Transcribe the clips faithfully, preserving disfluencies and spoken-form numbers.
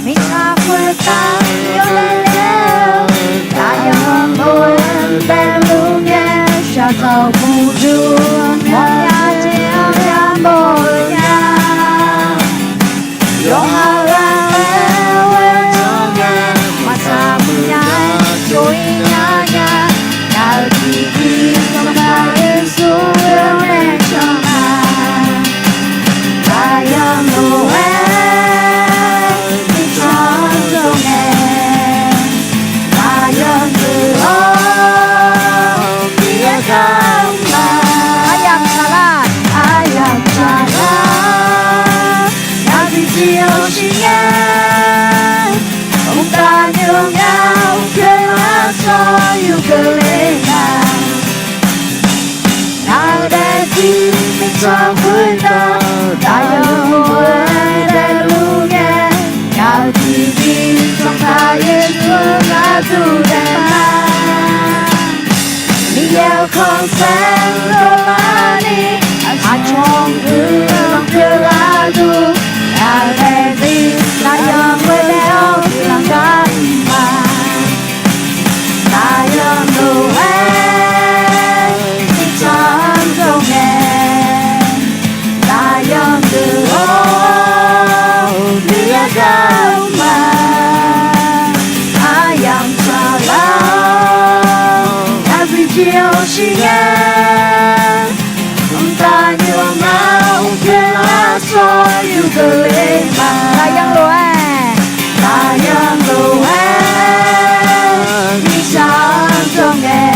Mirtsaq khoertav yawdaef daef-eu, daqyan lof-aer daefluf ngae, shaqzanq uqduq mawrnya jeq-anr yamawr-eu nya. Yawqha ghaq-aer ghoe-awr nya, maqtsaq muiq nya, coq-ir nya nya, ngaq-euq tiqtiv Sanqpaq Yeqsur-anr nae can ma. Daqyan lof-aer mirtsaq-anr jawr ngae, daqyan deuq-awr Miqyaer gar-eu ma. Aryamq tsaqlar, aryamq tsaqlar, ngar bidzir-awr shir ngae, mqtav nymr ngar mrkeuv aqsawq yur geufle nar, ngaq-euq daefzir mirtsaq khoertav daqyan lof-aer daefluf ngae, ngaq-euq tiqtiv Sanqpaq Yeqsur gharduq daef ma. Miqyaer-euq khanqsaer dovlar ni, aqcawq guiqlanq pyeuf gharduq, ngaq-euq daefzir daqyan khoertav-awr guiqlanq gar-iq ma. Daqyan lof-aer mirtsaq-anr jawr ngae, daqyan deuq-awr Miqyaer gar-eu ma. Aryamq tsaqlar, ngar bidzir-awr shir ngae, mqtav nymr ngar mrkeuv aqsawq yur geufle ma. Daqyan lof-aer, daqyan lof-aer mirtsaq-anr jawr ngae,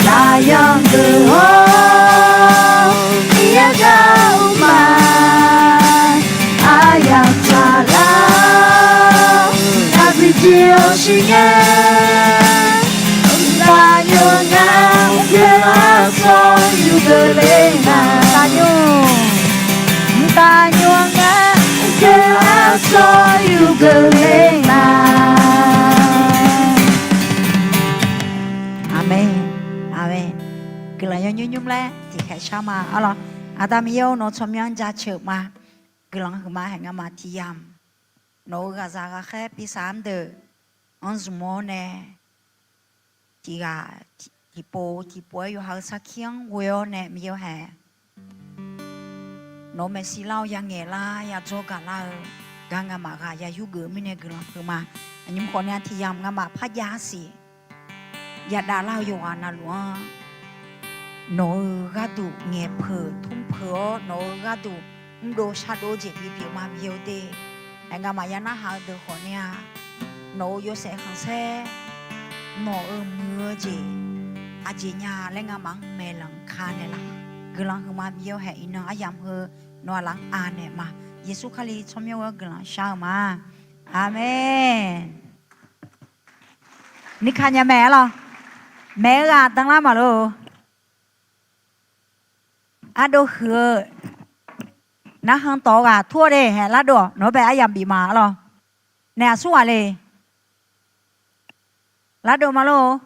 daqyan deuq-awr Miqyaer gar-eu ma. Aryamq tsaqlar, ngar bidzir-awr shir ngae, mqtav nymr ngar mrkeuv aqsawq yur geufle ma. Mqtav nymr, mqtav nymr ngar mrkeuv aqsawq yur geufle ma. Aqmeq, aqmeq. Guiqlanq yawnymr nymr laer tiqkhaeq shar ma arlawq. Aqda Miqyaer-or, nawq-eu tsawrmyanr jaceuq ma. Guiqlanq huiqma haeq ngamaf tiq yamq nawq-euq ghaqzaq ghaqkhaer pisaf-anr deuq-anr zmq-awr nae, tiq ghaq tiqpov tiqpov-aer yawqha-eu sarkir-anr ghoe-awr nae Miqyaer-or haeq, nawq-euq maeqshi lar-awr yangaeq lar yadzawr gaqlar-eu gar ngamaf ghaq ya yurgeuf mirnae guiqlanq huiqma. Aqnymr khawf nae tiq yamq ngamaf par jav siq yadavlar-eu yawqghaq navluf-anr nawq-euq gharduq ngaeqpeuq tmr peuq-awr, nawq-euq gharduq mrdov shardov-eu jeq bipyeuf ma Miqyaer-or de. Aer ngamaf ya narhaq-eu deuq khawf nae-a, nawq-euq yawshaef khanqsaer, nawq-euq muiq-eu jeq aqjeq nya laer ngamaf-anr maeqlanq ka naeqlaf. Guiqlanq huiqma Miqyaer-or haeq iqnan aryamq heu nawq-aq laf-anr anaeq ma. Yeqsur Kali tsawrmyanr ghoe-awr guiqlanq shar-eu ma. Aqmeq. Nirka nya mae arlawq. Maeq-eu ghaq danlar maqlor. Ardov huiq-eu narhan tawq-eu ghaq tur-awr de haeq lardov-awq. Nawq-anr bae aryamq bif ma arlawq. Naeq aqsur ghaq le. Lardov ma lor.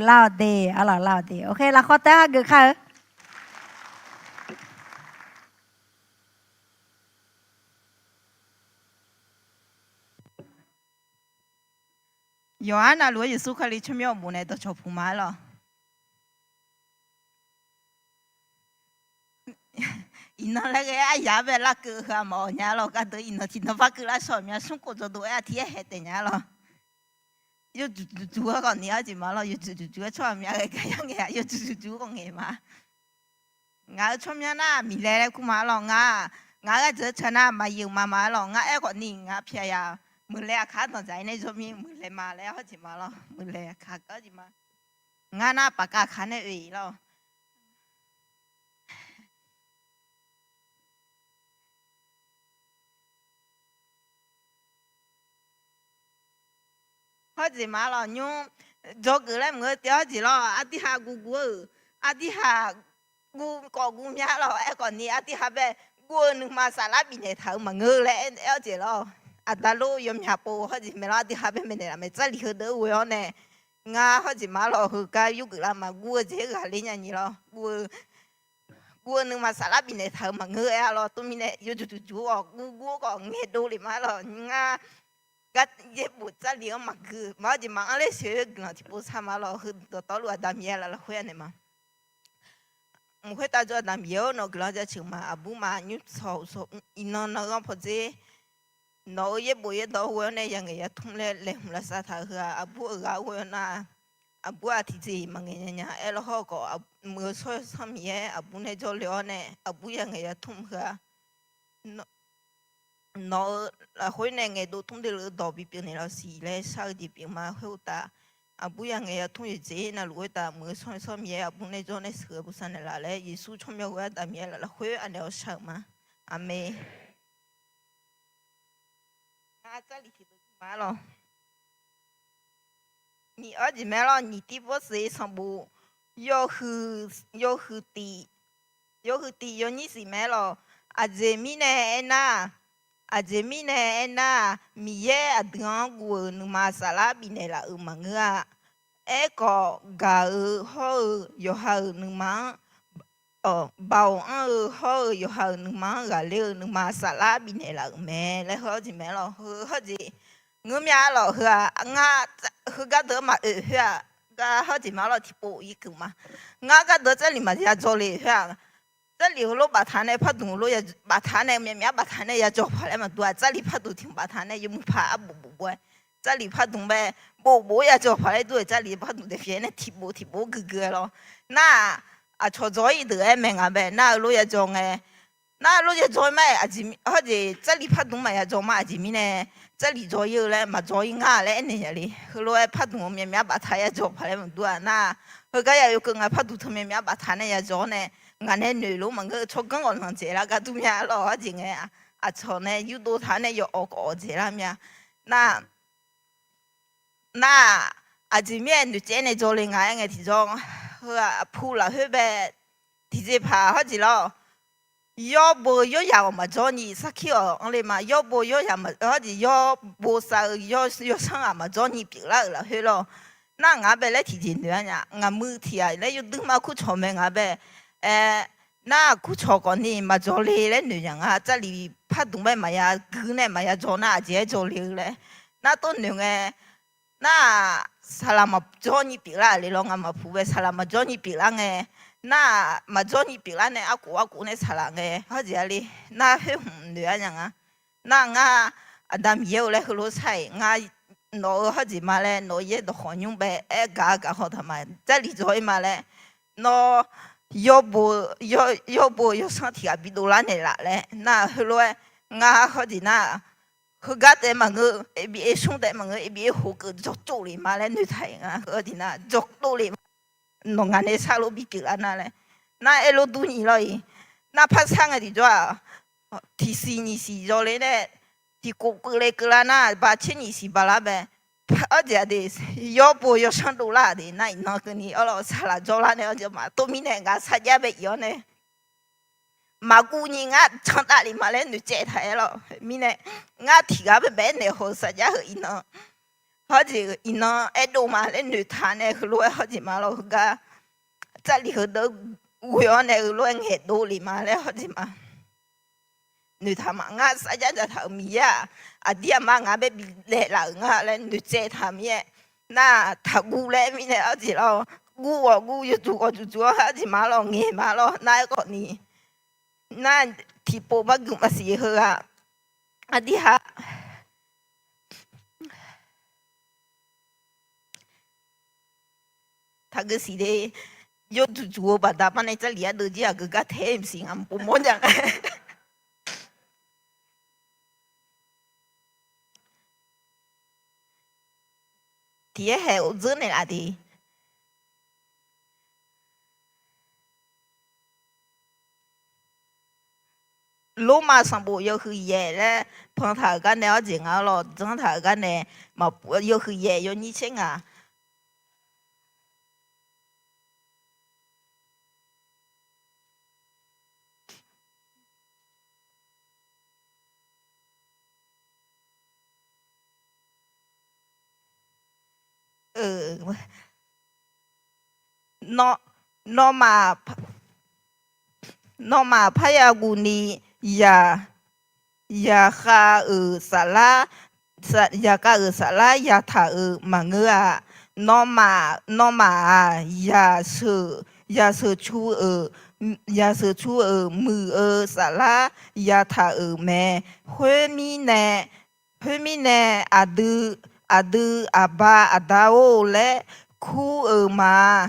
Lar-awq de arlawq, lar-awq de. Ok, lafkhawr taef-aer hageuf kar-eu. Yawqha navluf-aer Yeqsur Kali tsawrmyanr uqmov nae dawqcawq puq ma arlawq. Iqnan laer ghae-aer aryaq-anr bae larkeuv heu-aq maqawq nya lawq. Gardeuq iqnan tiqnan barkeuv lar shawq mya smr khof dzawqdov-aer aqtiq-aer haeq taef nya lawq. Yawdzuq dzuq-aer khawf ni arjeq ma lawq. Yawdzuq dzuq-aer tsawrhaq mya ghae gar yar ngaeq-a. Yawdzuq dzuq-aer khawf ngaeq ma. Ngaq-euq tsawrmyanr nar miqlae laer kur ma arlawq. Ngaq, ngaq-euq ghardzeuq-eu teu nar maqyeuq ma ma arlawq. Ngar aer khawf ni ngaq pyaq yaq muiqlae aqkaq-anr danqdzaq-ir nae zawrmir muiqlae ma laer hawrjeq ma lawq. Muiqlae aqkaq-anr jeq ma. Ngar nar paqkav aqkaq nae oe lawq. Hawrjeq ma lawq nymr, dzawgeuf laer mq-eu taef hawrjeq lawq. Aqdirhaq guv guv-eu, aqdirhaq guv kawv guv mya lawq. Aerkhawf ni aqdirhaq bae guv-eu nuima saflar bifnaeq taq-eu maqngeur laer aer hawrjeq lawq. Aqda lor yawmyaq pov hawrjeq mae lawq. Aqdirhaq bae maeqnaeq laf mae. Jarlif heudeuq-anr ghoe-awr nae ngar hawrjeq ma lawq. Heugar yurgeuf lar ma. Guv-eu jeq-aer ghaqler nya nyi lawq. Guv-eu, guv-eu nuima saflar bifnaeq taq-euq maqngeur-aer-a lawr. Tov mirnae yawduq duq duq-awr guv guv-awr khawf ngaeqdov le ma lawr. Ngar gar yaerbof Jarlif-anr maqgui ma-awr jeq maqanr ler sheuq-eu guiqlanq tiqpov shar ma lawr. Heu dawqtawvluf Aqda Miqyaer lafkhoer anaeq ma. Mq khoertav jawr-eu Aqda Miqyaer-or, nawq-eu guiqlanq jaceuq ma. Aqbur ma nymr tawq iqnan nan ghanr pawdzer nawq-euq yaerbof yaerdawq ghoe-awr nae yangaeq yatmr laer laeqhmq lavsav taq-eu heu-aq, aqbur-euq ghaq ghoe-awr nar, aqbur-aq tiqjeq-iq maqngaeq nya nya-aer lawr hawr-eu khawf, mq-euq shawr-eu sanr Miqyaer aqbur nae jawrle-awr nae aqbur yangaeq yatmr heu-aq, nawq-eu lafkhoer nae ngaeqdov tmr deuv le-eu dawq bipyeuf naeq lawq siq laer shar-eu jeq pyeuf ma. Khoeruqtaf, aqbur yangaeq yatmr yawqjeq navluf khoertav mq-euq shawr-eu sanr Miqyaer aqbur nae jawr nae sheuqghae bosav naeqlaf laer Yeqsur tsawrmyanr ghoer-aer Aqda Miqyaer lafkhoer anaeq-awr shar-euq ma. Aqmeq. Ngar Jarlif tiqdeuq ma lawr. Nyiq-awr jeq mae lawr, nyiq tir bawrseq sanqbof yawhuiq, yawhuiq tiq, yawhuiq tiq yawnyir siq mae lawr. Aqjeq mirnae aernar, aqjeq mirnae aernar, Miqyaer aqdui-anr guv-euq nuima saflar bifnaeq laf-euq maqngeur-a. Aerkhawf, gaq-eu hawr-eu yawqha-euq nuima-anr, baoq anr-eu hawr-eu yawqha-euq nuima-anr ghaqler-eu nuima saflar bifnaeq laf-euq mae laer hawr-eu jeq mae lawr. Heu hawr jeq ngeur mya lawq. Heu-aq ngar heugar deuq-anr maqoe khoer-aq, gar hawr jeq ma lawr tiqpov irkeuv ma. Ngar gardeuq-anr Jarlif maqya dzaw le khoer-aq, Jarlif heulof baftaq nae pardmq heulof baftaq nae myavmyav baftaq nae ya dzaw paq laer maqdur-aq, Jarlif pardmq tiq baftaq nae yawmuiq paq arbof bof bof-aer, Jarlif pardmq bae bof bof-aer ya dzaw paq laer dur-euq Jarlif pardmq daefpyaeq nae tiqbof tiqbof guiqguiq-aer lawr. Nar-aq, aqcawq dzaw-ir deuq-aer mae ngaq bae nar heulof ya dzaw ngae, nar heulof ya dzaw-ir ma-aer aqjeq, hawr jeq Jarlif pardmq maqya dzaw ma. Aqjeq mirnae Jarlif dzaw-ir-eu laer maqdzaw-ir ngar laer aernaeq ya le. Heulof-aer pardmq-eu myavmyav baftaq ya dzaw paq laer maqdur-aq nar, heugar ya yawkeuv ngae pardmq teu myavmyav baftaq nae ya dzaw-awr nae, ngaq nae noeq lof maqngeur-eu tsawrganr ghawqlanq dzaeqlar gar dur mya lawr. Hawr jeq ngae, aqcawq nae yurdov taq-awr nae yawawq kawf-awq dzaeqlar mya. Nar, nar-aq, aqjeq mirnae noeqtsaev nae dzaw le nga-aer ngae tiqjawr, heu-aq aqpu lafkhoer bae tiqjeqpaq hawr jeq lawr. Yawbo yawryaq-awq maqjawr ni sarkir-awq anr le ma. Yawbo yawryaq hawr jeq yawbo sav-eu yawsanr-aq maqjawr ni pyeuflar-euq lafkhoer lawr. Nar ngaq bae laer tiqjeq noeq-ar nya. Ngaqmuiq tiq ghaq laer yawduir ma kurcawq mae ngaq bae. Aer, nar kurcawq khawf ni maqdzaw le laer noeq nya nga. Jarlif pardmq bae maqya guir nae maqya dzaw nar aqjeq-aer dzaw le-eu laer. Nar tov noeq ngae, nar-aq, saqlaq maqjawr ni pyeuflar le lawr. Ngaq maqpuq bae saqlaq maqjawr ni pyeuflar ngae, nar-aq, maqjawr ni pyeuflar nae arkhof arkhof nae saqlaq ngae hawr jeq-a le. Nar khoer hmq noeq-ar nya nga. Nar ngar Aqda Miqyaer-eu laer heulof shar-iq ngar nawq-eu hawr jeq ma laer nawq-eu yaerdawq khawf nymr bae aer gaq-a gaq haw taq ma. Jarlif dzaw-ir ma laer nawr yawbo, yawbo yawsanr tiq ghaq bidov lar naeqlaf laer nar heulof-aer ngar hawr jeq nar heugar taef maqngeur, eqbif eqsmr taef maqngeur, eqbif eqhoq keuv dzawqtsov le ma laer noeqtaq-iq nga. Heugar jeq nar dzawqtsov le ma. Nawq ngaq nae sharlof bipyeuf lar nar laer. Nar aerlof dur nyiq lawr-iq. Nar par sar ngae tiqjawr-aq, tiqsiq nyiq siq yaw le nae, tiqkhof keuvle keuvlar nar ba tser nyiq siq baq lar bae. Hawr jeq-a de, yawbo yawsanr dovlar-aq de nar iqnan keuvni arlawr saqlaq jawrlar nae hawr jeq ma. Tov mirnae ngaq sarjax bae iq-awr nae maqguv nyi ngar cantav le ma laer noeqtsaev taq-aer lawr. Mirnae ngar tiq ghaq bae bae-aer naeq haw-eu sarjax heu iqnan, hawr jeq iqnan aerdov ma laer noeqtaq nae heulof-aer hawr jeq ma lawr heugar Jarlif heudeuq ghoe-awr nae heulof-aer ngaeqdov le ma laer hawr jeq ma. Noeqtaq ma ngar sarjax dzaqtaq-euq Miqyaer-aq, aqdir aqma ngaq bae bilaeq laf-euq nga laer noeqtsaev taq mir-aer, nar taqguv laer mirnae hawr jeq lawr, guv ghawq guv yawduq ghawqduq duq-anr hawr jeq ma lawr ngaeq ma lawr nar aerkhawf ni, nar tiqpov barguv maqsiq heu-aq, aqdir ha taqgeu siq de. Yawduq duq-eu baqda mar nae Jarlif ardeuv jir aqgeu gar tae-aer maqsiq ngaq mqpov mawr nya nga. Tiq-aer haeq-awr dzeur naeqlaf de. Lormav sanqbof yawhuiq yaef laer pan taq-euq gar nae hawr jeq nga lawr, janr taq-euq gar nae, yawhuiq yaef yawnyir tser ngaq. Nawmaf, Nawmaf parya guvni yaq, yaqkhav-euq saflar, yaqkhav-euq saflar yataq-euq maqngeur-a. Nawmaf, nawmaf-aq, yaqsheuq, yaqsheuq cu-euq, yaqsheuq cu-euq muiq-eu saflar yataq-euq mae. Khoermirnae, khoermirnae, aqdui, aqdui aqba aqda-or laer kur-euq ma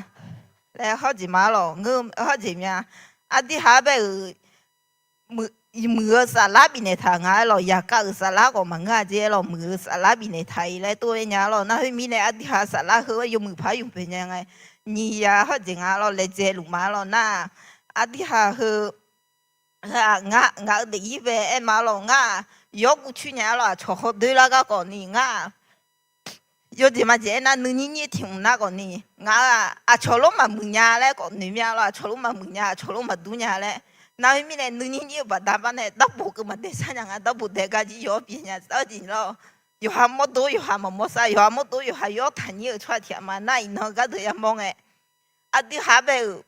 laer hawrjeq ma lawq. Ngeur hawrjeq mya. Aqdui ha bae-euq muiq-eu saflar bifnaeq taq nga-aer lawq. Yaqkhav-euq saflar khawf maqngeur-a jeq-aer lawq. Muiq-eu saflar bifnaeq taq-iq laer tov-aer nya lawq. Nar khoermirnae, aqdui ha saflar heu-aer yawmuiq par yawmuiq bae nya ngae, nyiq ya hawrjeq nga lawq. Laejae luf ma lawq. Nar aqdui ha heu, ngaq, ngaq-eu daefzir bae aer ma lawq. Ngar-aq, yawguv coer nya lawq. Aqcawq hawdoer lar gar khawf ni ngar-aq, yawjeq majeq aernar nuinyir nyir tiq hmq nar khawf ni, ngaq-aq, aqcawq lof maqmuiq nya laer khawf noeq mya lawq. Aqcawq lof maqmuiq nya, aqcawq lof maqdur nya laer. Nar khoermirnae, nuinyir nyir-eu baqda bar nae darboq keuv maqdae shar nya nga. Darboq dae gar jir yaw-awr bif nya-awr jeq lawq. Yawqha mawrdo yawqha maqmawr sar, yawqha mawrdo yawqha yawr taqnyir-euq tsawrhaq tiq ghaq ma. Nar iqnan gardeuq yamawr ngae, aqdui ha bae-euq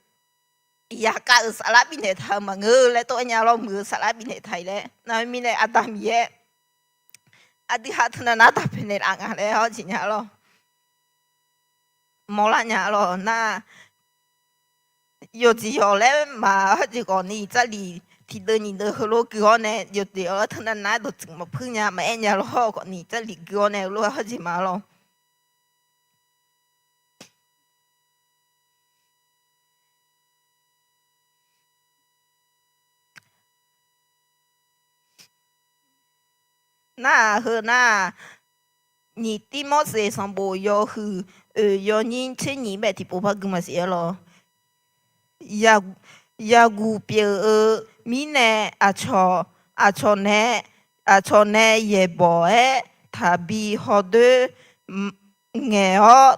yaqkhav-euq saflar bifnaeq taq-eu maqngeur laer tov-aer nya lawr. Muiq-eu saflar bifnaeq taq-iq laer. Nar khoermirnae, Aqda Miqyaer aqdui ha teunav nar daq paeqnaeq laf nga laer hawrjeq nya lawr. Mawrlar nya lawq. Nar yawqjeq yawq laer maq hawrjeq khawf ni, Jarlif tiqdeuv nyiq deuv heulof gui-awr nae, yawqjeq yawq-aer teunav nar dawqtsuif maqpuir nya maqaer nya lawr khawf ni, Jarlif gui-awr nae heulof-aer hawrjeq ma lawr. Nar-aq, heu nar-aq, nyiq Tirmorseq sanqbof yawhuiq oeq yawnyir tser nyiq bae tiqpov par gui maqsiq-aer lawr. Yaguq pyeuf-eu mirnae, aqcawq, aqcawq nae, aqcawq nae yaeqbawq-aer taqbi hawdoer ngaeq-awr,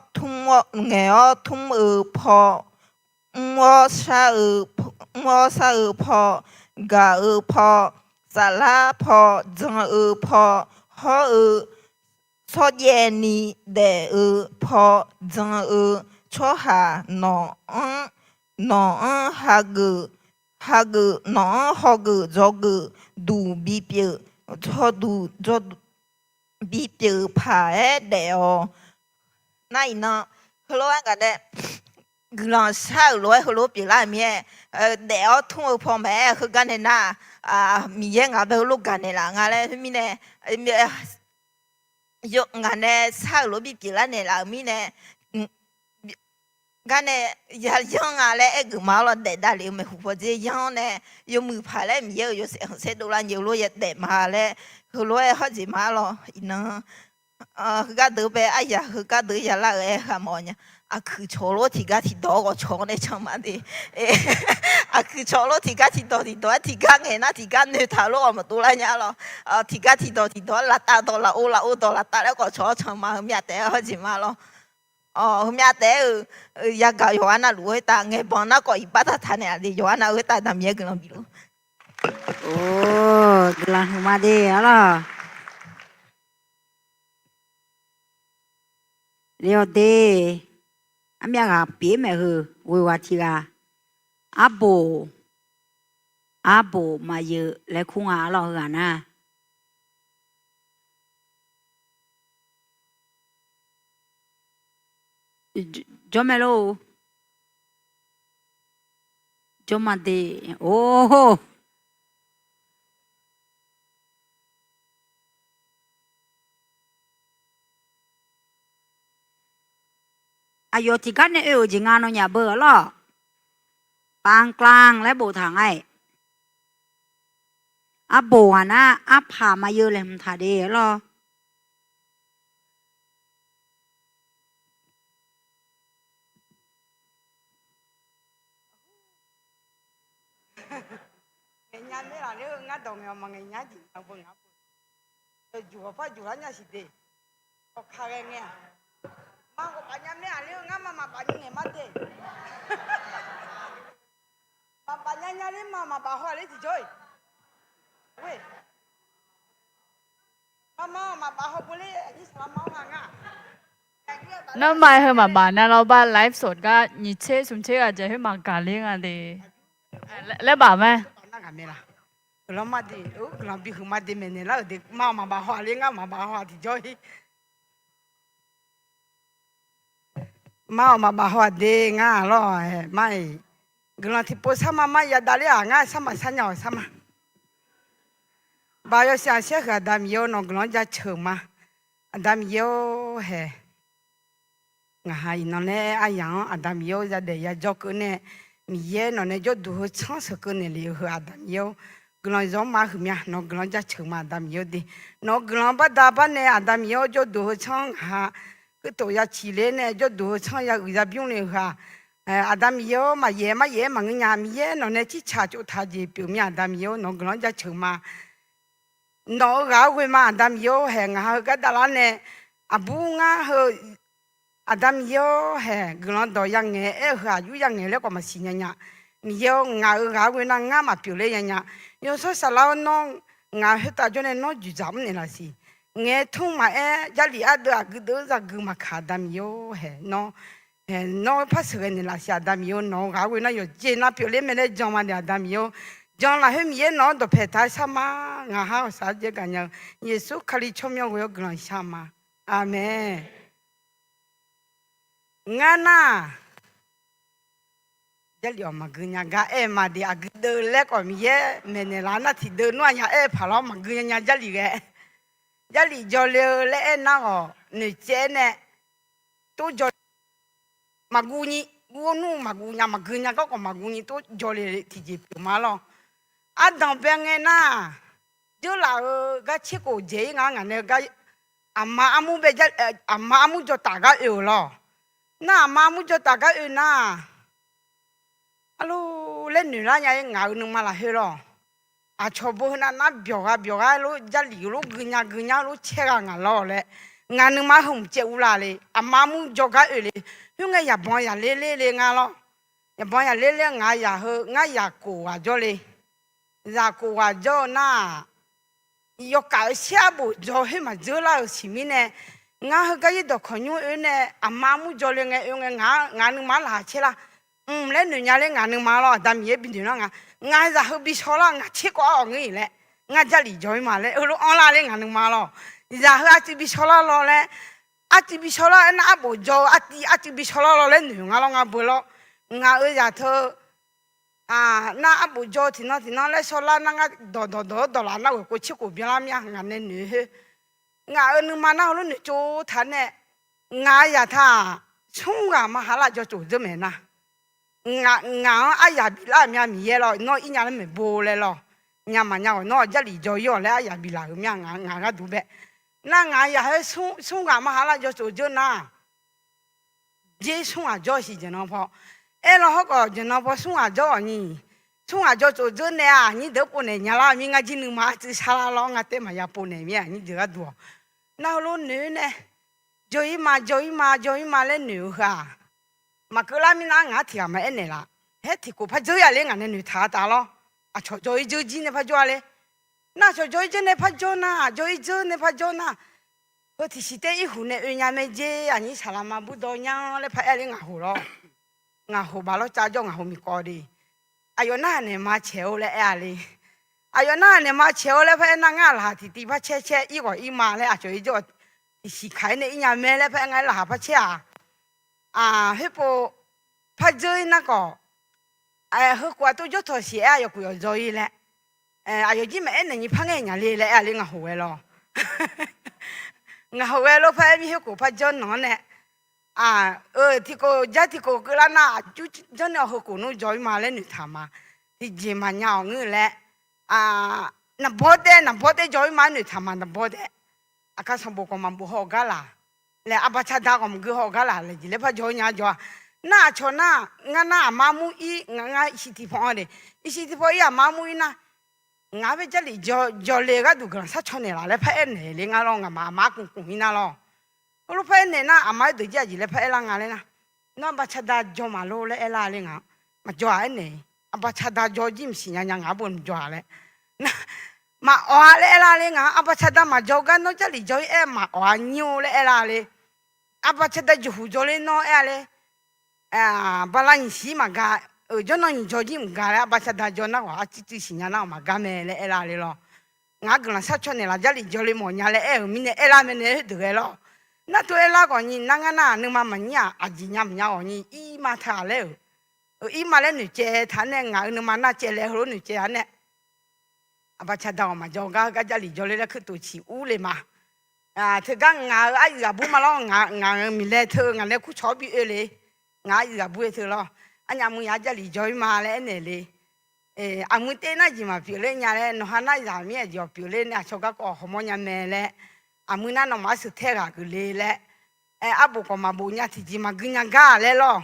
ngaeq-awr tmr-eu paw, mr-awr shar-eu, mr-awr shar-eu paw, gaq-eu paw, saflar paw, jan-eu paw, hawr-eu, shawrjaev ni daef-eu paw, jan-eu tsawrhaq nawq-anr, nawq-anr hageuf, hageuf, nawq-anr hawgeuf dzawgeuf duq bipyeuf, dzawduq, dzawduq bipyeuf paq-aer daef-awq. Nar iqnan, heulof-aer gaq nae guiqlanq shar-euq lof-aer heulof pyeuflar-euq mir-aer, daef-awr tmr-eu paw maqaer, heugar nae nar, Miqyaer ngaq bae heulof gaq naeqlaf nga laer khoermirnae, ngaq nae shar-euq lof bipyeuflar naeqlaf-euq mirnae, gar nae ya yanr nga laer aergeuf ma-awr lawr. Daef davlef-eu maeqhu paw dzer yanr-awr nae, yawmuiq paq laer Miqyaer-euq yawshaef khanqsaer dovlar nyiq-eu lof yadaef ma laer, heulof-aer hawrjeq ma-awr lawr. Iqnan heugar deuq bae aryaq heugar deuq yalar-euq aer ha mawf nya. Aqkuiq cawq lof tiqgar tiqdawq-awr ghawqcawq-anr nae can ma de. Aqkuiq cawq lof tiqgar tiqdawq tiqdawq-aer tiqgar ngaeq nar tiqgar noeqtaq lof-awq maqdov lar nya lawr. Tiqgar tiqdawq tiqdawq-aer laftav dawq lafov lafov dawq laftav laer ghawqcawq-anr can ma. Heumyav taef-aer hawrjeq ma lawr. Heumyav taef-aer-eu yagaq yawqghaq navluf khoertav ngaeqbanq nar khawf iqbax taq taq naeq-a de. Yawqghaq nav khoertav daqmiqyaer guiqlanq bif luf. Or, guiqlanq huiqma de-a lawr. Le-awq de. Armyav ghaq pyeuf-ir maeq heu, ghoeq ghaq tiq ghaq. Arbof, arbof maqyeuq laer kur nga-a lawr heughaq nar. Jawr mae lor. Jawr ma de. Or. Aqyawf tiqgar nae oe-euq jeq nga nawnyaf beu-a lawr. Pavklanr laer boftaq nga-iq. Arbof ghaq nar arpaq maqyeuq laeqhmq taq de-a lawr. Ngaeq nya mer laf ler-eu ngar dawq ngaeq-awq maqngaeq nya jeq nya beu nga. Yawjuq ghawqpar juq lar nya siq de. Kawqka ghae ngae-aq, ma ghawqpaf nya mer-aq ler-eu ngar ma maqbaf nya ngaeq ma de. Maqbaf nya nya ler ma maqbaf haw ler tiqjawr-iq. Narma heu maqbaf nya lar-awr bar live sot gar nyiq tser smq tser ghaq jeq khoer maqgaq ler nga de. laer baf mae. Guiqlanq bihuiq ma de maeqnaeq lar-euq de ma-awq maqbaf haw-aq le ngar maqbaf haw-aq tiqjawr-ir. Ma-awq maqbaf haw-aq de ngar lawr-ae mar-iq. Guiqlanq tiqpov sar ma mar yadav ler-aq ngar sar maqsar nya-awq sar ma. Baq yawshaef aqshaer huiq Aqda Miqyaer-or nawq-eu guiqlanq-anr jaceuq ma. Aqda Miqyaer-or haeq. Ngaq ha iqnan nae aryaq-anr Aqda Miqyaer-or yadaef yajawr keuv nae, Miqyaer nawq nae jawrduq heu tsanr sheuqkeuv naeqle-eu heu Aqda Miqyaer-or, guiqlanq zawr ma huiqmya nawq-eu guiqlanq jaceuq ma Aqda Miqyaer-or de. Nawq-eu guiqlanq baqda bar nae Aqda Miqyaer-or jawrduq heu tsanr ngaq ha, kuirtof yaciq ler nae jawrduq heu tsanr ya uiq ya bymr le-eu heu-aq, Aqda Miqyaer-or maqyaef maryaef-aer maqngeur nya Miqyaer nawq nae circaq tsovtaq jeq pyeuf mya Aqda Miqyaer-or nawq-eu guiqlanq jaceuq ma. Nawq-eu ghaq-anr ghoe ma Aqda Miqyaer-or haeq ngaq ha heu gar davlar nae, aqbur ngar heu Aqda Miqyaer-or haeq guiqlanq dawq yangaeq-aer-eu heu aqyur yangaeq laer khawf maqsiq nya nya. Miqyaer-or ngaq-euq ghaq-anr ghoe nar ngar maqpyeuf ler nya nya. Yawshawr saflar-awr nawr ngaq khoertav jawr nae nawr juiqdzaq mrnaeq laf siq. Ngaeq-aer tmr maqaer Jarlif ardeuv aqgeu deuv-eu zaqguq maqkaq Aqda Miqyaer-or haeq nawr nawr par sheuqghae naeqlaf siq Aqda Miqyaer-or nawq-eu ghaq-anr ghoe nar yawqjeq nav pyeufler mae laer jan ma de Aqda Miqyaer-or. Jan lafkhoer Miqyaer nawq-anr dawqpae taq-aer sar ma. Ngaq ha-awq sar-eu dzaer gaq nya-eu Yeqsur Kali tsawrmyanr ghoe-awr guiqlanq shar ma. Aqmeq. Ngar nar-aq, Jarlif-awq maqgeu nya gar aer ma de aqgeu deuv laer khawf Miqyaer maeqnaeq laf nar tiqdeuv nmr-aq ya aer paq lawr maqgeu nya nya Jarlif ghae. Jarlif jawle-eu laer aer nar-awq noeqtsaev-aer nae tov jawle maqguv nyi, guv nmr maqguv nya maqgeu nya garkawv maqguv nyi tov jawle tiqjeq pyeuf ma lawr. Ardanqbae ngae nar-aq, dzeurlaf-eu gar tserkhof dzaeq-ir nga ngaq nae gar aqma armur bae aqma armur jawtaf gar oe-euq lawr. Nar aqma armur jawtaf gar oe nar-aq, arlor laer noeq lar nya-ir ngaq-euq nuima lafkhoer lawr. Aqcawq bo heu nav nar byawq gha byawq gha lof Jarlif-eu lof gui nya gui nya lof caer gha ngaq lawr laer, ngaq nuima heu mqcaev uvla le. Aqma armur jawgar oe le. Khoerngae yaqbanq yaqler ler le nga lawr. Yaqbanq yaqler ler ngaq zaq heu ngar zaq kof ghaq jawr le. Zaq kof ghaq jawr-eu nar-aq, yawkaf-euq shir arbof dzaw khoer maqdzeur lar-euq siq mirnae, ngar heugar irdawq kawq nymr oe nae aqma armur jawle ngae oe ngae ngaq nuima-anr laqkhaq caer lar. Mq laer noeq nya ler ngaq nuima lawr Aqda Miqyaer bi noeq lar nga. Ngaq zaq heu bi shaw lar ngaq tserkawv ar-awq ngeur-iq laer, ngar Jarlif jawr-ir ma laer heulof anrlar ler ngaq nuima lawr. Zaq heu artiv bi shaw lar lawr laer, artiv bi shaw lar aernar arbof dzaw-eu artiv artiv bi shaw lar lawr laer noeq nga lawr ngar beu lawr. Ngaq-euq zaq teu nar arbof dzaw tiqnan tiqnan laer shaw lar nar ngar dawqdawq dawq-awr dawqlaf nar ghoeq kov tserkhof byanlar mir-a ngaq nae noeq khoer. Ngaq-euq nuima nar heulof noeqtsov taq nae, ngaq-euq zaq taq-aq, smr ghaq ma ha lar jawr tsof dzeur maeq nar. Ngaq-anr aryaq biflar-euq mya Miqyaer lawr nawr ir nya laer maeqbo laer lawr. Nya maqnya-awq nawr Jarlif jawr-ir-awq laer aryaq biflaf-euq mya ngaq gharduq bae. Nar ngaq-euq zaq khoer smr ghaq ma ha lar jawr tsof dzeur nar Dzer smr ghaq jawr-eu siq jeq nan paw. Aerlawr hawrkhawf jeq nan paw smr ghaq jawr-awq nyi. Smr ghaq jawr tsof dzeur nae-aq aqnyir deuq-anr povnaeq nya lar mir ngar jir nuima arcuiv sar lar lawr ngar taef maqya povnaeq mir aqnyir deuq gharduq-awq. Nar heulof noeq-ir nae, jawr-ir ma jawr-ir ma jawr-ir ma laer noeq-eu heu-aq, maqkeuv lar mirnae ngaq-anr tiq ghaq maqaer naeq laf. Haer tiqkhof par dzeur ya ler ngaq nae noeqtaq-a taf lawr. Aqcawq jawr-ir dzeur jir nae par jawr-a ler. Nar aqcawq jawr-ir dzeur nae par jawr nar, jawr-ir dzeur nae par jawr nar, heu tiqsiq taef irhuq nae oe nya mae jer aqnyir saqlaqma burdawr nya laer par aer ler ngaq hoq lawr. Ngaq hoq baq lawr cav jawr ngaq hoq miqkawv de. Aqyawf narhaq naeq ma caeq-eu laer aer-a le. Aqyawf narhaq naeq ma caeq-eu laer par aer nar ngar laqhaq tiqtiv par caer caer ir ghawq ir ma laer aqcawq ir jawr tiqsiq kaq-aer nae ir nya mae laer par aer ngar laqhaq par caer-aq. Khoerpov par dzeur-ir nar khawf, heukhof-aq tov jawr tawq siq aer aqyawf khof yawf dzaw-ir laer, aqyawf jir maqaer naeq nyi par ngae nya le laer aer-a le ngaq hoq ghae lawr. Ngaq hoq ghae lof par aer mir heukhof par jawr nanq-anr nae, eu tiqkhof jar tiqkhof keuvlar nar aqjur janr nae heukhof nmr jawr-ir ma laer noeqtaq ma. Tiqjeq maqnya-awq ngeur laer, naqbawr taef naqbawr taef jawr-ir ma laer noeqtaq ma naqbawr taef. Aqkar sanqbof khawf maqbof haw-eu gar laq, laer arbar carda khawf maqgeu haw-eu gar laq laer jeq laer par jawr-ir nya jawr-a. Nar aqcawq nar, ngar nar aqma armur ir ngaq ngar iqsiq tiqpaw anr de, iqsiq tiqpaw ir aqma armur ir nar, ngaq-anr bae Jarlif jawle-eu gharduq guiqlanq sharcaw naeq laf laer par aer naeq le ngar lawr ngaqma aqma arkmq kmq ir nar lawr. Heulof par aer naeq nar aqma aer deuq jir aqjeq laer par aer lar nga laer nar, nawr arbar carda jawr maqlor laer aer lar le ngaq-anr, maqjawr-aq aer naeq, arbar carda jawr jir maqsiq nya nya ngaq-anr beu maqjawr-aq laer, maqawq-a laer aer lar le ngaq-anr, arbar carda maqjawr gar nawr Jarlif jawr-ir aer maqawq-a nyir-or laer aer lar le. Arbar carda jeqhuq jawr ler nawr aer-a le. Bala nyiq siq maqga Jawrnan nyiq jawr jir mq ga laer, arbar saqda jawr nar ghawq arcuiv cuiv siqnya nar-aq maqgar mae laer aerlar le lawr. Ngaq-anr guiqlanq sharcaw naeqlaf Jarlif jawrle mawfnya laer aer-euq mirnae aerlar mae nae aerdeuq ghae lawr. Nartov aerlar ghawqnyi nar ngar nar-aq nuima maqnyir-aq aqjeq nya maqnya ghawqnyi irma taq-aq laer-euq. Irma laer noeqcaev taq-ar nae ngaq-euq nuima nar caev laer heulof noeqcaev-ar nae, arbar saqda-awq maqjawr gar heugar Jarlif jawrle laer kuirtof ciq ur le ma. Teugar ngaq-euq aryuif aqbur ma lawr, ngaq-euq miqlae teu-eu ngaq nae kurcawq-awr bi oe le. Ngaq aryuif aqbur-eu teu lawr. Arnyaf muiq yaq Jarlif jawr-ir ma laer aernaeq le. Aqmuiq taef nar jeq maqpyeuf ler nya laer, nawqha nar zaq mir-aq jeq-awq pyeuf ler nae aqcawq garkawv hawmawr nya mae laer, aqmuiq nar nawmaf arsuq tae ghaq geuf le laer, arbof khawf maqbof nya tiqjeq maqgui nya gar laer lawr.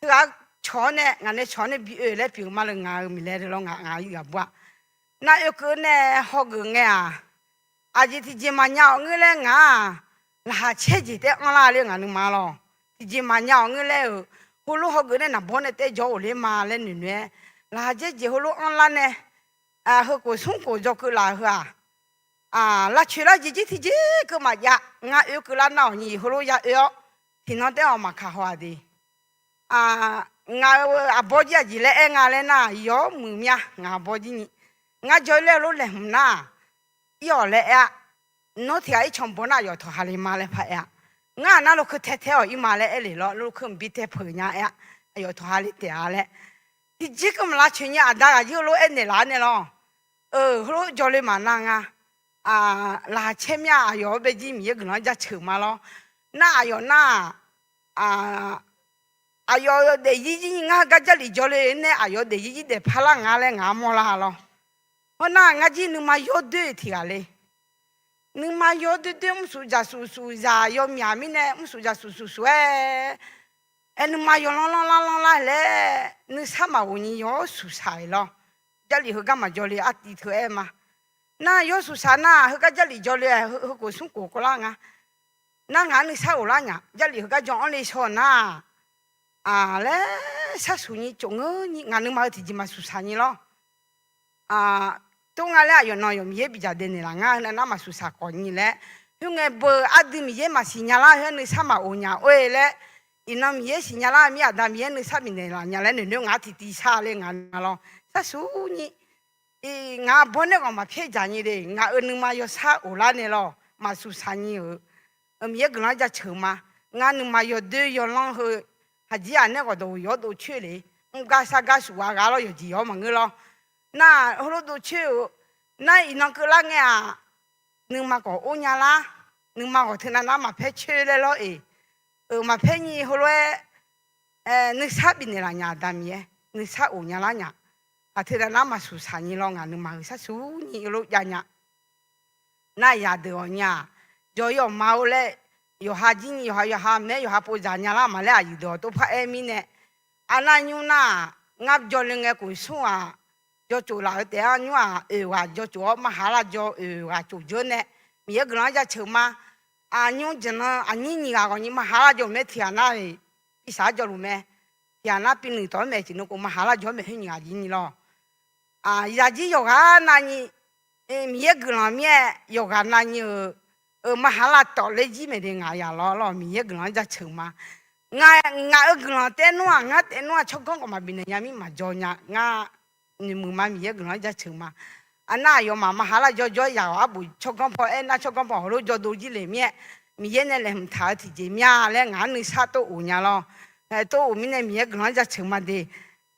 Teughaq cawq-awr nae ngaq nae cawq-awr nae bi oe laer pyeuf ma le ngaq-euq miqlae lawr ngaq aryuif aqbur-aq. Nar oekeuv nae hawgeuf ngae-aq, aqjeq tiqjeq maqnya-awq ngeur laer ngaq-aq, laqkhaq caer jeq taef-aer anrlar le ngaq nuima lawr. Tiqjeq maqnya-awq ngeur laer-euq, heulof hawgeuf nae naqbawr nae taef-aer jawr-euq ler ma laer noeqnoeq-aer, laqkhaq caer jeq heulof anrlar nae, heukhof smrkhof dzawgeuf laf heu-aq, lavcoeq lar jeq jir tiqjeq keuv maqjav. Ngar oekeuv lar nar-awq nyiq heulof ya oe-awr, tiqnan taef-aer-awq maqkaq haw-aq de. Ngaq-euq aqbawr jir aqjeq laer aer nga laer nar, yawr muiq mya ngaq aqbawr jir nyi. Ngar jawr-ir laer heulof laeqhmq nar, ir-awq laer aer-a. Nawr tiq ghaq ir can baw nar aqyawf tawq ha le ma laer par aer-a. Ngar-aq nar lokeu tae tae-awq ir ma laer aer le lawr, lokeu mqbi tae peuq nya aer-a. Aqyawf tawq ha le taef-a laer. Tiqjeq keuv maq lavcoeq nyi aqda ghaq jir heulof aernaeq laf-ar nae lawr. Heulof jawr le maqnar nga. Laqkhaq caer mya aqyawf-anr bae jir Miqyaer guiqlanq-anr jaceuq ma lawr. Nar aqyawf nar-aq, aqyawf daefzir zir nyi ngar heugar Jarlif jawr le nae aqyawf daefzir zir daefpar lar nga laer ngaq-anr mawrlar lawr. Hawr nar ngar jir nuima yawdoer tiq ghaq le. Nuima yawdoer doer mrsuf dzaqsuf suf zaq yawmyaq mirnae mrsuf dzaqsuf suf suf-aer, aer nuima yawlanr lanr lanr lanr lar laer nuisar maqghof nyi yawr suqsaq-iq lawr. Jarlif heugar maqjawr le artiv teu-aer ma. Nar yawr suqsaq nar heugar Jarlif jawr le-a heukhof smrkhof kawvlar nga. Nar ngaq-anr nuisar ghoflar nya Jarlif heugar jan-anr le shaw nar-aq, laer sharsuq nyi tsofngeur nyi ngaq nuima-eu tiqjeq maqsuqsaq nyi lawr. Tov nga laer aqyawf nan yawf Miqyaer bidzaq daenaeq laf ngar heu nav nar maqsuqsaq khawf nyi laer, khoerngae beu ardui Miqyaer maqsiq nya lar khoer nuisar maqghof nya or-e laer, iqnan Miqyaer siqnya lar mir aqda Miqyaer nuisar bifnaeq laf nya laer noeqnoeq ngaq-anr tiqtiv shar le ngaq nuima lawr sharsuq nyi. Ngaq bawr nae ghawq maqpyaer dzaq nyi le ngaq-euq nuima yawshar ghoflar nae lawr maqsuqsaq nyi-euq Miqyaer guiqlanq-anr jaceuq ma. Ngar nuima yawdoer yawlanr heu haqjir-aq nae ghawqdawq-euq yawr dov coer le. Mr gar sar gar shuq ghaq ghaq lawr yawqjeq yawr maqngeur lawr. Nar heulof dov coer-euq nar iqnan keuvlar ngae-aq, nuima khawf or nya lar. Nuima ghawq teunav nar maqpyaer coer laer lawr-eq. Euq maqpyaer nyi heulof-aer nuisar bifnaeq laf nya aqda Miqyaer nuisar of nya lar nya. Aq teunav nar maqsuqsaq nyi lawr ngaq nuima heu sharsuq nyi heulof jav nya. Nar yadeuq ghawq nya-aq, jawr-ir awq ma-or laer, yawqha jir nyi yawqha yawqha maer yawqha pov dzaq nya lar ma laer aqyuif deuq-awq tov par aer mirnae, aqnav nymr nar-aq, ngar jawr le ngae khof smr-aq, jawr tsof laf-eu taef-anr nymr-aq, oeq ghaq jawr tsof-awr maqhaq lar jawr oeq ghaq tsof dzeur nae, Miqyaer guiqlanq-anr jaceuq ma. Aqnymr jeq nan aqnyir nyiq ghaq ghawqnyi maqhaq lar jawr-euq mae tiq ghaq nar-aq, pirsaq-ar jawrluf mae. Tiq ghaq nar pi nuiq tawq-anr maeq tiq nan khof maqhaq lar jawr-awr maeq khoer nyiq ghaq jir nyi lawr. Zaqjir yawqghaq navnyi, Miqyaer guiqlanq mir-aer yawqghaq navnyi-euq, maqhaq lar tawf ler jir maeq de ngaq yaq lawr lawr Miqyaer guiqlanq-anr jaceuq ma. Ngaq-euq guiqlanq taef nmr-aq ngar taef nmr-aq tsawrganr khawf maqbifnaeq nya mir maqjawr nya ngar noeqmuiq ma Miqyaer guiqlanq-anr jaceuq ma. Aqnar aqyawfmaf maqhaq lar jawr jawr-aer yaq-awq arbof tsawrganr paw aernar tsawrganr paw hawlof jawr dov jir le mir-aer, Miqyaer nae laeqhmq taq-eu tiqjeq mya laer ngaq-anr nuisar tov of nya lawr. Tov of mirnae Miqyaer guiqlanq-anr jaceuq ma de.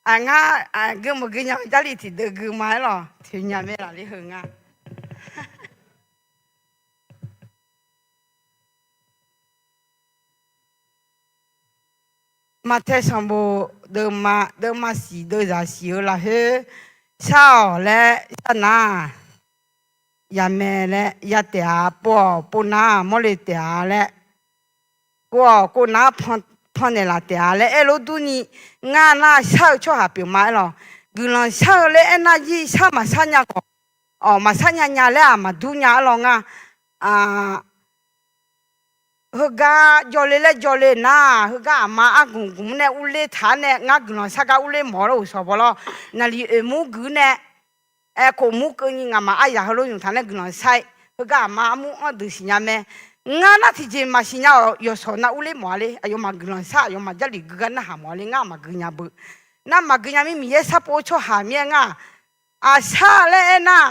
Aq ngar, gui maqgui nya-eu Jarlif tiqdeuv gui ma-aer lawq toeq nya mae laf ler heu ngar. Maqtae sanqbof deuvma, deuvma siq deuvzaq siq-eu lafkhoer, shar-awq laer shar nar, yamae laer ya taef-a, pov-awq pov nar mawrle taef-a laer, kov-awq kov nar pan naeqlaf taef-a laer aer lof durni, ngar nar shar-eu tsawrhaq pyeuf ma-aer lawq. Guiqlanq shar-eu laer aernar jir shar maqshar nya khawf, awq maqshar nya nya laer-aq maqdur nya-ar lawr ngar. Heugar jawrle laer jawrle nar, heugar aqma argmq gmq nae urler taq-ar nae ngar guiqlanq shar gar urler mawf-awr lawr uqshawq baw lawr. Naqliq oeq mur guiq nae, aer khof mur keuvni ngaqmaq aryaq heulof nymq taq nae guiqlanq shar-ir. Heugar aqma armur anr deuq siqnya mae. Ngar nar tiqjeq maqsiq nya-awq yawqshawq nav urler mawf-a le. Aqyawfmaf guiqlanq shar aqyawfmaf Jarlif gui gar narhaq mawf-a le ngar maqgui nya beu. Nar maqgui nya mir Miqyaer sharpov-eu tsawrhaq mir-aer ngar-aq, aqshar laer aernar,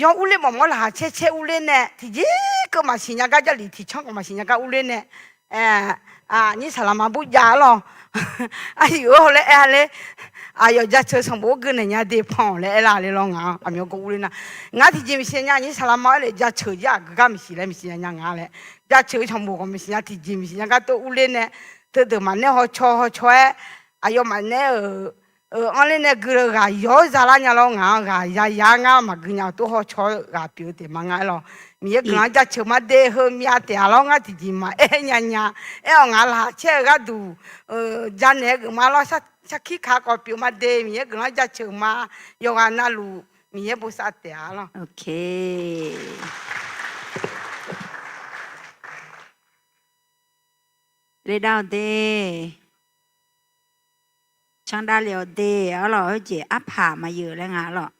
yaw urler mawf mawr laqkhaq caer caer urler nae tiqjeq keuv maqsiq nya gar, Jarlif tiqcanr khawf maqsiq nya gar urler nae, nyir saqlaq ma bur jav-ar lawr. Aqyuif-or laer aer-a ler. Aqyawf jaceuq sanqbof-anr geunaeq nya de pan-awq laer aer la le lawr. Ngaq-anr aqmyan gawr urler nar, ngar tiqjeq maqsiq nya, nyir saqlaq ma-aer le jaceuq jir aqgeu gar maqsiq laer maqsiq nya nya nga laer, jaceuq-eu sanqbof khawf maqsiq nya, tiqjeq maqsiq nya gar tov urler nae, teudeuq maqnaeq hawcaw hawcaw-aer, aqyawf maqnaeq-euq anr ler nae gui-eu ghaq yawq-awr za lar nya lawr. Ngaq-anr ghaq ya ya ngar maqgui nya-awq, tov hawcaw-aer ghaq pyeuf-eu taef ma ngar aer lawr. Miqyaer guiqlanq-anr jaceuq ma de, heu myav taef-a lawr. Ngar tiqjeq maqaer nya nya. Aer-awq, ngaq laqkhaq caer-eu gharduq janaeq-aer geuf ma lawr. Sarkir kaq khawf pyeuf ma de, Miqyaer guiqlanq-anr jaceuq ma. Yawqghaq navluf Miqyaer bosav taef-a lawr. Ledav-awq de. Candav le-awq de. Arlawq, heujeq arpaq maqyeuq laer nga arlawq.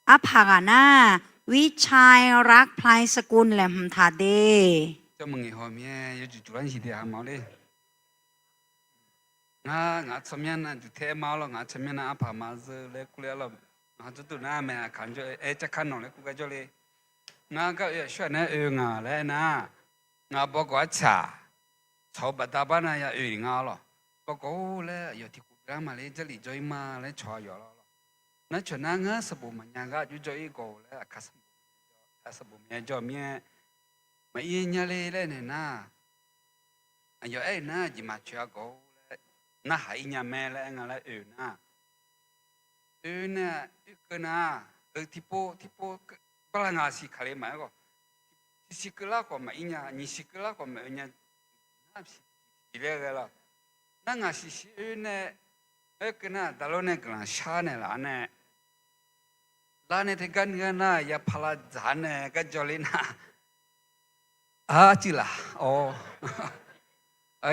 Arpaq ghaq nar, Vichai Rakplai Sakun laeqhmq taq de. Jawrmawq ngaeqhaw mir-aer yawjuq juq lar nyiq de-aq ma le. Ngar, ngaq tsawrmyanr nav juq tae-aer ma lawr, ngaq tsawrmyanr nav arpaq ma zeu laer kurler-a lawr. Ngaq dzawrduq nar mae aqkaq jawr-aer carkar nawq laer kur gar jawrle. Ngar gar oe aqsur-aq nae oe ngaq laer aernar, ngaq bawgawq arcaq, tsawq-eu baqda bar nav ya oe nga lawr. Bawgawq-or laer aqyawf tiqkhof byanlar maqle, Jarlif jawr-ir ma laer cawq-a yawf lawr. Nar cawq nar ngar sanqbof maqnya gar aqjox jawr-ir gawq-eu laer aqkaq sanqbof maqnya jawr mir-aer, maqir nya le laer naeq nar, aqyawf aer-eu nar, jeq maqcoeq-a gawq-or laer, narhaq-ir nya mae laer aer nga laer oe nar, oe nae, oekeuv nar, oe tiqpov tiqpov, barla ngaq siq kaqle maqaer gawq, tiqsiq keuvlar khawf maqir nya, nyiqsiq keuvlar khawf maqoe nya, nar siq tiqjeq laer ghae lawr. Nar ngaq siq siq oe nae, oekeuv nar, daqlor nae guiqlanq shar naeqlaf-a nae, lar nae te gar nuir-a nar, yapaq lavdzaq nae gar jawrler nar, arcuiv laq-awr,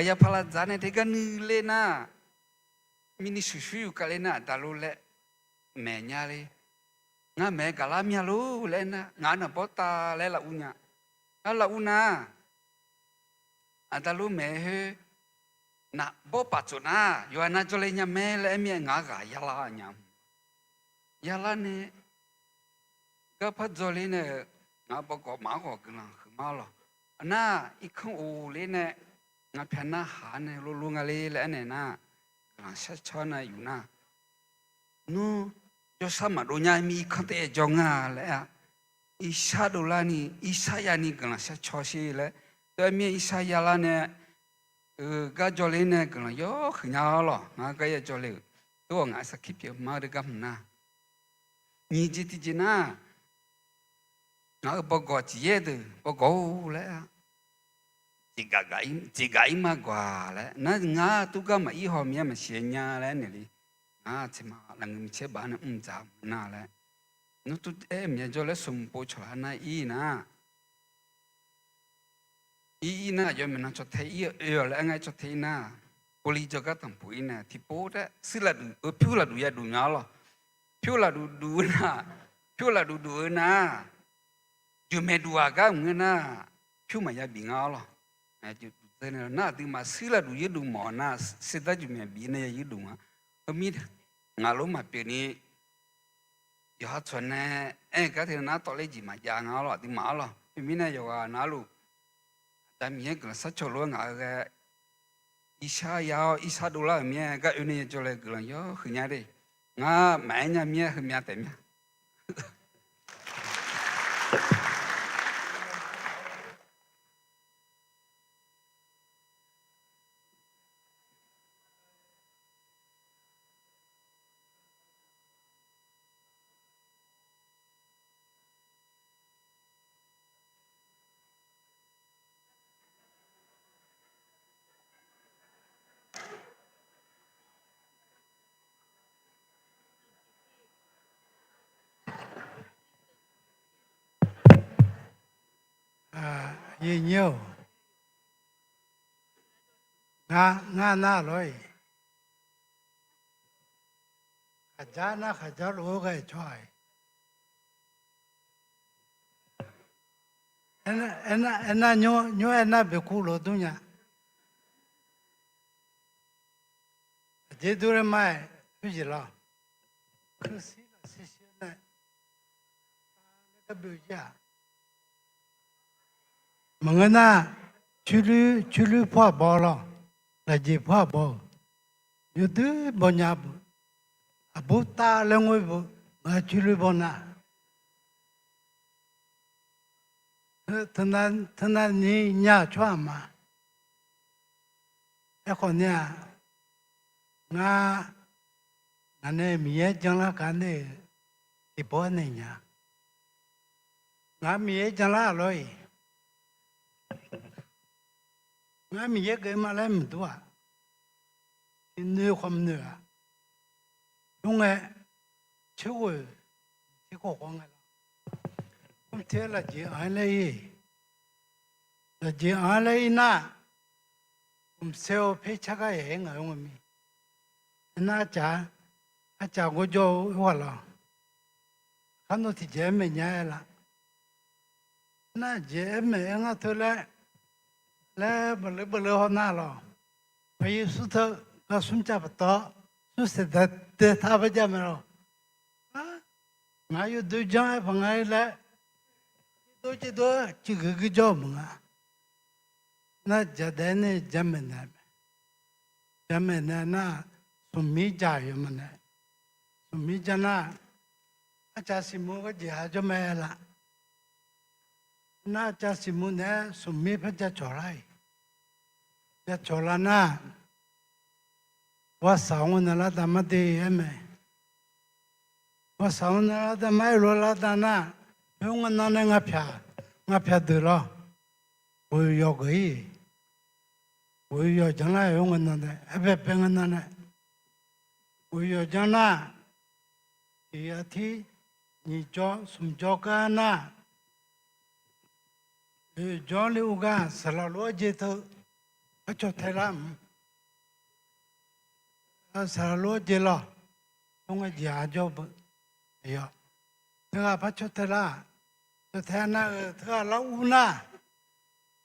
yapaq lavdzaq nae te gar nuir ler nar, mirni shuqshuir yuf kavler nar, aqda lor laer maeq nya le. Ngar maeq-aer gaqlar mya lor laer nar, ngaq naqbawr tav laer lavuv nya. Ngar lavuv nar, aqda lor maeq-eu khoer, naqbawr paf tsof nar, yawqghaq nav jawrle nya mae laer aer mir-aer ngaq-anr ghaq yalar nya. Yalar nae, garpar dzawrler nae-euq, ngaq-euq bawgawq maf-anr khawf guiqlanq huiqma lawq. Aqnar, irkanr of ler nae, ngaq pyaq narhaq nae lolo nga le laer aernaeq nar, guiqlanq shar caw nae yuf nar, nmr, jawrshar maqdov nya mir irkanr taef-aer jawr nga laer-a. Irshar dovlar ni, irshar ya ni guiqlanq shar caw sher laer, tov-aer mir-aer irshar yalar nae, gar jawrler nae guiqlanq yawr huiqnya-awr lawq. Ngar gar ya jawrle-euq, tov-awq ngaq-aer sarkir pyeuf ma-eu de gar hmq nar, nyiq jeq tiqjeq nar, ngaq-euq bawgawq tiq yaer deuq bawgawq-or laer-a, jeqgaf ir ma gawq-aq laer nar, ngar tov gar maqir haw mir-aer maqsiq nya laer naeq le. Ngar tseqma lafngeur micaer baf nae mr dzaq mq nar laer, nmr tov aer-eu myav jawr laer smq pov cawq lar nar ir nar, ir ir nar, aqyawf maeqnan caw tae ir-eu oe-awq laer aer ngar caw tae ir nar, pov li jawrgar tanqpuq ir nae tiqpov taef suir lafduq-eu pyur lafduq ya duq nya-awr lawq. Pyur lafduq duq-eu nar, pyur lafduq duq-eu nar, jeuqmaeq duq ghaq gar mq ngeur nar, pyur maqya bif nga-awr lawq. Nar aqduimaf suir lafduq yurduq mawf nar, serdar jeuqmaeq bif nae ya yurduq nga. Heumir ngaq lof maqpyeuf ni, yawqha tsawq nae aer-eu gar teu nar tawvler jeq maqjav nga-awr lawq, aqduimaf-awr lawq. Khoermirnae yawqghaq navluf, Aqda Miqyaer guiqlanq shar caw lof-aer ngaq-eu ghae, irshar ya-awr irshar dovlar-euq mir-aer gar oe nae ya jawrle guiqlanq yawr huiqnya de. Ngar maqaer nya mir-aer heumyav taef myav. Aqyuif aqnyir-or, ngar nar lawr-iq, khaqdzer nar khaqdzer lof-aer ghae cawq-aq, Aernar, aernar, aernar nymr, nymr aernar beqkur lof dur nya. Aqjeq dur laer ma-aer, khoerjeq lawr. Kursir lafshir shir nae, laer gar byov jir-aq. Maqngeur nar, coerluir, coerluir pawr aqbaw lawr, lafjeq pawr aqbaw-euq, yawdoer baw nya beu, aqbur tav laer ngoer beu, ngaq coerluir baw nar, teunav ni nya-euq tsawrhaq ma. Aerkhawf ni-aq, ngar, ngaq nae Miqyaer janlar gaq nae-euq tiqpov-aer naeq nya. Ngaq Miqyaer janlar lawr-iq, ngar Miqyaer geuf ma laer maqdur-aq, tiqnoeq khawf maqnoeq-aq. Khoerngae, coerghoeq, tiqkhof khawf ngae lawr, mrtir-aer lafjeq anq-aer laer ir, lafjeq anq-aer laer ir nar, mqsaer-eu per car gar yaeq-aer ngaq-anr ngae mir. Aernar arcaq, arcaq gawrjawr-eu oerghaq lawr, kharnov tiqjeq-aer maeq nya-aer laf. Nar jeq-aer maeq-aer ngar teu laer, laer baqleur baqleur haw nar lawr, Paqyeqsur teu gar smrcav paqtawv, smrsaeq daeq daeq tar par jav mae lawr. Ngaq yawdoer janr-aer paq nga-ir laer, cirdov cirdov-aer ciqhuiq guir jawr-euq maqnga. Nar jadae nae jamaeq naeq mae. Jamaeq naeq nar, smqmir jaq-euq yawma nae, smqmir jar nar, arcaq siqmu gharjeq ha jawr mae laf. Nar arcaq siqmu naeq-aer smqmir par jacawq lar-iq, jacawq lar nar, ghawqshaq-anr ngae nan lar da mar de-aer mae. Ghawqshaq-anr ngae nan lar da mar-aer lof lar da nar, khoer ngae nan nae ngapyaq, ngapyaq deuq lawr, ghoeq yawq geuf-ir. Ghoeq yawq janr nar-aer, khoer ngae nan nae, aer baebae ngae nan nae, ghoeq yawq janr nar, tiq yatir nyiq jawr smq jawr gar nar, oeq jawr le ur gar saqlaq lof-aer jeq teu, par caw tae lar mq. Saqlaq lof-aer jeq lawr, khoer ngae jeq-a jawr beu, aqyawf, teughaq par caw tae lar, caw tae nar-euq teughaq lar ur nar,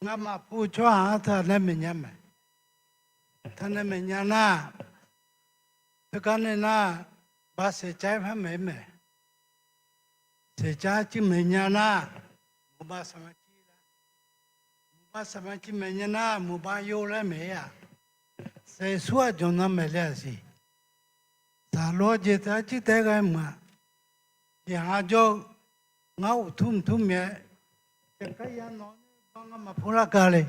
ngamaf pu-eu tsawrhaq-anr teughaq nae maeqnya mae. Teunae maeqnya nar, teugar nae nar, baq saeqcav-aer par maeq-aer mae. Saeqcav-aer cir maeqnya nar, muqbav saqma cir laer, muqbav saqma cir maeqnya nar, muqbav yov laer maeq-ir-aq, saeqsur-aq jawqnan maeqle-aq siq. Saqlof-aer jeq teu arcir taef-aer ghae mq-aq, jeqha jawr-eu, ngar uqtur mqtur mq-aer, jaqkhaer ya nawq-anr nae ba ngamaf pu lar ga le.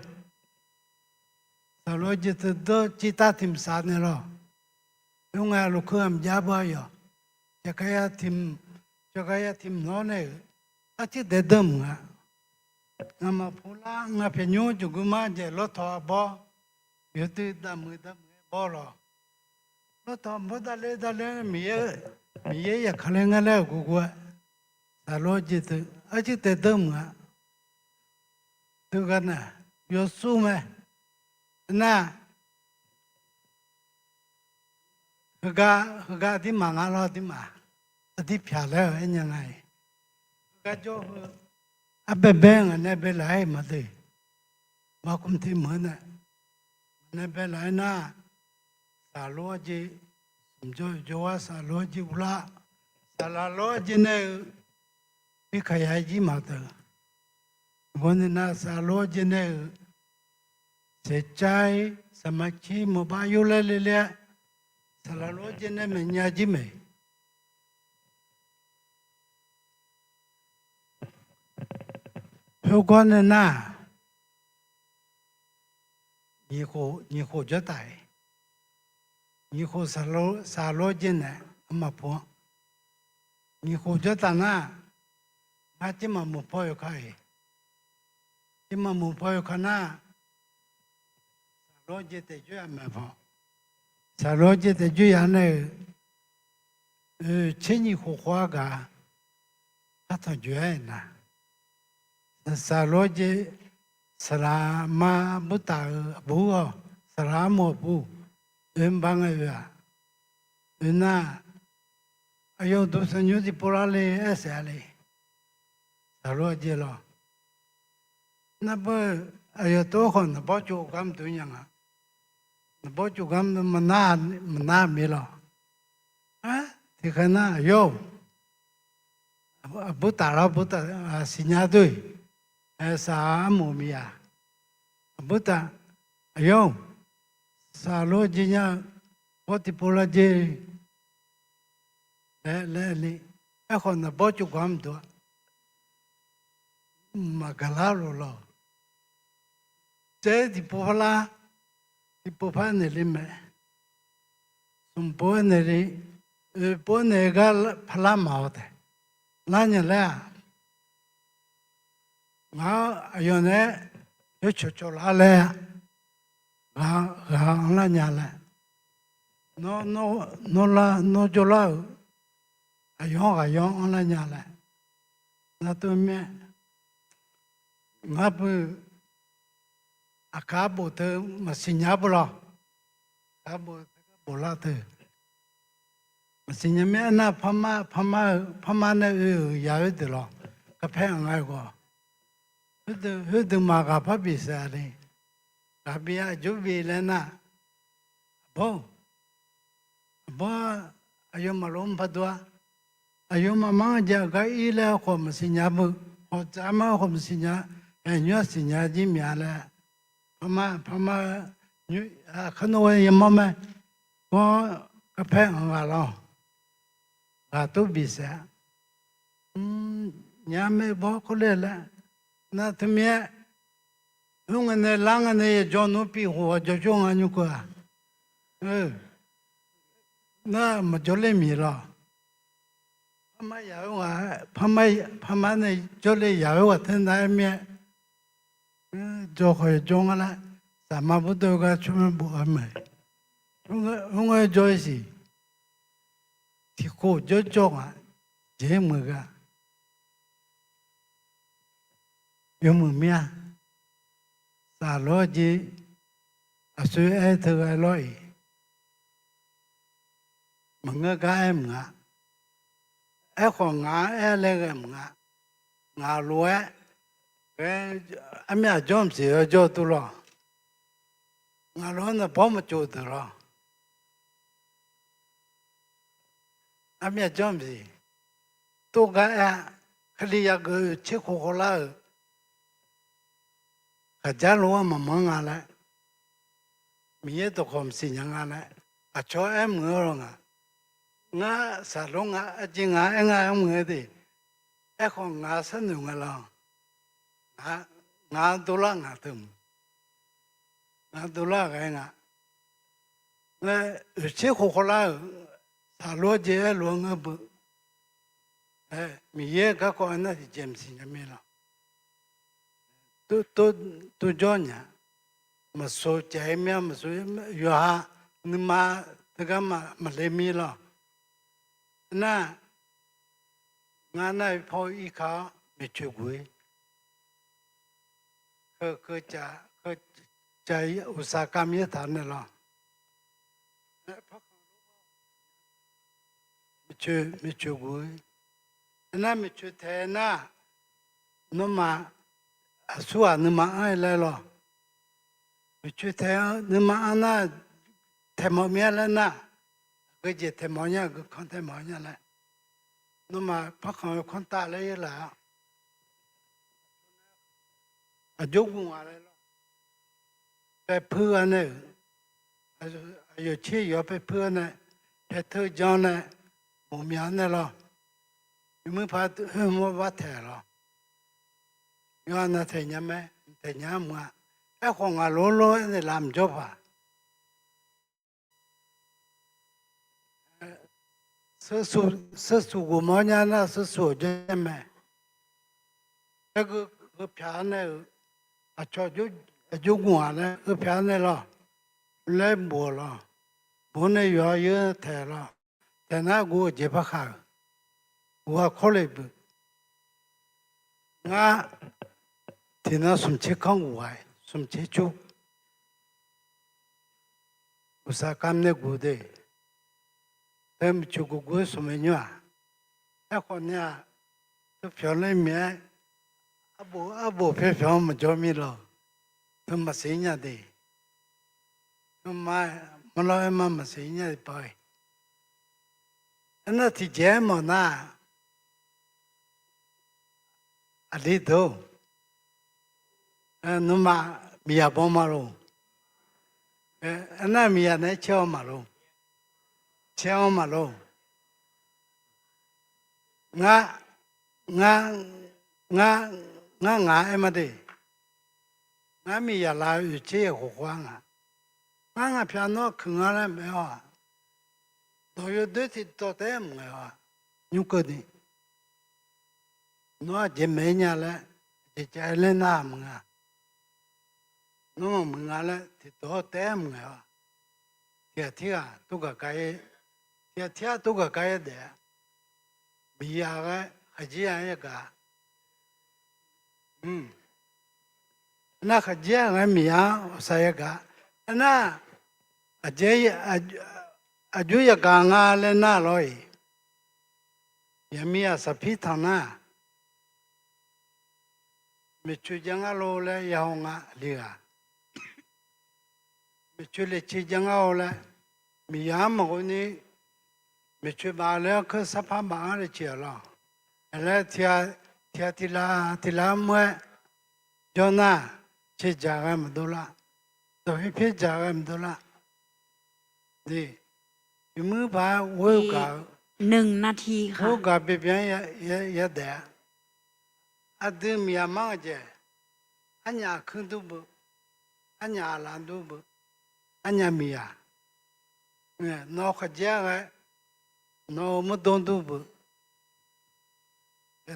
Saqlof-aer jeq teu deur cir tar tiq mq saf naeq lawr. Khoerngae lofkeuv ghaq mq jav beu aqyawf, jaqkhaer ya tiq mq, jaqkhaer ya tiq mq nawr nae-euq, arcir daef deur mq nga. Ngamaf pu lar, ngapyaq nymr jeqgui mar jaeq lawrtawq arbawr, yawdui damq-eu damq-aer bawr lawr. Lawrtawq arbawr davler davler-aer Miqyaer, Miqyaer yaqkaq laer ngar laer-euq guvguv-aer, saqlof-aer jeq teu arcir daef deur mq nga. Teugar nae yawsur mae. Nar, heugar, heugar aqdirmaf nga lawr, aqdirmaf, aqdir pyaq laer-eu aernya nga-iq. Heugar jawr heu, arbaebae ngaq nae baelaf-aer maqdeuq, maqkumq tiq meuq-eu nae, ngaq nae baelaf-aer nar, saqlof-aer jeq, smq jawr yawqjawr-aer saqlof-aer jeq uvlar, saqlaq lof-aer jeq nae-eu, bi kaq ya-aer jir maqdeuq. Aqbawr nae nar saqlof-aer jeq nae-euq, saeqcav-ir saqma cir maqbav yov laer le le-aer, saqlaq lof-aer jeq nae maeqnya jir mae. Khoergar nae nar, nyiq khof, nyiq khof jawr taf-iq, nyiq khof saqlof-aer jeq nae, armaf pu-anr, nyiq khof jawr taf nar, ngar jir maqmuiq paw yawkaq-iq, jir maqmuiq paw yawkaq nar, saqlof-aer jeq taef joer ya maeq paw, saqlof-aer jeq taef joer ya nae-euq, oe, tser nyiq khof khof-aer gaq, par tanq joe-aer-iq nar, saqlof-aer jeq, saqlaq ma bur taf-euq aqbur-awq, saqlaq armawf aqbur, oe mqbav ngae oe-aq, oe nar, aqyawf uqduq tanqnymr tiqpov lar le aer saef-a le. Saqlof-aer jeq lawr, Nar beu, aqyawf tov khawf naqbawr cuf gar maqdur nya nga. Naqbawr cuf gar maqnar, maqnar mir lawq. Tiqkhaeq nar aqyawf-or, aqbur taf lar bur taf, siqnya dui, saq armoq miqya. Aqbur taf, aqyawf-or, saq lof-aer jeq nya-eu, bawr tiqpov lar jeq laer, laer le. Aerkhawf naqbawr cuf gar maqdur-a. Maqgaq lar lof lawq. Tsaev tiqpov par lar, tiqpov par naeq le mae. Smq pov-aer naeq le, oeq pov-aer naeq gar par lar maq-awq taef. Lar nya laer-aq, ngaq-anr aqyawf naeq-aer yawcawq cawq lar laer, ghaq, ghaq-anr lar nya laer, nawr, nawr, nawr lar, nawr jawrlar-euq aqyawf-anr ghaq yawr-anr lar nya laer, nar tov mir-aer, ngar beu aqkar bof teu maqsiq nya beu lawq. Aqkar bof teu gar bof lar teu maqsiq nya mir-aer nar, parmar, parmar-eu, parmar nae oe-euq ya oer deuq lawq. Garpaer anq nga-eu ghawq, khoerdeuq maqghaq par bif saef-a le. Ghaq bif-a aqjox bif laer nar, aqbawr, aqbawr, aqyawfmaf lof-anr pardov-a. Aqyawfmaf mar-anr jav-eu gar ir laer khawf maqsiq nya beu, khawf tsav mar khawf maqsiq nya, aer nymr-aq siqnya jir miq-a laer, parmar, parmar, aqkar nawr ghae yamawr mae. Gawr, garpaer anq ghaq lawq. Ghaq tov bif saef-a. Nya mae bawr khoerler laer, nar teumirnae, oer ngae nae lar ngae nae yajawr nmr pif khof-awr jawr jawr nga nymr keuv-aq. Nar maqjawr ler miq lawq. Parmar ya-eu ghaq, parmar nae jawrle ya-eu ghaq teunav-aer mir-aer, jawr khawf yajawr nga laer, saqma burdov gar tsawrmyanr bof-eu mae. Oer ngae jawr-ir siq. Tiqkhof jawrjawr nga, jeq-aer muiq-eu gar yawmuiq mir-a. Saqlor jeq, aqsur aer teughaq lawr-iq, maqngeur gar aer mq nga. Aerkhawf ngaq-anr aer laer ghae mq nga. Ngaq lof-aer, armyav jawr mqsiq-eu jawr dur lawq. Ngaq lof-aer naqbawr maqtsov deuq lawq. Armyav jawr mqsiq, tov gar aer-a. Kali yageuf tser khof khawvlar-euq, khaqjar lof-aer maqmanr nga laer, Miqyaer dawqkawq maqsiq nya nga laer, aqcawq aer mq-eu lawq nga. Ngar saqlor nga, arjeq nga aer nga aer mq-eu de. Aerkhawf ngaq sharnoeq nga lawq. Ngaq dovlar ngaq teu mq, ngaq dovlar ghae nga. Oeqtser khof khawvlar-euq, saqlor jeq aerlof-aer ngeur beu. Miqyaer garkawv aernar tiqjeq maqsiq nya mir lawq. Tov jawr nya, maqsoq cav-ir mir-a, maqsoq, yawqha nuima teugar maqle mir lawq. Nar, ngar nar-eu paw-eu irkaq-awr miqcoeq guq-ir. Keuv, keuv cav, keuv cav, uqsaqkavm yaertaq nae lawq. Miqcoeq, miqcoeq guq-ir. Aernar miqcoeq taeq nar, nawmaf aqsur ghaq nuima anr-ir laer lawq. Miqcoeq taeq-eu nuima anr nar, taeq mawf mir-a laer nar, aqgeu jeq taeq mawf nya, aqgeu kanr taeq mawf nya laer, nawmaf parkhanq-eu kanr tav laer yaerlaf-a. Aqjox guq ngaq laer lawq. Paepuir-a nae-euq, aqyawf tser yawq-anr paepuir-a nae, paeteu jan nae, mawqmya-a nae lawq. Yawmuiq paq heu mawr bar taeq lawq. Yawqha nav taeq nya mae, taeq nya mq-a. Aerkhawf ngaq lof-aer lof-aer naeqlaf mqjawr paq. Sheurshuq ghof mawr nya nar sheurshuq-awq jawr mae. Aerkhawf heupyaq-a nae-euq, aqcawq aqjox guq ngaq laer heupyaq-a nae lawq. Laer bof-awq lawq. Bof-awr nae yawqha yeur taeq lawq. Taeq nar guv-eu jeq par khaq-euq, guq-a kawrle bui. Ngar tiqnan smq tser kanr guq ghaq-aer smq tser cur. Uqsaqkavm nae guq de. Teu miqcoeq guq guv-aer smq mae nymr-aq. Aerkhawf nae-aq, teupyawq laer miq-aer, Arbof, arbof pyaeq pyaeq-anr maqjawr mir lawq. Teu maqsiq nya de. Teu ma, maqlawr aer ma maqsiq nya de pav-eu. Aernar tiqjeq-aer mawf nar, aqli deuq-or, nuima miqyaq baw ma lor. Aernar miqyaq naeq-aer caer-awr maqlor. Caer-awr maqlor. Ngar, ngar, ngar, ngar ngaq-aer ma de. Ngar miqyaq laf-eu oeq tser yaeq khof khof-ar nga. Ngar ngaq pyaq nawr kuiq ngar laer maqaer-awr-aq, dawq yawdoer tiqdawq taef-aer maqngaeq-awr-aq, nymr keuvni. Nawr aqjeq maeq-aer nya laer, aqjeq cav-aer laer nar maqnga. Nawr maqmuiq nga laer tiqdawq taef-aer maqngaeq-awr, tiqghaq tirghaq tov gaq gar-aer, tiqghaq tirghaq tov gaq gar-aer daef-a. Miqyaq ghae khaqdzer-a yagaq. Aernar khaqdzer-a ghae miqyaq-anr ghawqshaq yagaq. Aernar aqjeq, aqjox yagaq nga laer nar lawr-iq. Yaqmiqyaq saqpir tanq nar, maeqtsoeq jav ngar lor laer yahaw nga aqli ghaq. Maeqtsoeq laeqtsoeq jav ngar-awr laer, miqyaq-anr maqghov ni, maeqtsoeq baf laer-anr keursar par baf-anr laeqtsoeq-aq lawr. Aqlaer tiq ghaq tiq ghaq tiq lar mr-aer jawr nar, cae dzaq ghae maqdov lar. Dawq pyaer pyaer dzaq ghae maqdov lar. Iqmuir paq-aer ghoer-eu gaq-eu, ghoer-eu gaq byaeq byan yadaef-a. Aqdui miqyaq mar-eu jeq, arnyaf aqkuir dur beu, arnyaf aqlaf dur beu, arnyaf miqyaq, nawq-eu khaqdzer-a ghae, nawq-eu mawrdov dur beu.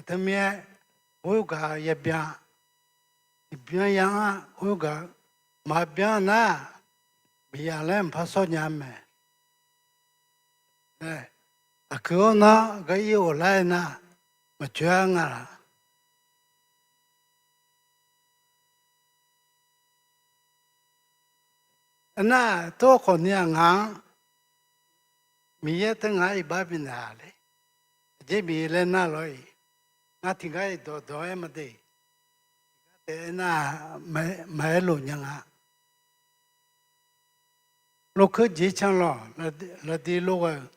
Teumirnae, ghoer-eu gaq-eu yabyan, tiqbyan ya-anr ghoer-eu gaq-eu, maqbyan nar, miqyaq laer mqpar sawr nya mae. Aqkuir-awr nar gar ir ghawqlar-aer nar, maqcoer-a nga laq. Aernar tawrkhawf ni-aq ngaq-anr Miqyaer teu ngaq-anr iqbax bifnaeq-a le. Aqjeq Miqyaer laer nar lawr-iq, ngar tiqgar-iq dawqdawq-aer maqde. Tiqgar taef-aer nar, maqaer lof nya nga. Lokeur jeq can lawq, laqdi lor ghae-eu,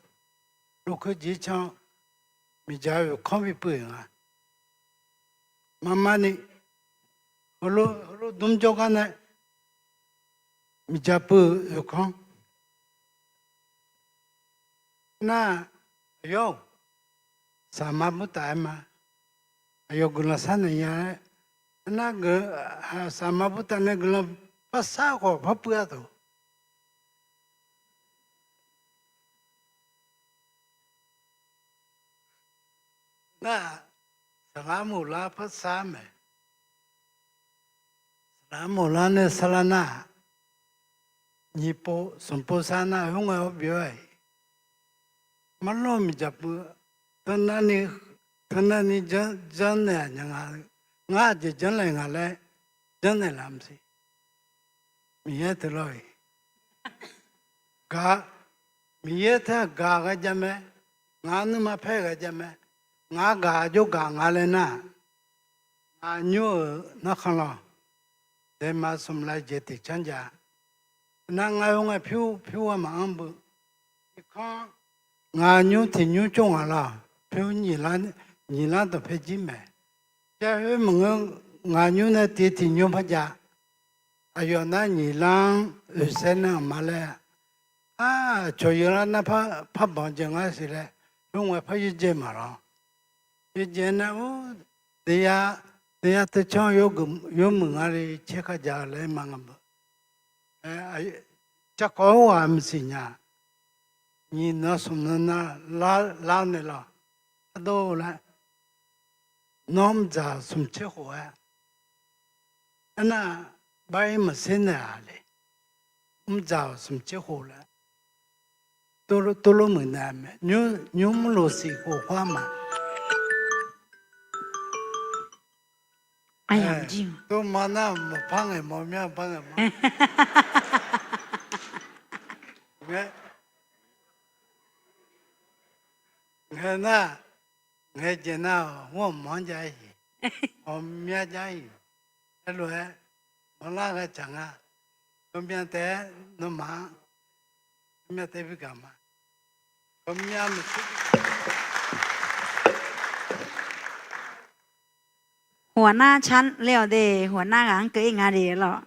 lokeur jeq can, miqdzaq oeqkanr bipeuv-euq nga. Marmarni, heulof dmr jawrgar nae, miqdzaq peuv-euq oeqkanr. Nar, aqyawf-or, saqma burtaf-aer ma. Aqyawf guiqlanq sharnaeq nya-aer, nar, saqma burtaf nae guiqlanq par shar khawf par puiv-a tawq. Nar, saqlaq mawq lar par shar mae. Saqlaq mawq lar nae sarlar nar, nyiq pov smq pov shar nar, khoerngae-awr byov-aer, marlawr miqdzaq puiv, teunavni janrnaeq aqnya nga. Ngar aqjeq janrnaeq nga laer janrnaeq laf maqsiq. Miqyaer teu lawr-iq, gaq, Miqyaer teu-aq gaq ghae jav mae. Ngaq nuima paer ghae jav mae. Ngaq gaq jawrgaq nga laer nar, ngaq nymr-euq narkhan lawq, daema smq lav jeq tiq canr jav. Nar ngar khoerngae pyur pyur-aer maqanr beu. Irkanr, ngaq nymr tiq nymr tsov ngaq lawq, pyur nyiq lar dawqpae jir mae. Jav khoer maqngeur, ngaq nymr nae tiv tiq nymr par jav. Aqyawf nar nyiq lar-anr oeqsaer nar-euq ma laer, aqcawq yawlar nar par banq jeq ngar siq laer, khoerngae par yawjeq maqlawr. Yawjeq nar-ur, daefya, daefya teucanr yawmuiq nga le caer kar jav-eu laer ma nga beu. Carkawv-awr ghaq maqsiq nya. Nyiq nan smq nan nar lar naeq lawq. Ardov laer, nawr mqdzaq smq tser khof-aer, aernar, bar-ir maqser naeq-a le. Mqdzaq-awq smq tser khof laer, tov lor muiq naeq mae. Nymr mrlof siq khof khoer-a ma. Tov ma nar maqpar ngaeq mawf mir-a, par ngaeq ma. Ngae, ngae nar, ngae jeq nar-awq, hmr-awq manr jav-aer siq. Ghawqmya jar-iq, aerlof-aer, mawrlar ghae tsaq nga. Ghawqmya taef-aer nawmaf-anr, ghawqmya taef bi gaq ma. Ghawqmya maqtser bi gaq. Hawqnar car ler-awq de, hawqnar ghaq-anr keuv-ir nga de lawq.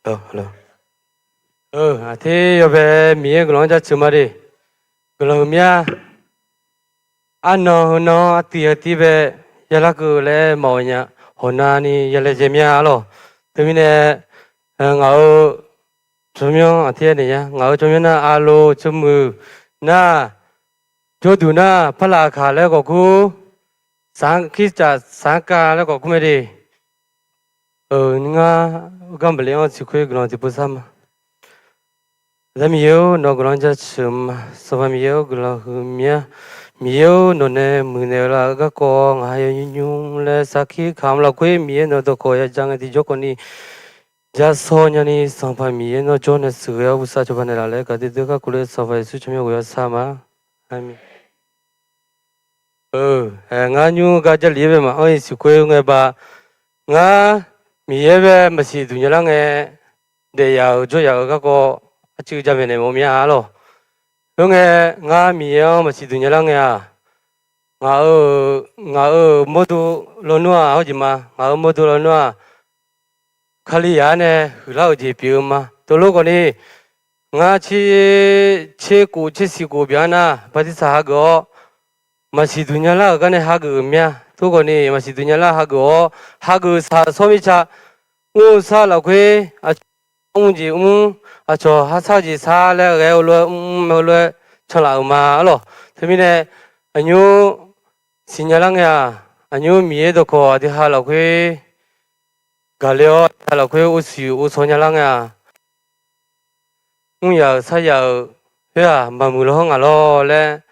Aqter yawbae Miqyaer guiqlanq-anr jaceuq ma de. Guiqlanq huiqmya. Arnan heunan-anr artiv heutiv bae yalar keuv laer maqawq nya, hawqnavni yalaejae mya-a lawq. Teumirnae, ngaq-euq tsawrmyanr aqter naeq ya, ngaq-euq tsawrmyanr nar, alo tsawrmuiq nar, jawrduq nar, parlaq kaq laer khawf kur, saqkir caf saqkar laer khawf kur mae de. Ngar, gar maqle-anr siqkhoer guiqlanq tiqpov sar ma. Aqda Miqyaer-or, nawq guiqlanq jaceuq ma. Sanqpaq Miqyaer-or, guiqlanq huiqmya. Miqyaer-or, nawqnae muiqnaeq-eu la-eu garkawv ngaq ha yaw nymr nymr laer sarkir kamq lafkhoer Miqyaer nawq-eu dawqkawq ya ja ngae tiqjawr khawfni, ja sawr nyani Sanqpaq Miqyaer nawr jawr nae sheuqghae-awr bosav cawba naeqlaf laer gaqdui dui kakhof le Sanqpaq Yeqsur tsawrmyanr ghoe-awr sar ma. Aqmeq. Ngar nymr gar Jarlif-aer bae maqanr-iq siqkhoer ngae ba. Ngar Miqyaer bae maqsiq duq nya lar ngae, daef yaf-euq jawr yaf-euq garkawv arcuiv jamaeq naeq mawf mya-a lawq. Khoerngae, ngar Miqyaer-anr maqsiq duq nya lar ngae-aq, ngaq-euq mawrdo lawnmr-aq hawr jeq ma. Ngaq-euq mawrdo lawnmr-aq, Kalizaq-anr nae huiqlar-euq jeq pyeuf-eu ma. Teulof khawfni, ngar tser, tser khof tser siq khof byan nar bartirsaq hageuf-awr, maqsiq duq nya lar-euq gar nae hageuf-euq mya. Teulof khawfni maqsiq duq nya lar hageuf-awr, hageuf saq-euq tsawr mirtsa, mr-eu sar lafkhoer aqcawq mr jeq mr, aqcawq harsar-eu jeq sar laer ghae-eu lof-aer mr, mr-eu lof-aer canlaf-euq ma-a lawq. Teumirnae, aqnymr siqnya lar ngae-aq, aqnymr Miqyaer dawqkawq aqdui ha lafkhoer gaqle-awr, aqdui ha lafkhoer ovsiq ovsaw nya lar ngae-aq, mr yaf-euq sar yaf-euq khoer-aq, maqmuiq law hawr ngaq lawr laer,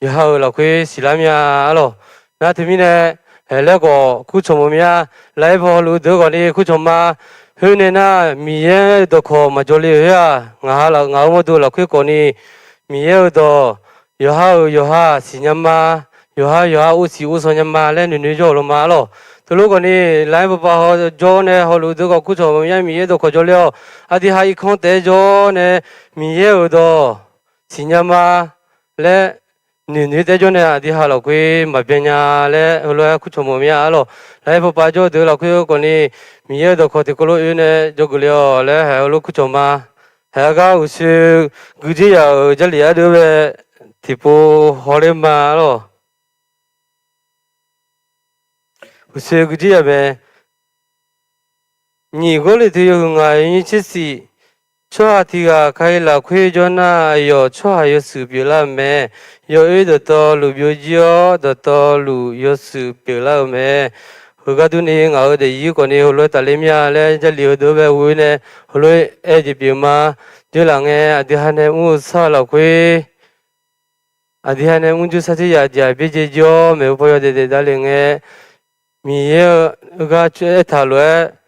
yawqha-euq lafkhoer siqlar mya-a lawq. Nar teumirnae, haeq laer khawf kurcawq mawf mya. Laf-aer paw hawluf deuq khawfni kurcawq ma. Khoernae nar, Miqyaer-euq dawqkawq maqjawr le-euq khoer-aq, ngaq ha laf, ngaq-euq mawrdo lafkhoer khawfni, Miqyaer-euq dawq, yawqha-euq yawqha siqnya ma, yawqha yawqha ovsiq ovsaw nya ma laer noeqnoeq jawr-euq lawr ma-a lawq. Teulof khawfni, laf-aer paw paw haw jawr nae hawluf deuq khawf kurcawq mawf mya. Miqyaer dawqkawq jawrle-awq. Aqdui ha irkanr taef-aer jawr nae, Miqyaer-euq dawq siqnya ma laer noeqnoeq taef-aer jawr nae, aqdui ha lafkhoer maqbyan nya laer heulof-aer kurcawq mawf mya-a lawq. Laf-aer paw paw jawr deuq lafkhoer khawfni, Miqyaer-euq dawqkawq tiqkawv lof oe nae jawrgeuf le-awq laer haeq heulof kurcawq ma. Haeq-aer gar uqshoe guirdzer yaf-euq Jarlif ardeuv bae tiqpov hawler ma-a lawq. Uqshoe guirdzer yaf mae. Nyiq Gawrliqtu yawhuiq ngaq yawnyir tser siq, tsawrhaq tiq ghaq Kali lafkhoer jawr nar, aqyawf tsawrhaq yawshuif pyeuflar-euq mae. Yawoer dawqtawvluf byovjir-awr, dawqtawvluf yawshuif pyeuflar-euq mae. Heugar durni ngaq-euq daefzir khawfni heulof-aer tafler mya laer Jarlif heudeuq bae ghoe nae heulof-aer aer jeq pyeuf ma. Dzoerlaf ngae aqdui ha nae mr-eu sar-eu lafkhoer, aqdui ha nae mrjur sar tser yaf jeq-aq byaerdzae jir-awr, maeqhu paw yawdaef daef davle ngae, Miqyaer-eu gar aertaq lof-aer,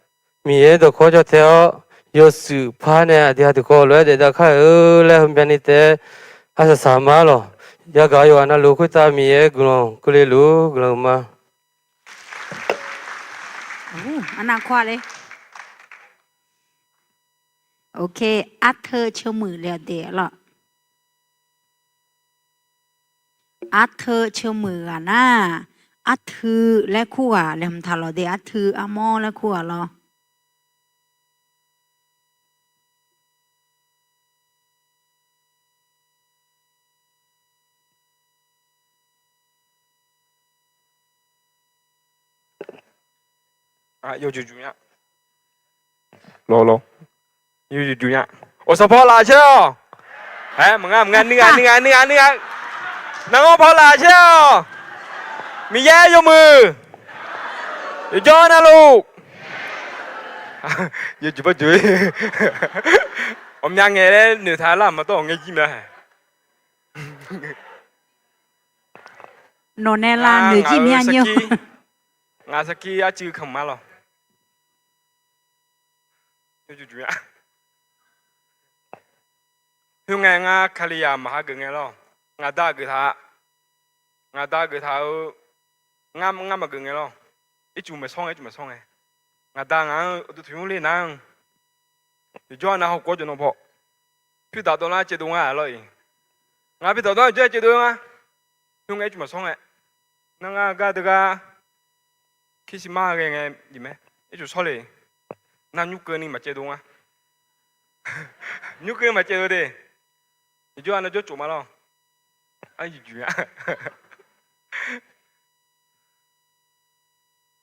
Miqyaer dawqkawq jawr tae-awr, yawshuif par nae aqdui ha tiqkawv lof-aer daef dav kar-eu laer heumyani taef-aer arsaq saq ma lawq. Yagaq yawqghaq navluf khoertav Miqyaer guiqlanq keuvle luf-ur guiqlanq ma. Arnav kawr-a le. Ok, arteu ceuq muiq le-awq de lawq. Arteu ceuq muiq ghaq nar, artui laer kur ghaq laeqhmq taq lawq de, artui armawr laer kur ghaq lawr. Yawjuq juq mya. Lawr lawr. Yawjuq juq mya. Awq, sanqpaq laf caer-awq. Aer, maqnga maqnga, nuighaq nuighaq nuighaq nuighaq. Nanganr paw laf caer-awq. Miqyaer yawmuiq yawjawr navluf. Yawjuq barjuq. Ghawqmya ngae laer noeqtaq lar maqdawr-awq ngae jir mya. Nawqnae lavnoeq jir mya nyir-awr. Ngaq sarkir arcuiv kamq ma lawq. Yawjuq juq mya. Khoerngae ngar Kalizaq maqha geuf ngae lawr. Ngaq da geuf taq-a. Ngaq da geuf taq-eu, ngar, ngar maqgeuf ngae lawr. Ircuf maqshawr ngae, ircuf maqshawr ngae. Ngaq da ngaq-anr uqduq tanqnymr ler nar-anr, yawqjawr nav hawkawv jawq nan paw, pyur daq dawv nar caevdov ngar lawr-iq. Ngaq pyur daq dawv nar yawqjawr caevdov-eu nga. Khoerngae ircuf maqshawr ngae. Nar ngar gar deugar Christmas ghae ngae jeq mae. Ircuf shawr le. Nar nymr keuvni maqcaevdov nga. Nymr keuvni maqcaevdov de. Yawqjawr nav jawr tsof ma lawr. Arjuif juif-a.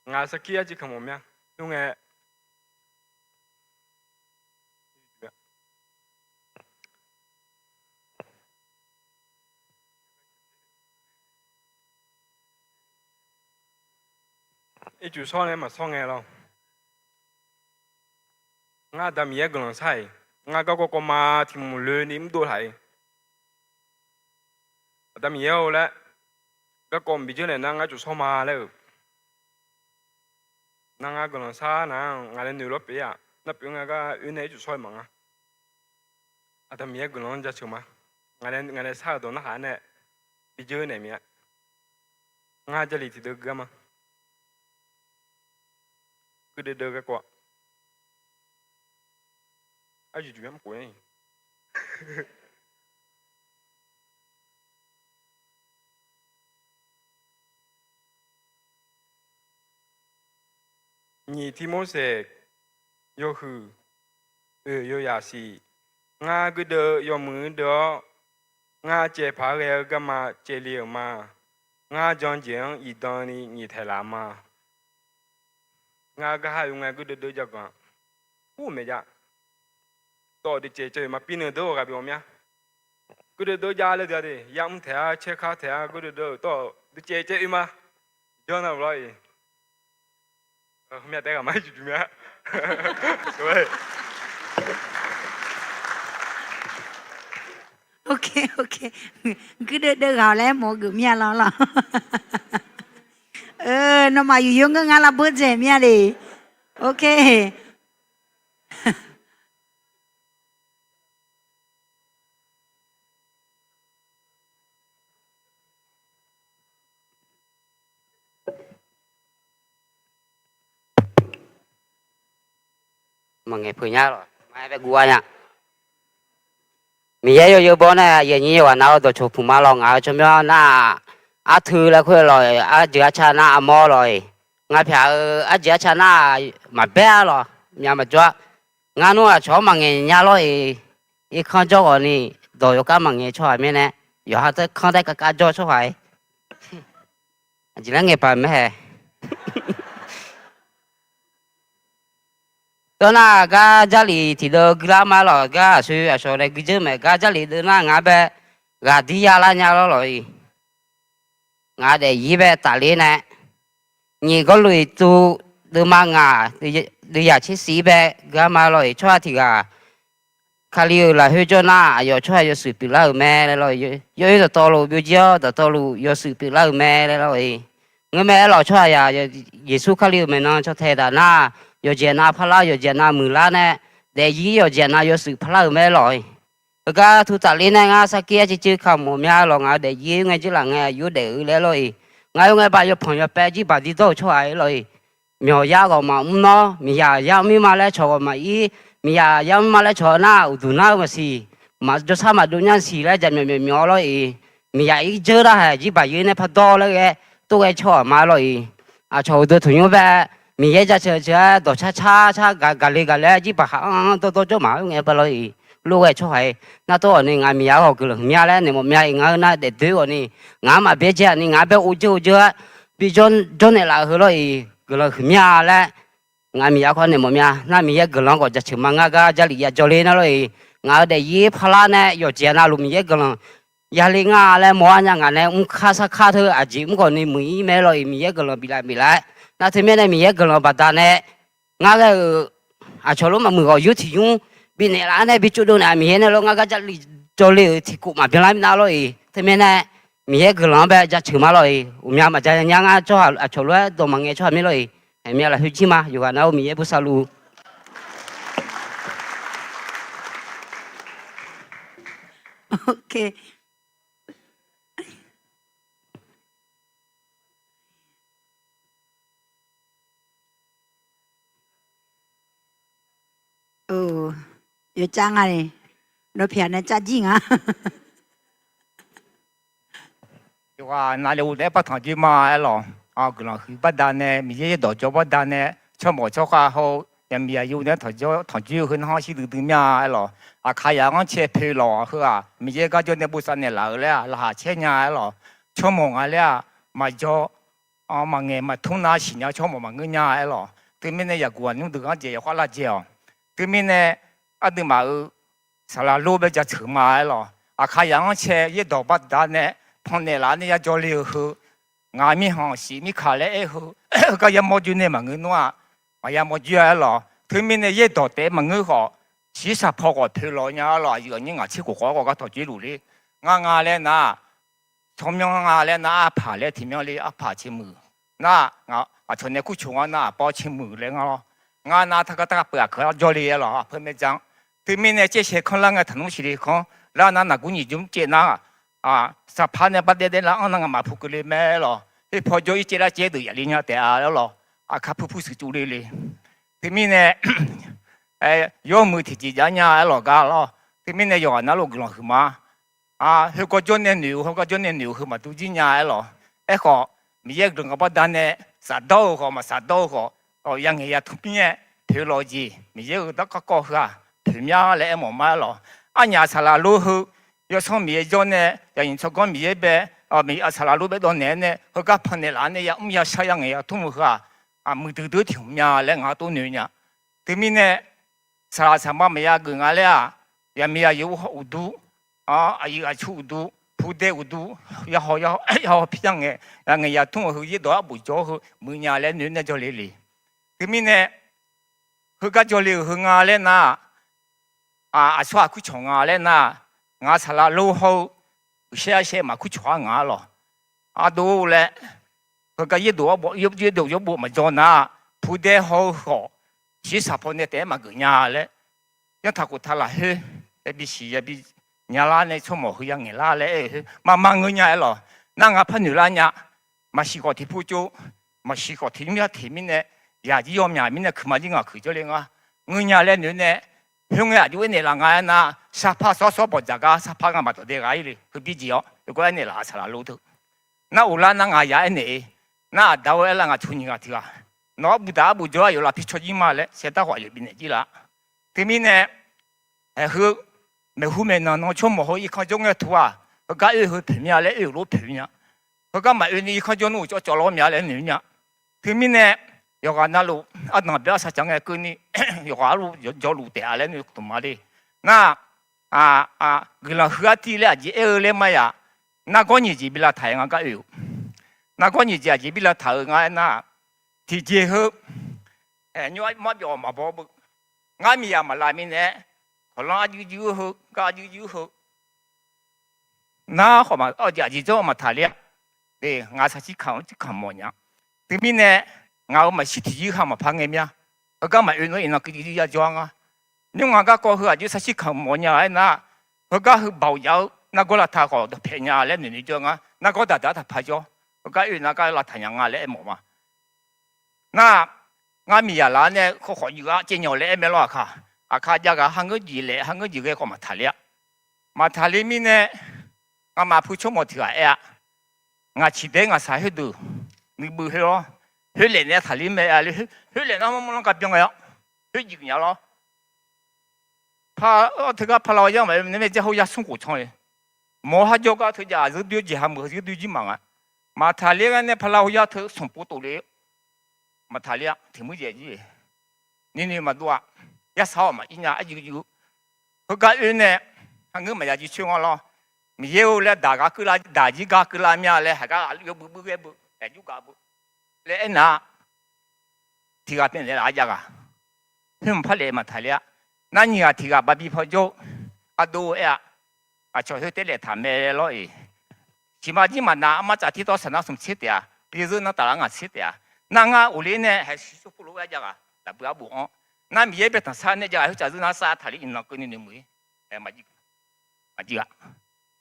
Ngaq sarkir arciv kamq mawf mya. Khoerngae Ircuf shawr nae maqshawr ngae lawr. Ngar Aqda Miqyaer guiqlanq shar-iq, ngar garkawv kawv ma tiq mq loeni mrdov taq-iq. Aqda Miqyaer-or laer, garkawv mq bijeur naeq nar ngar cuf shawr ma laer-euq. Nar ngar guiqlanq shar nar-anr ngaq nae noeq lawr pyeuf-ir-aq, nar pyeuf nga gar oer nae ircuf shawr-eu maqnga. Aqda Miqyaer guiqlanq-anr jaceuq ma. Ngaq nae, ngaq nae shar-euq dawq narhaq-aer nae bijeur naeq mia. Ngar Jarlif tiqdeuv gui-ar ma. Guirdeuv deuv garkawv-a. Arjuif juif-a mr khof-aer Nyiq Tirmorseq yawhuiq oeq yawyaq siq. Ngar guirdeuv yawmuiq-anr deuv-awr, ngar caev paq-aer ghae-eu garma caevle-euq ma. Ngar jan jeq-anr iqdan ni nyiq taeq laf ma. Ngar garha oe ngae guirdeuv deuv jav ganq-a. Ur maeq jav. Dawq deuq caev caev-euq maqpir nui deuq-awq ghaq bif ghawq mya. Guirdeuv deuv jav laer deuq-a de, yar mr taeq-a, caer kar taeq-a, guirdeuv deuv-euq tawr-awq deuq caev caev oe ma. Jawr nar-eu lawr-iq. Hmya taef ghaq ma juq juq mya. Guirdeuv deuv ghaq-awq laer mawf-eu geuf mir-a lawr lawr. Nawmaf yuqyoer ngeur ngar lavbeur dzaeq mir-a le. Ok. Maqngaeq peuq nya lawq, maqaer bae guv-ar nya. Miqyaer yawzeu baw nae aqyuif aqnyir yawqghaq nav-eu dawqcawq puq ma lawq. Ngaq-euq tsawrmyanr nar-aq, artui laer kur-eu lawq, arjeuq arca nar armawr lawq-iq. Ngar pyaq-eu arjeuq arca nar-aq maqbaer-a lawq, myav maqjawr-a. Ngar nmr aqcawq-anr maqngaeq nya lawr-iq. Irkanr jawr ghawq ni, dawq yawkar maqngaeq tsawrhaq mirnae, yawqha teu kanr tae kavkav jawr tsawrhaq-ir. Aqjeq laer ngaeq paq mae hae. Tawr nar gar Jarlif tiqdeuv guilar ma lawq, gar aqsur aqshawq nae guidzeur maeq gar Jarlif deuv nar ngar bae ghaq dir ya lar nya lawr lawq-iq. Ngaq daefzir bae tafler nae, nyiq Gawrluiq tuv deuvma ngaq, deuvzaq tser shif bae guilar ma lawq-iq. Tsawrhaq tiq ghaq Kali-euq lafkhoer jawr nar aqyawf tsawrhaq yawshuif pyeuflar-euq mae laer lawq-iq. Yawoer dawqtawvluf byovjir-awr dawqtawvluf yawshuif pyeuflar-euq mae laer lawq-iq. Ngeur mae aerlawq tsawrhaq yaq Yeqsur Kali-euq maeqnan caw tae taf nar, yawqjeq nav parlar yawqjeq nav muiqlar nae, daefzir yawqjeq nav yawshuif parlar-euq mae lawq-iq. Heugar tuvtafler nae ngar sarkir arcuiv cuiv kamq mawf mya lawq. Ngaq-euq daefzir ngae jir laf ngae aqyawf daef-eu laer lawq-iq. Ngaq-euq ngae baq yawpanq yawpaev jirbaq dirdawr-eu tsawrhaq-ir lawq-iq. Myawq yar ghawq maqmr nawr, miqyaq yar mr ma laer cawq ghawq maqir, miqyaq yar mr ma laer cawq nar uqduq nar-eu maqsiq, jawrshar maqdov nyar siq laer jaqmyawf myawf myawf lawr-iq. Miqyaq ir dzeur lar haeq jirbaq yar nae pardawr laer ghae, tov ghae cawq-aq ma lawr-iq. Aqcawq uqduq tanqnymr bae, Miqyaer jaceuq ceuq-aer dawq car car car gaq gaqle gaqle-aer jirbaq khaq anr anr dawrdawr jawr maq-aer ngae ba lawr-iq. Lof ghae tsawrhaq-iq, nar tov ghawq ni ngaq miqyaq ghawq guiqlanq huiqmya laer naeq mawf mya-iq. Ngaq-eu nar daefdoer ghawq ni, ngaq-anr maqbyaer jae-aq ni ngaq-anr bae or dzeur or dzeur-aer bi jawrnaeq laf-eu heu lawr-iq, guiqlanq huiqmya laer ngaq miqyaq khawf naeq mawf mya. Nar Miqyaer guiqlanq khawf jaceuq ma. Ngar gar Jarlif ya jawrler nar lawr-iq, ngaq-euq daefzir parlar nae yawqjeq navluf Miqyaer guiqlanq yale nga laer mawr-ar nya. Ngaq nae mr kar sar kar teu aqjeq mr khawf ni muiq-ir mae lawr-iq. Miqyaer guiqlanq biflaf biflaf-aer nar teumirnae Miqyaer guiqlanq baqdanae ngar ghae-euq aqcawq lof maqmuiq ghawq yur tiq yur bifnaeq laf-aer nae bi tsovdov naeq-a Miqyaer nae lawr. Ngar gar Jarlif jawrle-euq tiqkov maqbyan lar mirnav lawr-iq. Teumirnae Miqyaer guiqlanq-anr bae jaceuq ma lawr-iq. Uqmya maqja nya ngar tsawrhaq aqcawq lof-aer dawq maqngae tsawrhaq mir lawr-iq. Aqmya lafkhoer jir ma. Yawqghaq nar-eu Miqyaer bosav luf. Ok. Yawcar nga ni, nawq pyaq nae car jir nga. Yawqghaq navluf-eu taef-aer partanq joer ma aerlawq. Guiqlanq huiq baqdanae, Miqyaer yaerdawq jawr baqdanae, tsawrmawq tsawrkhav hawr-eu yaqmiq yaqyur nae tanqjoer-eu heu narhaq shir duidui mir-a aerlawq. Aqkaqzaq-anr cae poeq lawq heu-aq, Miqyaer garjawr nae bosav naeqlaf-euq laer-aq laqkhaq caer nya aerlawq. Tsawrmawq nga laer-aq maqjawr, maqngaeq maqtmr nar siqnya tsawrmawq maqngeur nya aerlawq. Teumirnae yaqguq aqnymr deuq-anr dzaeq yawkhav lavjae-awq. Teumirnae aqduimaf-euq saqlaq lor bae jaceuq ma aerlawq. Aqkaqzaq-anr cae yaerdawq baqdanae pannaeq laf nae yajawr le-eu heu, ngaq mirkhanq siq mirkaq laer aer-eu heu, heugar yamawr joer nae maqngeur nmr-aq, maqya mawr joer-a aerlawq. Teumirnae yaerdawq taef-aer maqngeur khawf, shiqshaq paw khawf poeq lawq nya aerlawq. Aqyuif aqnyir ngaq tser khof khawf-awr khawf gar tawqjoer luf le. Ngar nga laer nar, tsawrmyanr nga laer nar, arpaq laer tiqmyanr le, arpaq tsemuiq. Nar, aqcawq nae kurcoq nga nar, aqpawr tsemuiq laer ngar lawr. Ngar nar tarkar tarkar peuq aqkeuq-anr jawr le aerlawq, aqpeu maerjan. Teumirnae caershae kanrlar ngae taqnmr siqle kanr lar nar, naqgur nyiq jmr caev nar, saqpar nae bardaer daer lar-anr nar ngamaf pu keuvle mae aerlawq. Her paw jawr-ir caev lar caev deuq yaf le nya taef-a aerlawq. Aqkar purpur shuif tsov le le. Teumirnae yawmuiq tiqjeq jav nya aerlawq gar lawr. Teumirnae yawqghaq navluf guiqlanq huiq ma. Heugar jawr nae noeq-eu, heugar jawr nae noeq-eu heu maqdur jir nya aerlawq. Aerkhawf, Miqyaer guiqlanq baqdanae shafdawr-eu khawf maqshafdawr-eu khawf, yangaeq yatmr mir-aer poeq lawq jeq, Miqyaer-euq darkar kawv heu-aq poeq mya laer aermawf ma aerlawq. Arnyaf saqlaq lor heu, yawsanr Miqyaer jawr nae, yaqnyiq tsawrganr Miqyaer bae, saqlaq lor bae dawv naeq-aer nae heugar pannaeq laf-aer nae yamr yashar yangaeq yatmr-eu heu-aq, muiqdui dui tiq hmq mya laer ngaq-anr tov noeq nya. Teumirnae saqlaq saqma maqya geuf nga laer-aq, yaqmiq yaqyur uqdur, aqyuif aqtsu uqdur, pudae uqdur, yahaw yahaw pir yangaeq, yangaeq yatmr-eu heu yaerdawq arbof jawr-eu heu muiq nya laer noeq nae jawr le le. Teumirnae heugar jawr le-euq heu nga laer nar, aqsur aqkur cawq nga laer nar, ngaq saqlaq lor hawr-eu uqshaer arshaer maqkur cawq-ar ngaq-ar lawq. Ardov laer heugar yaerdawq yawbof maqjawr nar, pudae haw-eu khawf, shiqshaq paw nae taef-aer maqgeuf nya laer, yanrtaq khoftaq lafkhoer yabi siq yabi nyalar nae tsawrmawq heu yangaeq lar laer aer-eu khoer maqma ngeur nya aerlawq. Nar ngaq par noeq lar nya. Maqsiq khawf tiq pur tsov, maqsiq khawf tiq nymr yar teq mirnae, yaq jir yawmyaq mirnae kuiqma jir ngaq kuiq jawrle nga. Ngeur nya laer noeq nae, khoerngae aqjox aernaeq laf nga aernar, sarpar sawr sawr bawq dzaq gar sarpar ngamaf dawq dae ghaq-ir le. Heubir jeq-awr heugar aernaeq laf-a saqlaq lor teu. Nar uqlar nar ngaq yaq aernaeq-ir. Nar aqda-or aerlar ngaq teu nyiq ghaq tiq ghaq, nawq-anr bufdaq arbof jawr-ar yawf lavpir caw jir ma laer saerdav khawf aqyawf bifnaeq jir laf. Teumirnae, aer heu, maeqhu maeqnan nan tsawrmawq heu irkanr jawr ngae teu-aq, heugar oe heu poeq mya laer oe-euq lor poeq nya. Heugar maqoe ni irkanr jawr nmr-euq cawv cawv lawr mya laer noeq nya. Teumirnae, yawqghaq navluf ardanq bae arsaq caq ngae keuvni, yawqghaq arluf jawrluf taef-a laer noeq tmq ma le. Nar, guiqlanq heu artiv laer aqjeq aer-eu laer ma yaq. Nargawr nyiq jeq bi lavtaq-aer nga gar oe-euq. Nargawr nyiq jeq aqjeq bi lavtaq-euq nga aernar, tiqjeq heu, nymr-ar marbyawf maqbaw beu. Ngar miqyaq maqlav mirnae-aer, kawqlanr arjuir juir heu, gar arjuir juir heu, nar khawf aqjeq aqjeq jawr maqtaq ler-a. Ngaq sarshir kamq-anr tsirkamq mawf nya. Teumirnae, ngaq-euq maqshir tiqjir ha maqpar ngae mir-a. Heugar maqoe nar iqnan keuv juir yajawr-ar nga. Nymr ngaq garkawv heu aqjox sarshir kamq mawf nya aernar, heugar heu baoq jav-eu nargawr lavtaq khawf dawqpae nya laer noeqnoeq jawr nga. Nargawr daqdaq taqpar jawr, heugar oe nar gar lavtaq nya nga laer aermawf ma. Nar, ngar miqyaq laf-ar nae khawf khawf juif-ar caev nyawq laer aer mae lawr aqkaq. Aqkaq jav ghaq har ngeur jeq laef har ngeur jeq ghae khawf maqtaq ler-a. Maqtaq ler mirnae, ngamaf pu tsawrmawq tiq ghaq aer-a. Ngaq ciqdaer ngaq saq khoerdeuq nuibuv khoer-awr, khoerlaeq nae taqler mae-a le, khoerlaeq nar mawrmawr lanr garbyan ghae-awr, khoerjuif nya lawr. Par-awr teugar palav yar maqoe nae maer jar hawr yar smr khof can-e. Mawq-awr har jawr gar teujav-aq zeur doer jeq ha meuq zeur doer jir maqnga. Maqtaq ler gar nae palav yar teu smq pov tof le. Maqtaq ler-a tiq muir jaeq jir. Nuinoeq maqdov-aq, yarsaq-awr maqir nya arjuif juif-eu. Heugar oe nae, ha ngeur maqya jir coer nga lawr. Miqyaer-eu laer daq gar keuvlar daq jir gar keuvlar mir-a laer haq gar aqluf yawbuv buir ghaer beu, aqjur gaq beu laer aernar, tiq ghaq pyaeqnaeq laf-ar jav ghaq. Khoer maqpar laef maqtaq ler-a. Nar nyiq ghaq tiq ghaq babi paw jawr-eu, ardov-eu aer-a. Aqcawq khoer taer laeftaq mae lawr-iq. Siqma jir maqnav armar tsaf tir tawr saqnar smq tser taef-a. Pyeuf zeur nar taflar ngaq tser taef-a. Nar ngar uqler nae haeq siq tsawrpuq lof-aer jav ghaq lafbui arbof-anr. Nar Miqyaer byaertanq sar nae jav ghaq khoertaq zeur nar sar taqler iqnan keuvni noeqmuiq-ir. Maqjir-aq.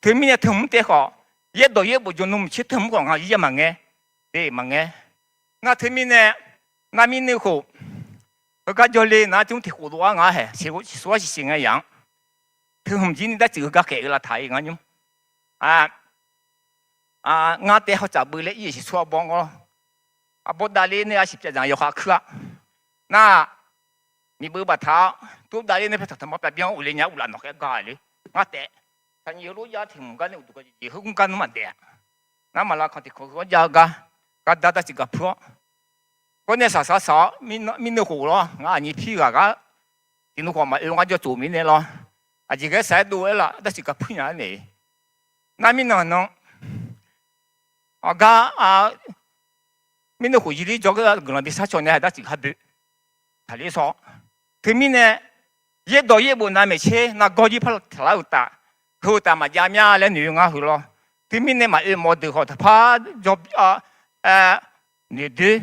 Teumirnae teu hmq taef khawf, yaerdawq yaerbof jawr nmr tser teu hmq khawf nga yar maqngae. Te maqngae. Nar teumirnae, nar mirnuikhof, heugar jawrle nar jmr tiq khof dov-ar nga hae, siqsur-ar siqsiq ngae yaq-anr. Teu hmq jir ni dartsuif heugar khaeq-eu lavtaq-ir ngar nymr. Ngar taef hawtsaf beu laer ir-euq siqsur-ar bawr ngawr. Arbawr davler nae arsiq pyav dzaq yawkhav kuir-a. Nar, miqbeuv baftaq-awr tov davler nae paeq taqtaq ma pyav byan-anr uqle nya uvlaf nawq khaer gar le. Ngar taef, saqnyiq heulof jav tiq hmq gar nae uqduq gar jeq jeq heugar gar nmr maqdaef-a. Nar maqlav kanq tiq kanq heu-anr jav-eu gar, gar dar dartsuif gaq pu-awr, gawr nae saqsaq saq-awr, mirnuikhof lawr ngar aqnyir pir ghaq gar, tiqnuv khawf maqoe ngar jawr tsof mirnae lawr. Aqjeq ghae saq-aer dov-aer laf dartsuif gaq pu nya-aer nae. Nar mirnan nan, aqgar, mirnuikhof jirlir jawr-eu guiqlanq bi sharcaw nae haq dartsuif har boe taqler sawr. Teumirnae, yaerdawq yaerbof navmaeq tser nargawr jir par taqlar-eu taf, heu-eu taf maqjav mya laer noeq-eu ngar heu lawr. Teumirnae maqoe mawf deuq khawf taqpar jawr noeq doer,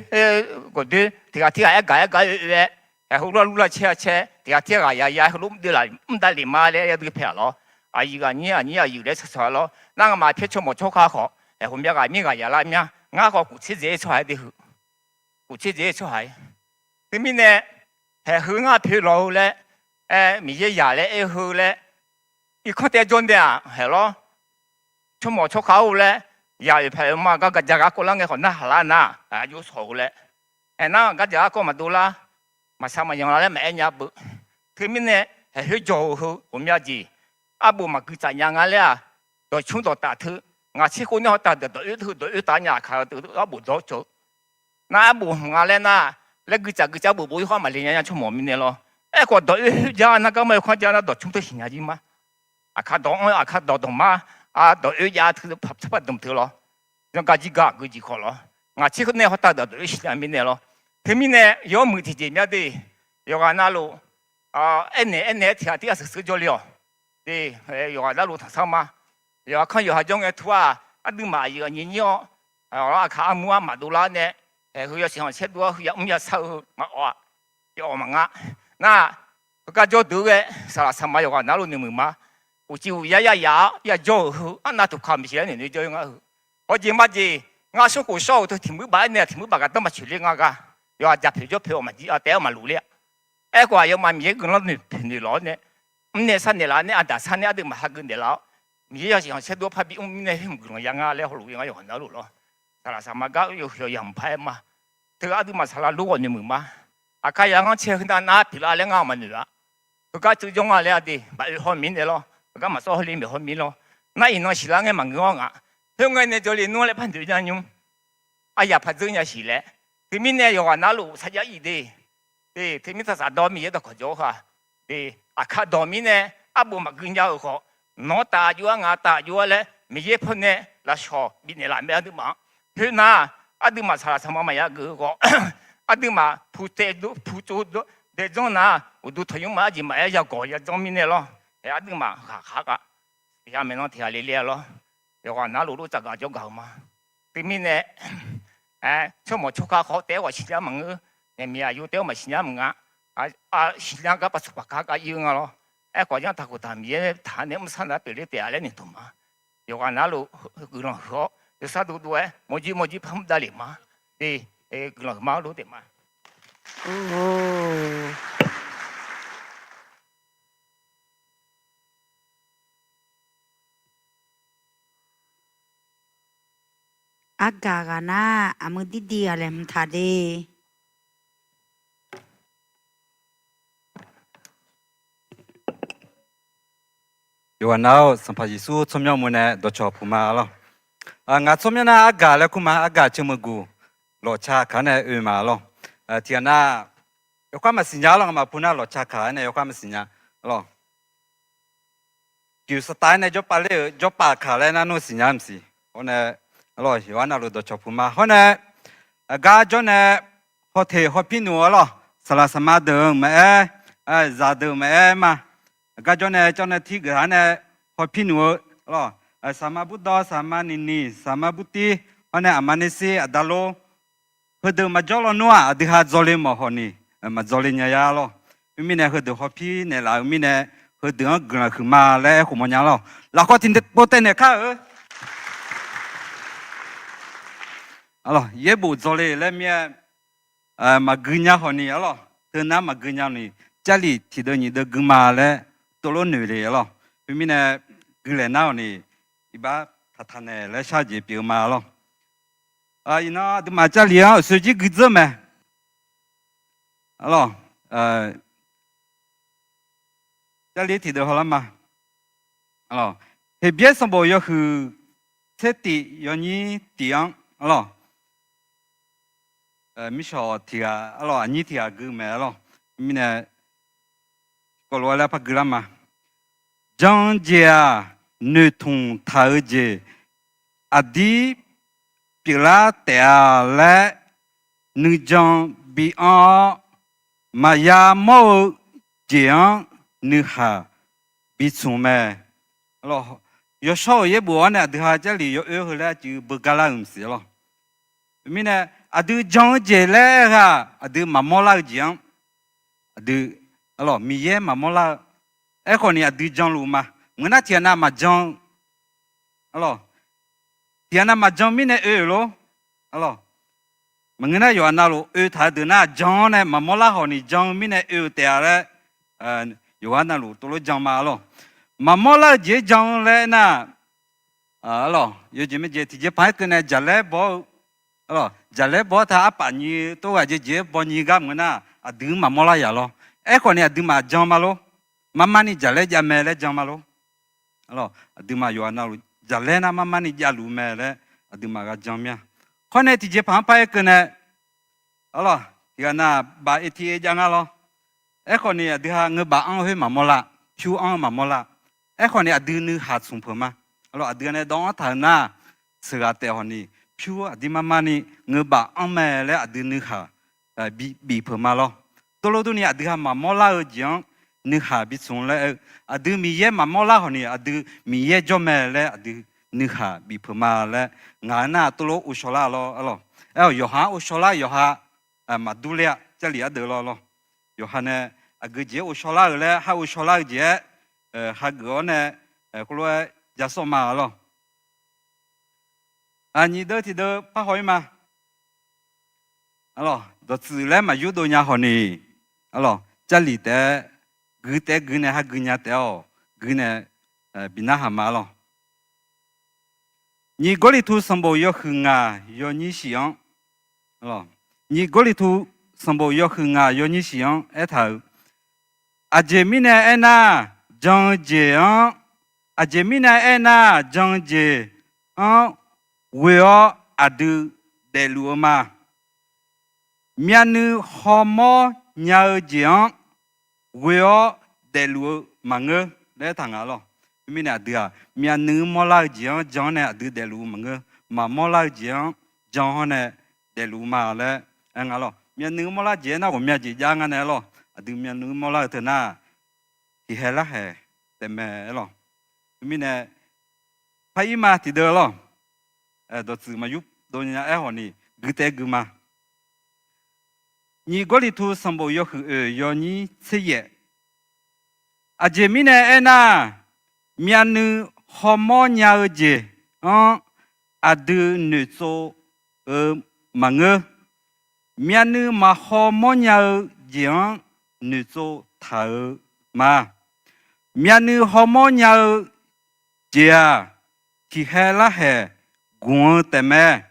gawq doer tiq ghaq tirghaq aer gaq aer gaq oe oe-aer, heulof-aer lurlar caer-a caer tiq ghaq tirghaq ya ya heulof mr doe laf mr davlef ma laer yadui paeq-aq lawr. Aqyuif ghaq nyir aqnyir aqyuif laer saqsaq-a lawr. Nar ngamaf pyaer tsawrmawq tsawrkhav khawf, ghawqmya ghaq mir ghaq ya lar mya, ngar khawf kuf tser dzaeq-ir tsawrhaq-aer de heu. Kuf tser dzaeq-ir tsawrhaq-aer. Teumirnae, haeq heu ngar poeq lawq-eu laer, aer Miqyaer yaq laer aer heu laer, irkanr taev jawr nae-aq haeq lawr. Tsawrmawq tsawrkhav-or laer, yaq oeq paq-eu ma gar gaq ja ghaq kawv lar ngae khawf narhaq lar nar, aqjox shawq-eu laer. Aernar gar ja ghaq kawv maqdov lar, maqshaq maqyanq lar laer maqaer nya beu. Teumirnae, haeq khoer jawq-eu heu ghawqmya jeq, arbof maqgui tsaf nya nga laer-aq, dawqcmr dawqtaf teu, ngaq tser khov nae hawtav dawq dawq oer teu dawq oer taf nya aqkaq-eu teu arbof dawq cawv-eu. Nar arbof hmq nga laer nar, laer gui tsaf gui tsaf arbof bof-ir khawf maqle nya nya tsawrmawq mirnae lawr. Aerkhawf dawq oer khoer ja nar garma oer kanr ja nar dawqcmr teu siqnya jir ma. Aqkaq dawq-anr aqkaq dawq dawq mar, dawq oer jav teu tsarpar dmq teu lawr. Zanrgar jir gar aqgeu jeq khawf lawr. Ngaq tser khov nae hawtav dawq dawq oer siqnya mirnae lawr. Teumirnae yawmuiq tiqjeq mya de, yawqghaq navluf, aernaeq aernaeq-aer tiq ghaq tirghaq sheuq sheuq jawrle-awq. De, yawqghaq navluf tanqsar ma. Yawqha kanr yawqha jawr ngae teu-aq, aqduimaf aqyuif aqnyir nyir-awr, aqkaq armur armaf dovlar nae, haeq heu yasiq khanqsaer dov-awr heu yamr yasar-eu heu maqawf-aq, yawawq maqnga. Nar, heugar jawr deuq-aer saqlaq saqma yawqghaq navluf noeqmuiq ma. Uqcif uqyar yayaf-awr yajawr-euq heu arnav tuqkaq maeqshi laer noeq noeq jawr-ir ngar heu. Hawjeq majeq, ngar smrkhof shawr-euq teu tiq muir baf-aer nae tiq muir baf gaqdanr maqcoeq ler nga gar. Yawqha jaqpoeq jawrpoeq-awq maqjir taef-aer maqloq ler-a. Aerkhawf aqyawfmaf Miqyaer guiqlanq noeqpoeq noeqlawq-awr nae, mrnae sharnaeq laf-awr nae aqdaq sar nae aqduimaf hageuf naeqlaf-awr, Miqyaer yasiq khanqsaer dov-awr parbi mr mirnae khoer mq guiqlanq ya nga laer hawluf-ir ngar yawqghaq navluf lawr. Saqlaq saqma gar yawhuiq yawq yamq par-aer ma. Teu aqduimaf saqlaq lor ghawq noeqmuiq ma. Aqkar yaq ngar cae heu nav nar pyeuflar laer ngar maqnoeq-a. Heugar teujanr nga laer-a de, maqoe hawmir nae lawr, heugar maqsawr hawler maeq hawmir lawr. Nar iqnan siqlar ngae maqngeur-awr nga. Khoerngae nae jawrle nmr laer par noeq nya nymr. Aryaq par dzeur nya siq laer. Teumirnae yawqghaq navluf sarjax ir de. Teumirnae taqsaf dawr Miqyaer dawqkawq jawr-eu ha. Aqkar dawq mirnae arbof maqgui nya-euq khawf, nawq-anr taf jov-ar ngaq taf jov-ar laer Miqyaer pawnae lafshawq bifnaeq laf mae aqduimaf-anr. Khoernar, aqduimaf saqlaq saqma maqya geuf-eu khawf, aqduimaf puq taev puq tsov dae janr nar, uqduq tanqnymr maf arjeq maqaer yagawq yajanr mirnae lawr. Aer aqduimaf ghaqkhaq-a. Tiq ghaq maeqnan tiq ghaq le le-a lawr. Yawqghaq navluf lof tsafgaq jawrgaq-euq ma. Teumirnae, tsawrmawq tsawrkhav khawf taef-aer ghawq siqnya maqngeur. Naeqmiq aqyuif taef-aer maqsiqnya maqnga. Siqnya gar paqsuq paqkar gar ir-eu nga lawr. Aerkhawf yanr taqkhof taq Miqyaer taq nae mr sar nar pyeufler taef-a laer noeqtmq ma. Yawqghaq navluf guiqlanq huiq-awr yawsar dovdov-aer mawrjir mawrjir par mr davlef ma. Guiqlanq huiq ma lof taef ma. Argaq ghaq nar aqmui dirdi ghaq laeqhmq taq de. Yawqghaq nar-or, Sanqpaq Yeqsur tsawrmyanr mawr nae dawqcawq puq ma lawr. Ngaq tsawrmyanr nar argaq laer kur ma, argaq ceumeuq guq lawqca kaq-anr nae oe ma lawr. Tiqghaq nar, yawkhav maqsiqnya lawr, ngaqmaf pu nar lawqca kaq-anr nae yawkhav maqsiqnya lawr. Pyeuf saqtaf-aer nae jawrpav ler-euq jawrpav kaq laer nar nmr siqnya maqsiq. Hawr nae, lawr, yawqha navluf dawqcawq puq ma. Hawr nae, aqgar jawr nae hawteq hawpir nuf-eu lawr, saqlaq saqma deuq-eu maqaer, zaqdeuq maqaer ma. Aqgar jawr nae cawv nae tirgeuf-a nae hawpir nuf-eu lawr, saqma burdawv, saqma niqniq, saqma burtir, hawr nae aqma nersir aqda lor, heudeuq maqjawr lawnmr-aq aqdui ha dzawle mawf hawq ni, maqdzawle nya ya lawr. Khoermirnae heudeuq hawpir naeqlaf-eu mirnae, heudeuq-anr guiqlanq huiqma laer aerkhof mawrnya lawq. Lafkhawf tiqpov taev naeq kar-eu. Yaerbof dzawle laer mir-aer, maqgui nya khawf ni arlawq, teunar maqgui nya ni, Jarlif tiqdeuv nyiq deuv guima laer tovlof noeq le arlawq. Khoermirnae, guilaeq nar-awq ni, iqbax taqtaq naeq laer shar-eu jeq pyeuf-eu ma arlawq. Iqnan aqduimaf Jarlif-anr uqshoe jir gui dzeur mae. Arlawq, Jarlif tiqdeuv hawlar ma. Heqbyaer sanqbof yawhuiq tser tif yawnyir tif-anr arlawq, mirshawq tiq ghaq arlawq, aqnyir tiq ghaq gui mae arlawq. Mirnae, gawvlof-aer laer par gui lar ma. Jan-eu jeq-aq, noeqtmq taq-eu jeq aqdir pyeuflar taef-a laer, nuijan bi anr-awr, maqya mawr-eu jeq-anr nuihaq bi tsmq mae. Yawshawr-euq yaerbof-awr nae aqdui ha Jarlif yawoer heu laer aqcuiv beugar lar-euq maqsiq arlawq. Mirnae, aqdui jan-eu jeq laer aer-aq, aqdui maqmawr lar-eu jeq-anr, aqdui, arlawq, Miqyaer maqmawr lar-eu. Aerkhawf ni aqdui janluf ma. Maqngeur nar tiqghaq nav maqjan-eu, arlawq, tiqghaq nav maqjan mirnae oe-euq lor. Arlawq, maqngeur nar yawqha navluf oe taq-eu deuq nar jan-awr nae maqmawr lar khawf ni jan-eu mirnae oe-euq taef-a laer, yawqha navluf tovlof jan ma arlawq. Maqmawr lar-eu jeq-aer jan-eu laer nar, arlawq, yawjeq maeqjeq tiqjeqpaq-aer keuvnae jaqlaer baw-eu, arlawq, jaqlaer baw-awr ta arpaf nyi tov ghaq jeq jeq-aer baw nyi gar maqngeur nar, aqdui-anr maqmawr lar yaq lawr. Aerkhawf ni aqduimaf jan ma lor. Marmar ni jaqlaer jav mae laer jan ma lor. Arlawq, aqduimaf yawqha navluf jaqlaer nar marmar ni javluf mae laer aqduimaf ghaq jan mir-a. Khawr nae tiqjeqpaq-anr par-aer keuvnae, arlawq, tiqghaq nav baf eti-aer jav ngar lawr. Aerkhawf ni aqdui ha ngeubaf anr-eu khoer maqmawr lar, pyur anr-eu maqmawr lar. Aerkhawf ni aqdui nuihaq tsmq peuq ma. Arlawq, aqdui nae dawv-anr taq-eu nar, sheuqghaq taef hawq ni, pyur aqdir marmar ni ngeubaf anr mae laer aqdui nuihaq bif peuq ma lawr. Tov lof durni aqdui ha maqmawr lar-eu jeq-anr nuihaq bi tsmq laer, aqdui Miqyaer maqmawr lar hawq ni aqdui Miqyaer jawr mae laer aqdui nuihaq bif peuq ma laer, ngaq-anr nar tov lof ghovshaw lar lawr arlawq. Aer-awq, yawqha-anr ghovshaw lar, yawqha maqdur ler-a, Jarlif ardeuv lawr lawr. Yawqha nae aqgeu jeq-aer ghovshaw lar-euq laer, har ghovshaw lar-eu jeq-aer hageuf-awr nae, khoerlof-aer ja sawr ma arlawq. Nyiq deuv tiqdeuv parhaw-ir ma. Arlawq, dawqtsuif laer maqyur dov nya hawq ni, arlawq, Jarlif taef-aer gui taef-aer gui nae hageuf nya taef-awq, gui nae bi narhaq ma arlawq. Nyiq Gawrliqtu sanqbof yawhuiq ngaq yawnyir shif-anr, nyiq Gawrliqtu sanqbof yawhuiq ngaq yawnyir shif-anr aertaq-euq, aqjeq mirnae aernar, jan-eu jeq-anr, aqjeq mirnae aernar, jan-eu jeq-anr ghoe-awr aqdui daefluf-eu ma. Myavnuiv hawmawr nya-eu jeq-anr ghoe-awr daefluf-eu maqngeur laer aertaq nga lawq. Khoermirnae aqdui-aq, myavnuiv mawrlar-eu jeq-anr jan-awr nae aqdui daefluf-eu maqngeur. Maqmawrlar-eu jeq-anr jan-awr nae daefluf ma laer aer nga lawq. Myavnuiv mawrlar jeq-aer nar ghawqmya jeq jav nga nae lawq. Aqdui myavnuiv mawrlar-eu teu nar, tiqhae larhaeq taefmae aer lawq. Khoermirnae, par-ir ma tiqdeuv lawq. Dawqtsuif maqyur dov nya aer hawq ni, gui taef-aer gui ma. Nyiq Gawrliqtu sanqbof yawhuiq oeq yawnyir tser yaef. Aqjeq mirnae aernar, myavnuiv hawmawr nya-eu jeq-anr aqdui noeqtsov-eu maqngeur. Myavnuiv maqhaw mawrnya-eu jeq-anr noeqtsov taq-eu ma. Myavnuiv hawmawr nya-eu jeq-aq, tiqhae larhaeq gmq-eu taefmae.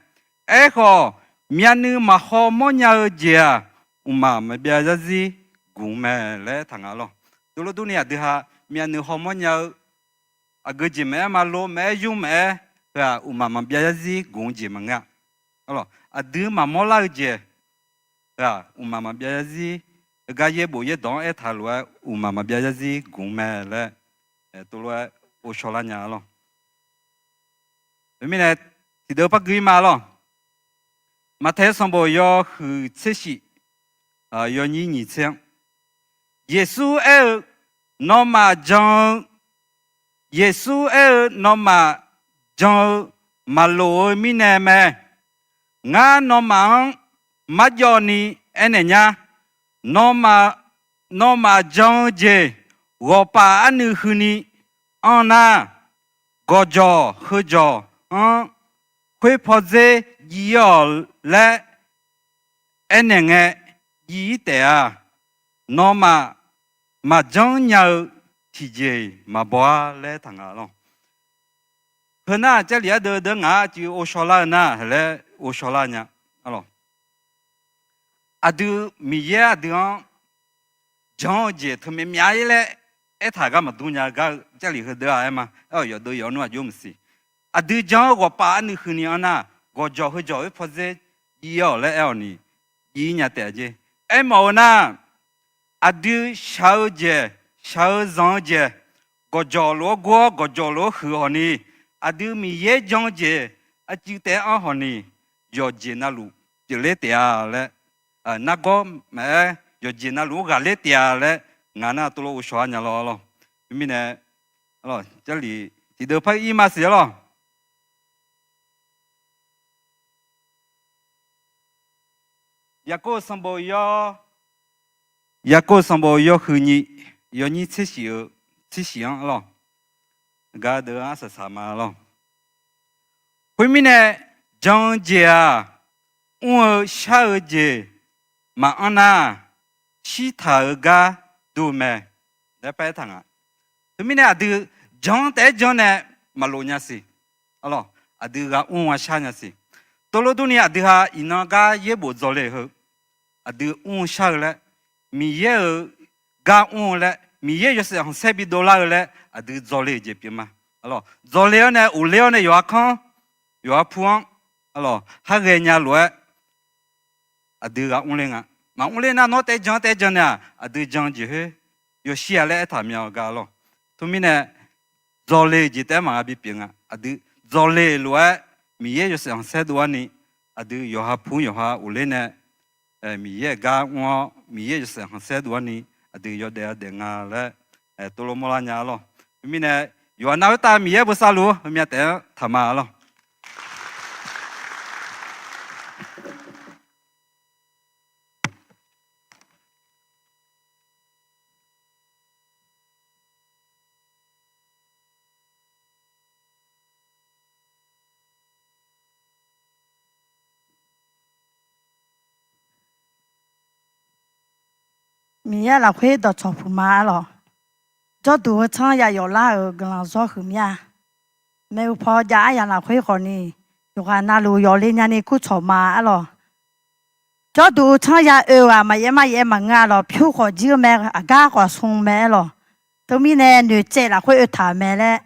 Aerkhawf, myavnuiv maqhaw mawrnya-eu jeq-aq, mqmaq maqbyav yarzir gmq mae laer aertaq nga lawq. Dovlof durni aqdui ha, myavnuiv hawmawr nya-eu aqgeu jeq maqaer, maqlo maqaer, yur maqaer, heu-aq mqmaq maqbyav yarzir gmq-eu jeq maqngeur-a. Aqdui maqmawr lar-eu jeq, heu-aq mqmaq maqbyav yarzir, heugar yaerbof yaerdawq-anr aertaq lof-aer mqmaq maqbyav yarzir gmq mae laer, tov lof-aer ghovshaw lar nya lawq. Khoermirnae, tiqdeuv par gui-ir ma lawq. Maqtaeq sanqbof yawhuiq tser shif, yawnyir nyiq tser-anr, Yeqsur aer-eu, nawmaf jan-eu, Yeqsur aer-eu, nawmaf jan-eu maqloq-eu mirnae mae. Ngar nawmaf-anr marjawv ni aernaeq nya. Nawmaf, nawmaf jan-eu jeq ghawqpaf arnuiv huini anr nar, gawqjawq heujawq-anr khoer pawdzer jiv-ir-awq laer aernaeq ngae, jiv-ir taef-a. Nawmaf maqjanr nya-eu tiqjeq-iq maqbaw-ar laer taq nga lawq. Heu nar, Jarlif ardeuv deuq ngaq-anr aqcuiv ghovshaw lar-eu nar laer ghovshaw lar nya. Aqdui Miqyaer aqdui-anr jan-eu jeq teu myav-myav-ir laer aertaq gar maqdur nya gar-eu Jarlif heudeuq-aq aer ma. Aer-awq yawqdeuv yawq-anr aqjox maqsiq. Aqdui jan-eu ghawqpaf arnuiv huini anr nar, gawqjawq heujawq-aer pawdzer jiv-ir-awq laer aer-awq ni, jiv-ir nya taef-a jeq. Aermawf-eu nar, aqdui shaq-eu jeq, shaq-eu zanq-eu jeq, gawqjawq lof-aer gur-awr gawqjawq lof-aer huiq hawq ni, aqdui Miqyaer jan-eu jeq aqcuiv taef-aer anr hawq ni, yawqjeq navluf pyeufler taef-a laer, nargawr maqaer yawqjeq navluf-anr ghaqler taef-a laer, ngaq nar tov lof ghovshaw-ar nya lawr lawq. Teumirnae, Jarlif tiqdeuv par ir maqsiq-ar lawq. Yaqkov sanqbof yawr, Yaqkov sanqbof yawhuiq nyiq, yawnyir tser shif-eu, tser shif-anr lawq. Gardeuv arsaq saq ma lawq. Khoermirnae, jan-eu jeq-aq, mr-eu shar-eu jeq maqanr nar, shirtaq-eu gar dur mae laer paraer taq nga. Teumirnae aqdui jan taef-aer jan nae maqlof nya siq. Aqdui ghaq mr ghaq shar nya siq. Tov lof durni aqdui ha iqnan gar yaerbof dzawle-eu heu, aqdui mr-eu shar-eu laer, Miqyaer-euq gar mr-eu laer, Miqyaer yawshaef khanqsaer bidov lar-eu laer aqdui dzawle-eu jeq pyeuf ma. Dzawle-awr nae uqler-awr nae yawqha kanr, yawqha pu-anr, arlawq, har ghaenya lof-aer aqdui ghaq mrler nga. Maqmrler nar nawr taef-aer jan taef-aer jan nae-aq, aqdui jan-eu jeq khoer yawshir-a laer aertaq mya-eu gar lawq. Teumirnae, dzawle-eu jeq taef-aer maqgha bipyeuf nga. Aqdui dzawle lof-aer Miqyaer yawshaef khanqsaer dov-ar ni, aqdui yawqha pu yawqha uqler nae, Miqyaer-euq gar mr-awr Miqyaer yawshaef khanqsaer dov-ar ni, aqdui yawdaef yawdaef nga laer tov lof mawrlar nya-a lawq. Khoermirnae, yawqha nav khoertav Miqyaer bosav luf-eu heumya taef-anr taqma-a lawq. Miqyaer lafkhoer dawqcawq puq ma-a lawq. Jawrduq heu tsanr ya yawflar-euq guiqlanq zawr huiq mir-a. Maeqhu paw jav aryamq lafkhoer khawfni, yawqghaq navluf yawfle nyani kurcawq ma-a lawq. Jawrduq heu tsanr ya oe-aq maqyaef maqyaef maqngeur-a lawq. Pyur khawf jir-eu mae, aqgar khawf smr mae-aer lawq. Teumirnae noeqtsaev lafkhoer oetaq-euq mae laer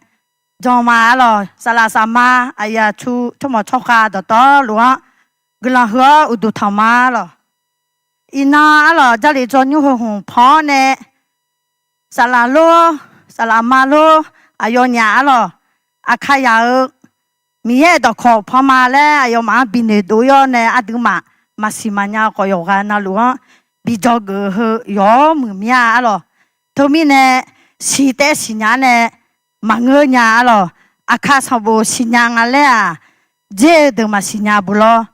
jan ma-a lawq. Saflaf safma aqyuif aqtsu tsawrmawq tsawrkhav dawqtawvluf-anr guiqlanq huiq-awr uqduq tanq ma-a lawq. Iqnan-a lawq, Jarlif dzaw nymr heu hmq pan-awr nae, saflaf lor, saflaf ma lor, aqyawfnyaf-a lawq, Aqkaqyaq-euq Miqyaer-euq dawqkawq pan ma laer aqyawfmaf-anr binoeq dov-ir-awr nae aqduimaf maqsiq maqnya khawf yawqghaq navluf-anr bi dzawgeuf-eu heu yawq-awr muiq mir-a-a lawq. Teumirnae, siq taef-aer siqnya-ar nae maqngeur nya-a lawq. Aqkaq sanqbof siqnya nga laer-aq, dzer-eu deuq maqsiq nya bu lawr.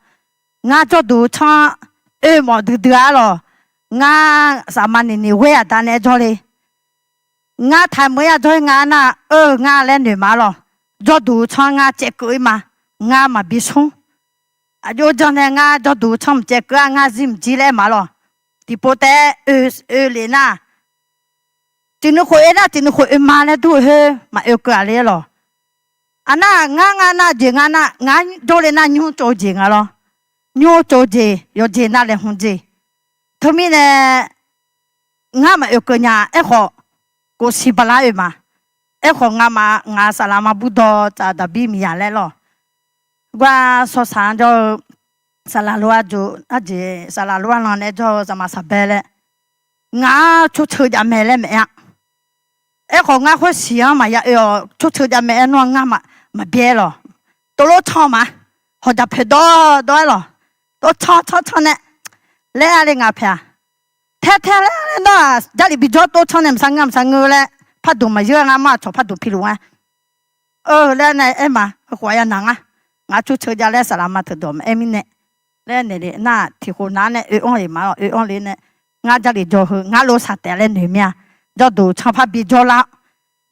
Ngar jawrduq-eu tsanr oe mawf duidui-a lawq. Ngar safma niqniq ghoer aqda nae jawrle. Ngar taqmeuq-ir-a jawr-ir nga nar, eu ngar laer noeq ma-a lawq. Jawrduq-eu tsanr ngar caevkeuv-ir ma. Ngar maqbi smr. Aqjox jan nae ngar jawrduq-eu tsanr maqcaevkeuv-a, ngar zir maqjir laer ma-a lawq. Tiqpov taef-aer oe lef nar, tiqnuv khof oe nar tiqnuv khof oe ma laer dur-eu khoer maqoe keuv-a le-aer lawq. Aqnar ngar nga nar jeq nga nar ngar jawrle nar nymr tsov-eu jeq nga lawr. Nymr tsov-eu jeq yawqjeq navlaeq hmq jeq. Teumirnae ngar maqoe keuv nya. Aerkhawf, kof siq bala oe ma. Aerkhawf ngamaf ngaq saflaf ma burdawr tsaf daqbir miqyaq laer lawq. Gar sawrsaq-anr jawr-eu saflaf lof-aer jov, arjeq saflaf lof-aer lan nae jawr-eu saqma saqbae laer, ngaq-anr tsawrceuq jav mae laer maeq-a. Aerkhawf ngar khoersiq-anr maqya oe-awq. Tsawrceuq jav mae aer nawr ngar maqbyaer lawq. Tov lof tsanr ma. Hawqjaq poeq dawr dawr-aer lawq. Tov tsanr tsanr tsanr nae laer-a le ngaq paeq-aq, tae tae laer nawr-aq Jarlif bi jawr tov tsanr nae maqsar ngeur maqsar ngeur laer, parduq maqyeur ngar mawr-aq cawq parduq piluf nga. Eu laer nae aer ma. Heukhof-aq ya naq ngar. Ngaq tsawrceuq jav laer saflaf ma teudawq maqaer mirnae laer naeq le nar, tiqkhof nav-ar nae oe-anr le ma-a lawq. Oe-anr le nae, ngar Jarlif jawr heu ngar lof saq taef laer noeq mir-a. jawrduq canr par bijawr lar,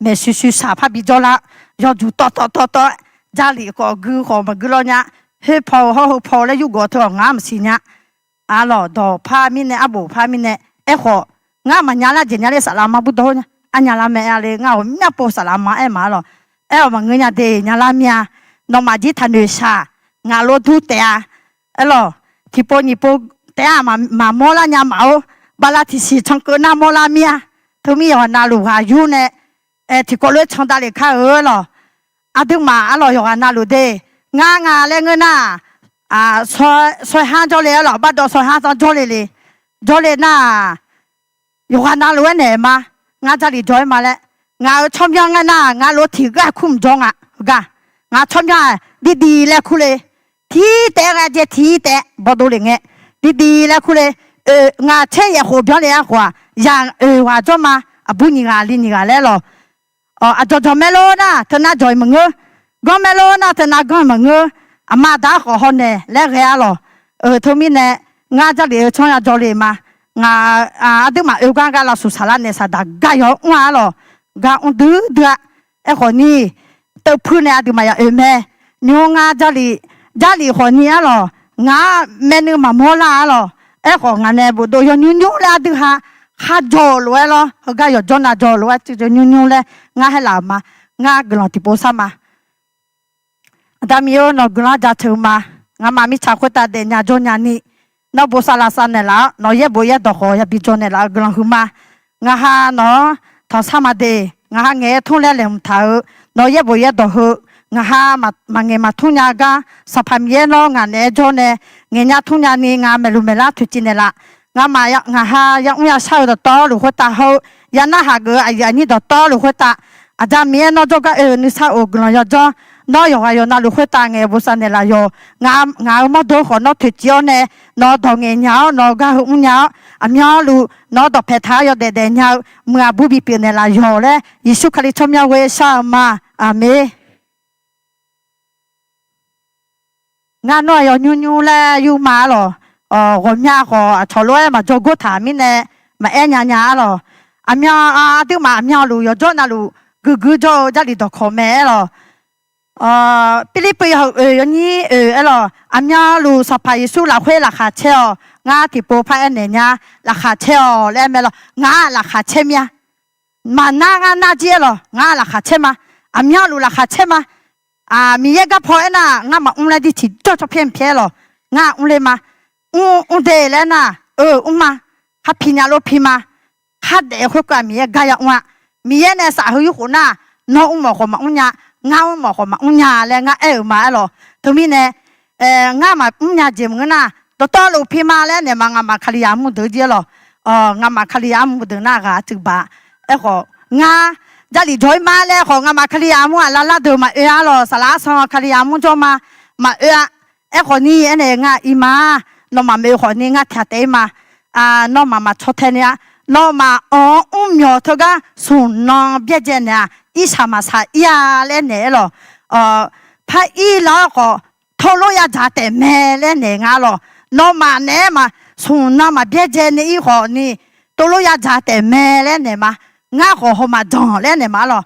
maeqshuiq shuishaq par bijawr lar, yawjuq tawv tawv tawv tawv-aer, Jarlif khawf gui khawf maqgui lawr nya, khoer paw-eu hawr heu paw-eu laer yurgeuf teu-awq ngar maqsiq nya. Arlawq, dawqpar mirnae, arbof par mirnae, aerkhawf, ngar maqnya lar jeq nya ler saflar mar burdawr nya, arnya lar mae-a le, ngar ghawqmyanr pov saflar mar aer ma arlawq. Aer-awq maqngeur nya de, nya lar mir-a. Nawmaf jir taqnoeq shaq, ngaq lof dur taef-a. Aerlawq, tiqpov nyiq pov taef-a, maqmawr lar nya maf-or, bala tiqsiq cankeuv nar mawr lar mir-a. Teumir yawqghaq navluf ghaq yur nae, tiqkawv lof-aer can davlef kar-eu lawq. Aqduimaf arlawq yawqghaq navluf de, ngar nga laer ngeur nar, saw, saw har jawrle arlawq, bardawv saw har zanr jawrle le. Jawrle nar, yawqghaq navluf-aer naeq ma, ngar Jarlif jawr-aer ma laer. Ngaq-euq tsawrmyanr ngar nar, ngaq lof tiq ghaq kur mq jawr nga. Heugar, ngaq tsawrmyanr-aq, diqdiq laer kur le. Tiq taef-aer ghae jae tiq taef-aer bawdov lef ngae, diqdiq laer kur le. Oe, ngaq tser yaef khof byanr le-a khof-aq, yaq oeq ghaq jawr ma, aqbur nyiq ghaq li nyiq ghaq laer lawq. Aqdzawq dzawq mae lor nar teunav dzawq-iq maqngeur, ganr mae lor nar teunav ganr-iq maqngeur, aqma aqda khawf hawnaeq laer ghae-a lawq. Teumirnae, ngar Jarlif-eu tsanr ya jawr le ma. Ngaq, aqduimaf oe gar gar lavshuq saqlar naeq saqdaq gar yawr mr-a lawq. Gar mr duidui-a. Aerkhawf ni, teupuir nae aqduimaf ya oe mae. Nymr ngar Jarlif, Jarlif khawf ni arlawq, ngaq-aq maernui maqmawr lar-a lawq. Aerkhawf ngaq nae bofdov yawnymr nymr laer aqdui ha, kharjawq-eu lof-aer lawr, heugar yawqjawr navjawr-eu lof-aer tsuif yawnymr nymr laer ngar haer laf-euq ma. Ngar guiqlanq tiqpov sar ma. Aqda Miqyaer-or, nawq guiqlanq jaceuq-eu ma. Ngamaf mirtsaq khoertav daefnya jawrnya ni, nawr bosav lavsav naeqlaf-awr, nawq yaerbof yaerdawq khawf yabi dzaw naeqlaf-eu guiqlanq huiqma. Ngaq ha nawq-anr tanqsar ma de. Ngaq ha ngaeq-aer tmr laer laeqhmq taq-eu, nawq yaerbof yaerdawq heu, ngaq ha maqngaeq maqtmr nya gar, Sanqpaq Miqyaer nawr ngaq naeq-aer jawr nae ngaeqnya tmr nyani ngaq maeqluf maeqlar toeqciv naeqlaf. Ngamaf ngaq ha yamr yashar-eu dawqtawvluf khoertav hawr-eu, yanarhaq geuf-eu aqyuif aqnyir dawqtawvluf khoertav, Aqda Miqyaer nawr jawrgar oe-eu nuisar of guiqlanq yawdzanr, nawr yawqghaq yawqnavluf khoertav ngaeq bosav naeqlaf yawq. Ngaq-euq mawrdo khawf nawr toeqciv-awr nae, nawq-eu dawq ngaeqnya-awr nawq-eu gar heu mrnya-awr, aqmyanluf nawq-eu dawqpae taq-awr yawdaef daefnya-eu muiq-aq bur bipyeuf naeqlaf yawq laer, Yeqsur Kali tsawrmyanr ghoer shar-eu ma. Aqmeq. Ngar nawr-aq yawnymr nymr laer yurma arlawq. Ghawqmya khawf aqcawq lof-aer maqjawr gor taq mirnae maqaer nya nya arlawq. Aqmyan, aqduimaf aqmyanluf yawqjawr navluf guiqguir jawr-eu Jarlif dawqkawq mae aerlawq. Pirlirpuiv yawhuiq oeq yawnyir oeq aerlawq. Aqmyanluf Sanqpaq Yeqsur lafkhoer laqkhaq caer-awq. Ngar tiqpov par aernaeq nya, laqkhaq caer-awq laer aer mae lawq. Ngaq-aq laqkhaq caer mir-a. Maqnar ngar nar jir aerlawq, ngaq-aq laqkhaq caer ma. Aqmyanluf laqkhaq caer ma. Miqyaer garpaw aernar, ngar maqmr laer dirtiq jawr tsawrpyaer mqpyaer aerlawq. Ngar mrler ma. Mr, mr de laer aernar, eu mr ma. Kharpi nya lof pi ma. Khardaef khoerkeuv-aq Miqyaer gar yamr-a. Miqyaer nae saf heu yurkhof nar, nawr mrmawf khawf maqmr nya, ngar mrmawf khawf maqmr nya laer ngar aer-euq ma aerlawq. Teumirnae, ngar maqmr nya jeq maqngeur nar, dawqtawvluf pi ma laer naeq ma. Ngamaf Kalizaq armur deuq jir aerlawq. Ngamaf Kalizaq armur deuq nar ghaq tsuif baq. Aerkhawf ngar Jarlif jawr-ir ma laer khawf, ngamaf Kalizaq armur-aq lavlar deuq maqoe arlawq. Saflar arsan Kalizaq armur jawr ma, maqoe-a. Aerkhawf ni aernaeq ngar ir ma. Nawmaf maeq-eu khawf ni ngar tiq ghaq taef-ir ma. Nawmaf maqcaw tae ni-a. Nawmaf anq-anr mrmyawq teugar smq nan byaerdzae naeq-aq, irsaq maqsaq ir-a laer naeq aerlawq. Par ir lar-awr khawf, teulof yadzaq taef mae laer naeq nga lawq. Nawmaf naeq-aer ma, smq nan maqbyaerdzae nae ir khawf ni, teulof yadzaq taef mae laer naeq ma. Ngar khawf hawmaf danq laer naeq ma lawq.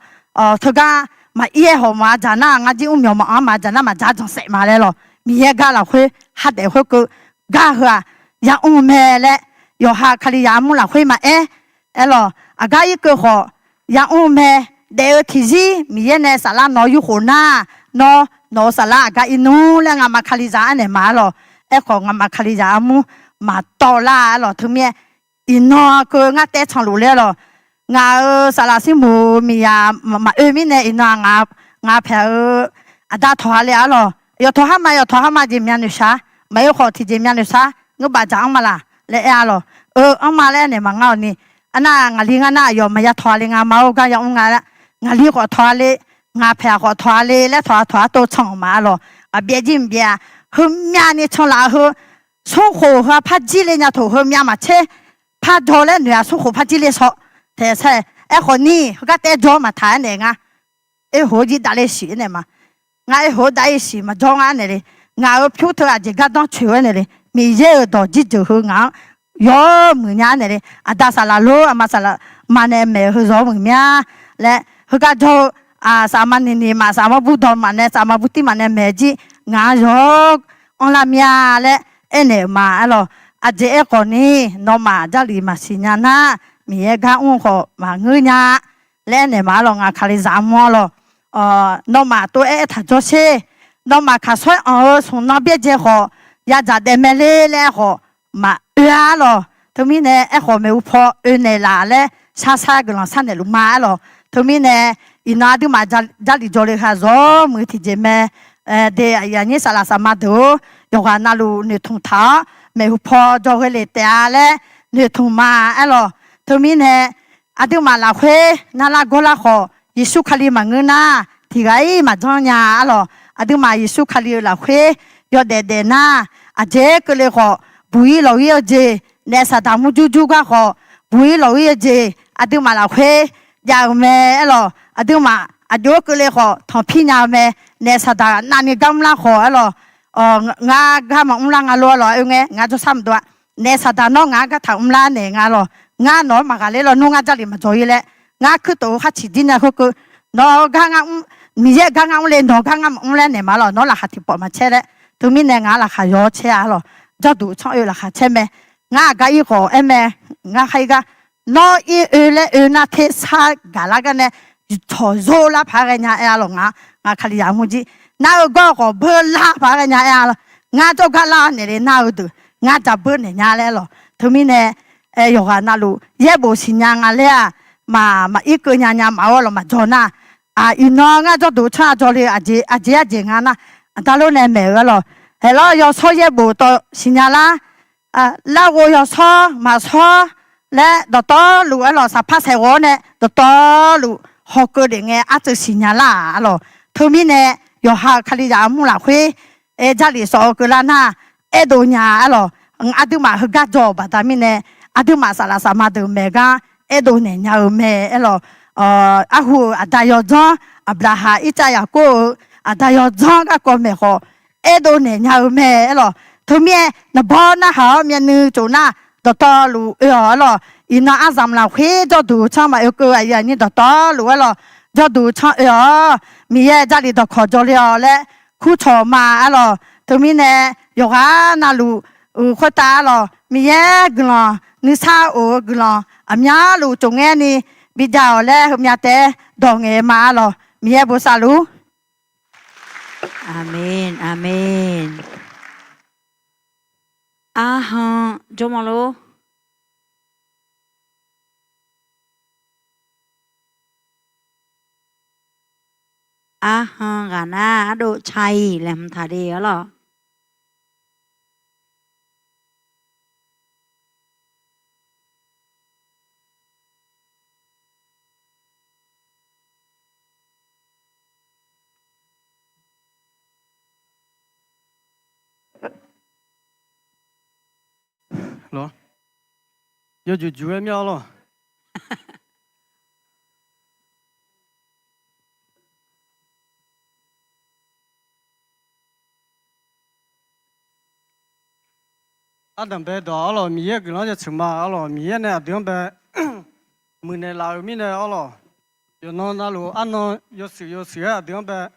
Teugar maqir-aer hawmaf dzaq nar, ngar jir mrmyawq maqanr maqdzaq nar maqdzaq dzanq saef ma laer lawq. Miqyaer gar lafkhoer khardaef khoerkeuv gar heu-aq, yamr-eu mae laer, yawqha Kalizaq armur lafkhoer maqaer. Aerlawq, aqgar irkeuv khawf, yamr-eu mae. Daef-eu tiqzir Miqyaer nae saflar nawq-eu yurkhof nar, nawr nawq-eu saflar aqgar ir nmr laer ngamaf Kalizaq arnaeq ma lawq. Aerkhawf ngamaf Kalizaq armur maqtawv lar aerlawq. Teumirnae iqnan keuv ngar taev tsanqluf ler lawq. Ngaq-euq saflar sirmoq miqyaq maqoe mirnae iqnan-aq, ngaq paeq-eu aqda tawq-a le arlawq. Yawtawq har ma, yawtawq har ma jeq myav noeqshaq, maqoe khawf tiqjeq myav noeqshaq, ngeur baf dzaq anr ma laq laer aer-a lawq. Eu, anr ma laer naeq maqngar-awq ni. Arnar ngaqli ngar nar aqyawf maqya tawq-a le nga ma-or, gar yamr nga laer. Ngaqli khawf tawq-a le, ngaq paeq-aq khawf tawq-a le laer tawq-a tawq-a tov tsanq-euq ma lawq. Aqbyaev jir mqbyaev-a. Heumyav ni canlaf-eu heu, smrkhof heu-aq par jir le nya toq heumyav maqtser, par jawr laer noeq-aq smrkhof par jir le shaw. Taeq sar, aerkhawf ni heugar taev jawr maqtaq-aer naeq nga. Aerhoq-eu jir davler siq-aer naeq ma. Ngar aerhoq-eu dav-ir siq maqjawr ngar naeq le. Ngaq-euq pyur teu aqjeq gardanr coeq-aer naeq le. Miqyaer-euq dawq jirjeuq heu ngaq-anr yawr muiq nya naeq le. Aqda saflar lor aqma saflar ma nae maeq-eu heu yawr muiq mya laer, heugar jawr-eu saflar ma niqniq maf saflar ma bur dawq maf nae saflar ma bur tir maf nae maeq jir ngaq-anr yawr anrlar mya laer aernaeq-euq ma aer lawq. Aqjeq aerkhawf ni, nawmaf Jarlif maqsiq nya nar, Miqyaer gar mr khawf maqngeur nya laer aernaeq ma aer lawq. Ngaq Kalizaq armur aer lawq, nawmaf tov-aer aertaq jawr sher. Nawmaf kaqsawr-aer anq-eu smq nan byaerdzae khawf, yadzaq daef mae ler laer aerkhawf maqoe-a aer lawq. Teumirnae aerkhawf maeqhu paw oe naeqlaf laer shar shar guiqlanq sharnaeq luf ma aer lawq. Teumirnae iqnan aqduimaf Jarlif jawrle ha yawr muiq tiqjeq mae. De aqyuif aqnyir saflar saflar ma deuq-or, yawqghaq navluf noeqtmq taq-awr maeqhu paw jawr ghae le taef-a laer noeqtmq ma aer lawq. Teumirnae aqduimaf lafkhoer narlar gawrlar khawf, Yeqsur Kali maqngeur nar, tiqghaq-ir maqjanr nya aer lawq. Aqduimaf Yeqsur Kali-euq lafkhoer yawdaef daef nar, aqjeq keuvle khawf, buq-ir lawq-ir-eu jeq, naef saqdaq murjur jur gar khawf, buq-ir lawq-ir-eu jeq aqduimaf lafkhoer jav-eu mae aer lawq. Aqduimaf aqjox-aer keuvle khawf tanqpir nya-eu mae. Naef saqdaq navni gar mrlar khawf aer lawq. Ngar gar maqmr lar nga lof aer lawq. Oe ngae ngar jawrshar maqdov-a. Naef saqdaq nawr ngaq-anr gartaq mrlar naeq nga lawq. Ngar nawq-anr maqghaq ler lawnmr ngar Jarlif maqjawr-ir laer, ngar kuirtof-eu khar ciqdir nya khoerkeuv, nawq-eu gar ngar mr, Miqyaer-euq gar ngar mr le, nawq-eu gar ngar maqmr laer naeq ma lawq. Nawr laqkhaq tiqpawf maqcaer laer. Teumirnae ngaq-anr laqkhaq yawr caer-a aer lawq. Jawrduq tsanr oe laqkhaq caer mae. Ngar aqgar ir khawf aer mae. Ngar khar ir gar, nawr ir oe laer oe nar tersar gaqlar gar nae, tawq zor lar paq-aer ghae nya aer-a lawq. Ngaq, ngaq Kalizaq armur jir nar-eu gawr khawf beur lar paq-aer ghae nya aer-a lawq. Ngar jawrgar lar naeq le nar-eu deuq ngar jabeur naeq nya laer lawq. Teumirnae yawqghaq navluf yaerbof siqnya nga laer-aq, maq, maqir keuv nya nya maqaer-awr lawq maqjawr nar, iqnan ngar jawrduq tsanr-a jawrle-eu aqjeq aqjeq nga nar, aqda lor nae maeq-eu aer lawq. Haeqlawr yawshawr yaerbof tawv siqnya lar, larghov yawshawr maqshawr laer dawqtawvluf aer lawq. Saqpar saeqghawv-awr nae dawqtawvluf hawkeuv lef ngae artsuiv siqnya lar-aq aer lawq. Teumirnae yawqha-euq Kalizaq armur lafkhoer Jarlif sawf-eu keuvlar nar, aerdov nya aer lawq. Aqduimaf heugar jawr-euq baqda mirnae, aqduimaf saflar saflar ma deuq maeq gar aerdov naeq nya-eu mae aer lawq. Arhu-euq aqda yawdzanr, Aqbyaqhaq, Irtsav, Yaqkov-euq aqda yawdzanr garkawv maeq khawf, aerdov naeq nya-eu mae aer lawq. Teumirnae naqbawr narhaq-awr myavnuiv tsof nar, dawqtawvluf oe-awq aer lawq. Iqnan aryamq lafkhoer jawrduq tsanr maqoe keuv aqyuif aqnyir dawqtawvluf aer lawq. Jawrduq tsanr oe-awq. Miqyaer Jarlif dawqkawq jawrle-awq laer kurcawq ma aer lawq. Teumirnae yawqghaq navluf uq khoertav aer lawq. Miqyaer guiqlanq nuisar of-eu guiqlanq aqmyanluf tsof ngaer ni bijav-awq laer heumyav taef-aer dawq ngaeq ma aer lawq. Miqyaer bosav luf-ur. Aqmeq, aqmeq. Arhan jawrma lor. Arhan ghaq nar ardov ca-iq laeqhmq taq de aer lawq. Yawjuq juq-aer mir-a lawq. Ardanqbae dawq-a arlawq, Miqyaer-euq guiqlanq jaceuq ma arlawq. Miqyaer nae aqdui-anr bae muiqnaeq laf-euq mirnae arlawq, yawqnan navluf arnan yawshuif yawshuif-aer aqdui-anr bae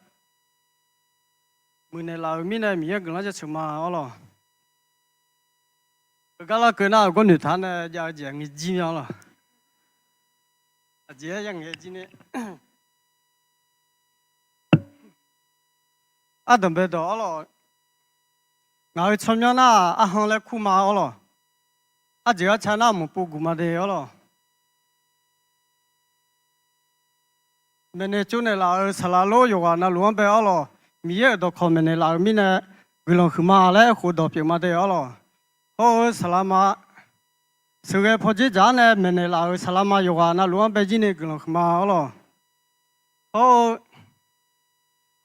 muiqnaeq laf-euq mirnae Miqyaer-euq guiqlanq jaceuq ma arlawq. Heugar larkeuv nar-euq gawrnoeq taq nae jav-eu jeq ngae jir mya arlawq. Aqjeq-aer ya ngae jir ni. Ardanqbae dawq arlawq, ngaq-euq tsawrmyanr nar arhan laer kur ma arlawq. Arjeq arca nar maqpov guq ma de arlawq. Maeqnaeq tsovnaeq laf-euq saqlaq lor yawqghaq navluf-anr bae arlawq, Miqyaer-euq dawqkawq maeqnaeq laf-euq mirnae guiqlanq huiqma laer aerkhof dawq pyeuf ma de arlawq. Hawr-eu saqlaq ma, sheuqghae pawdzer dzaq-anr nae maeqnaeq laf-euq saqlaq ma yawqghaq navluf-anr bae jir ni guiqlanq huiqma arlawq. Hawr-eu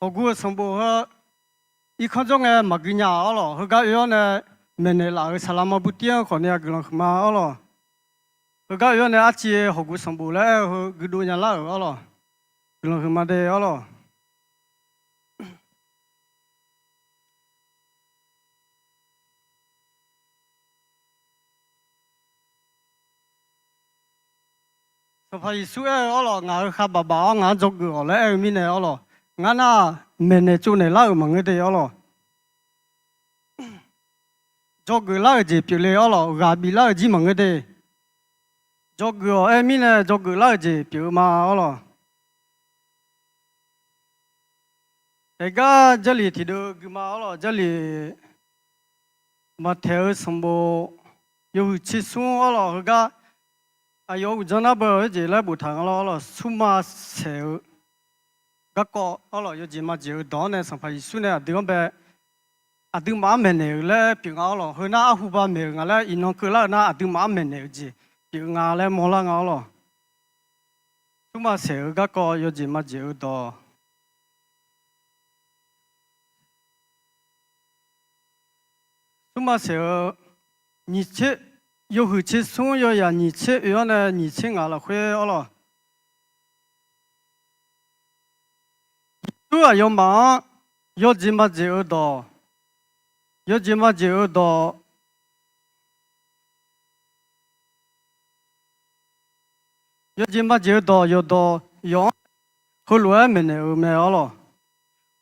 hawqguv-eu sanqbof heu irkanr jawr ngae maqgui nya arlawq. Heugar oe-awr nae maeqnaeq laf-euq saqlaq ma burtir-anr khawf ni-a guiqlanq huiqma arlawq. Heugar oe-awr nae arciv hawqguv sanqbof laer aer-eu heu guidov nya lar-euq arlawq. Guiqlanq huiqma de arlawq. Sanqpaq Yeqsur aer-eu arlawq, ngaq-euq khavbaf baf-awr ngaq-anr dzawgeuf-awq laer aer-eu mirnae arlawq, ngar nar maeqnaeq tsovnaeq lar-euq maqngeur de arlawq. Dzawgeuf lar-euq jeq pyeufle arlawq, ghaq biflar-euq jir maqngeur de. Dzawgeuf-awq aer mirnae dzawgeuf lar-euq jeq pyeuf-eu ma arlawq. Aergar Jarlif tiqdeuv guima arlawq, Jarlif maqtaeq-eu sanqbof yawhuiq tsersmr arlawq, heugar aqyawf-euq uqdzan nar beu-eu jeq laer boftaq nga lawr arlawq, smrma saeq-eu garkawv arlawq, yawjeq majeq-eu dawq-anr nae Sanqpaq Yeqsur nae aqdui-anr bae aqduimaf-anr maeqnaeq-euq laer pyeuf nga arlawq. Heu nar arhu ba maeq-euq nga laer iqnan keuvlar-eu nar aqduimaf-anr maeqnaeq-eu jeq pyeuf nga laer mawrlar nga arlawq. Smrma saeq-eu garkawv yawjeq majeq-eu dawq. Smrma saeq-eu nyiq tser, yawhuiq tsersmr yawyaq nyiq tser oe-anr nae nyiq tser ngaq lafkhoer arlawq. Yeqsur aqyawfmaf-anr yawjeq majeq-eu dawq, yawjeq majeq-eu dawq, yawjeq majeq-eu dawq yawqdawq yawq-anr heulof-aer maeqnaeq-euq mae arlawq.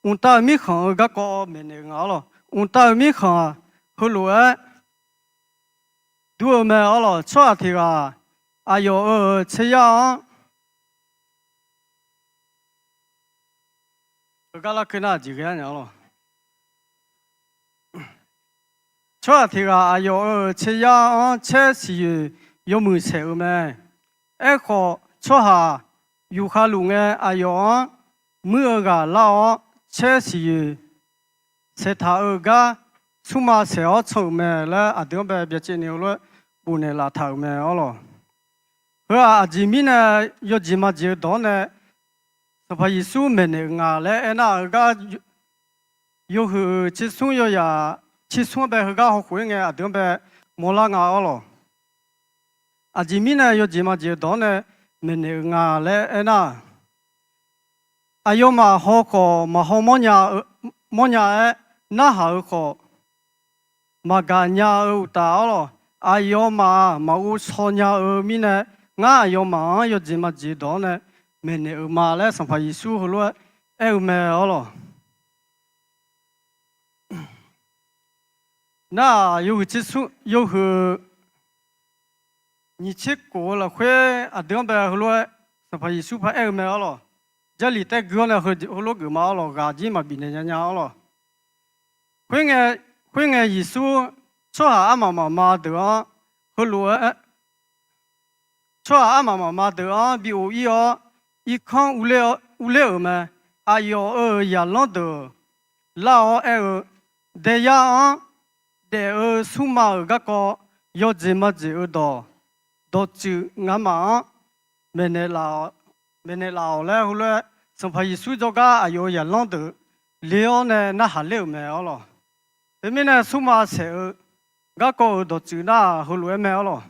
Mqtav-euq mirkhanq-eu garkawv maeqnaeq-eu nga arlawq. Mqtav-euq mirkhanq-aq heulof-aer dur-eu mae arlawq. Tsawrhaq tiq ghaq aqyawf-euq tser yar-anr, heugar larkeuv nar aqjeq ghae-a nya arlawq. Tsawrhaq tiq ghaq aqyawf-euq tser yar-anr caer siqyoeq yawmuiq saeq-eu mae. Aerkhawf, tsawrhaq yufkhav luf ngae aqyawf-anr muir-eu ghaq lar-awr caer siqyoeq saeqtaq-eu gar smrma saeq-awr can-euq mae laer aqdui-anr bae byacaevni heulof-aer bofnaeq laftaq-euq mae arlawq. Heu-aq aqjeq mirnae yawjeq majeq-eu dawq-anr nae Sanqpaq Yeqsur maeqnaeq-euq nga laer aernar-aq, heugar yawhuiq tsersmr yawyaq tsersmr-anr bae heugar hawkhof-aer ngae aqdui-anr bae mawrlar nga arlawq. Aqjeq mirnae yawjeq majeq-eu dawq-anr nae maeqnaeq-euq nga laer aernar-aq, aqyawfmaf haw khawf maqhaw mawrnya-aer, narhaq-eu khawf maqgaq nya-eu uqtaf arlawq. Aqyawfmaf-aq maqghov shaw nya-eu mirnae, ngar aqyawfmaf-anr yawjeq majeq dawq-anr nae maeqnaeq-euq ma laer Sanqpaq Yeqsur heulof-aer aer-eu mae arlawq. Nar-aq, yawhuiq tsersmr, yawhuiq nyiq tser khof-eu lafkhoer aqdui-anr bae heulof-aer Sanqpaq Yeqsur paraer-eu mae arlawq. Jarlif taer gui-awr nae heulof geuf ma arlawq, ghaq jir maqbif naeq nya nya arlawq. Khoerngae, khoerngae Yeqsur tsawrhaq armaf mafma deuq-anr heulof-aer, tsawrhaq armaf mafma deuq-anr bi of ir-awr, irkanr urler-euq mae. Aqyawf-euq zaqlanr deuq lar-awr aer-eu, Daeyar-anr daef-eu smrma-euq garkawv yawjeq majeq-eu dawq, dawqtsuif ngamaf-anr maeqnaeq laf-awq laer heulof-aer, Sanqpaq Yeqsur jawrgar aqyawf-euq zaqlanr deuq le-awr nae narhaq ler-euq mae arlawq. Teumirnae smrma saeq-eu garkawv-euq dawqtsuif nar-aq heulof-aer mae arlawq.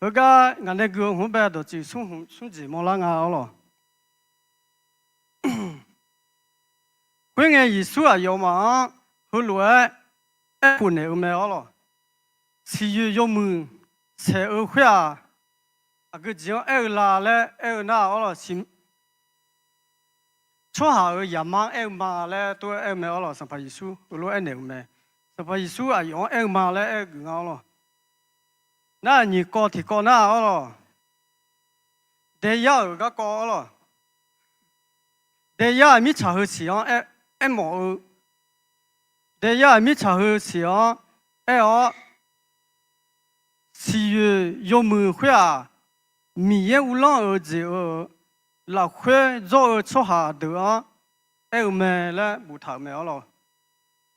Heugar ngaq nae gui-eu hmq-anr bae dawqtsuif smr hmq smr jeq mawrlar nga arlawq. Khoerngae Yeqsur aqyawfmaf-anr heulof-aer aerkhof naeq-eu mae arlawq. Siqyoeq yawmuiq saeq-eu khoer-aq, aqgeu jeq-anr aer-eu la laer aer-eu nar arlawq, tsawrhaq-euq zaqmar-anr aer-eu ma laer tov-aer aer-eu mae arlawq. Sanqpaq Yeqsur heulof-aer aernaeq-eu mae. Sanqpaq Yeqsur aqyawf-anr aer-eu ma laer aer-eu geuf nga arlawq. Nar-aq nyiq kawv tiq kawv nar arlawq, daeyar-euq garkawv arlawq. Daeyar-euq mirtsaq heu siq-anr aermawf-eu, daeyar-euq mirtsaq heu siq-anr aer-awr, siqyoeq yawmuiq khoer-aq, Miqyaer uvlanr-eu jeq-euq lafkhoer jawr-eu tsawrhaq deuq-anr aer-eu mae laer boftaq-euq mae arlawq.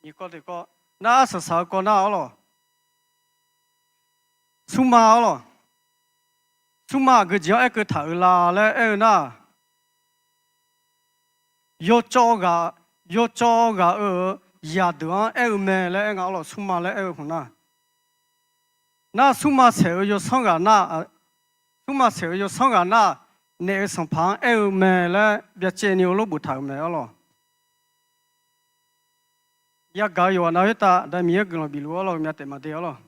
Nyiq kawv tiq kawv nar, arsaq saq-eu kawv nar arlawq, smrma arlawq, smrma aqgeu jeq-anr aerkeuv taq-eu la laer aer-eu nar, yawcawv ghaq, yawcawv ghaq-euq zaqdeuq-anr aer-eu mae laer aer nga arlawq. Smrma laer aer-eu hmq nar, nar smrma saeq-eu yawsanr ghaq nar, smrma saeq-eu yawsanr ghaq nar, naef-eu sanqpaq-anr aer-eu mae laer byacaevni heulof boftaq-euq mae arlawq. Yagaq-eu yawqghaq nav khoertav Aqda Miqyaer guiqlanq bifluf arlawq, myav taef maqde arlawq.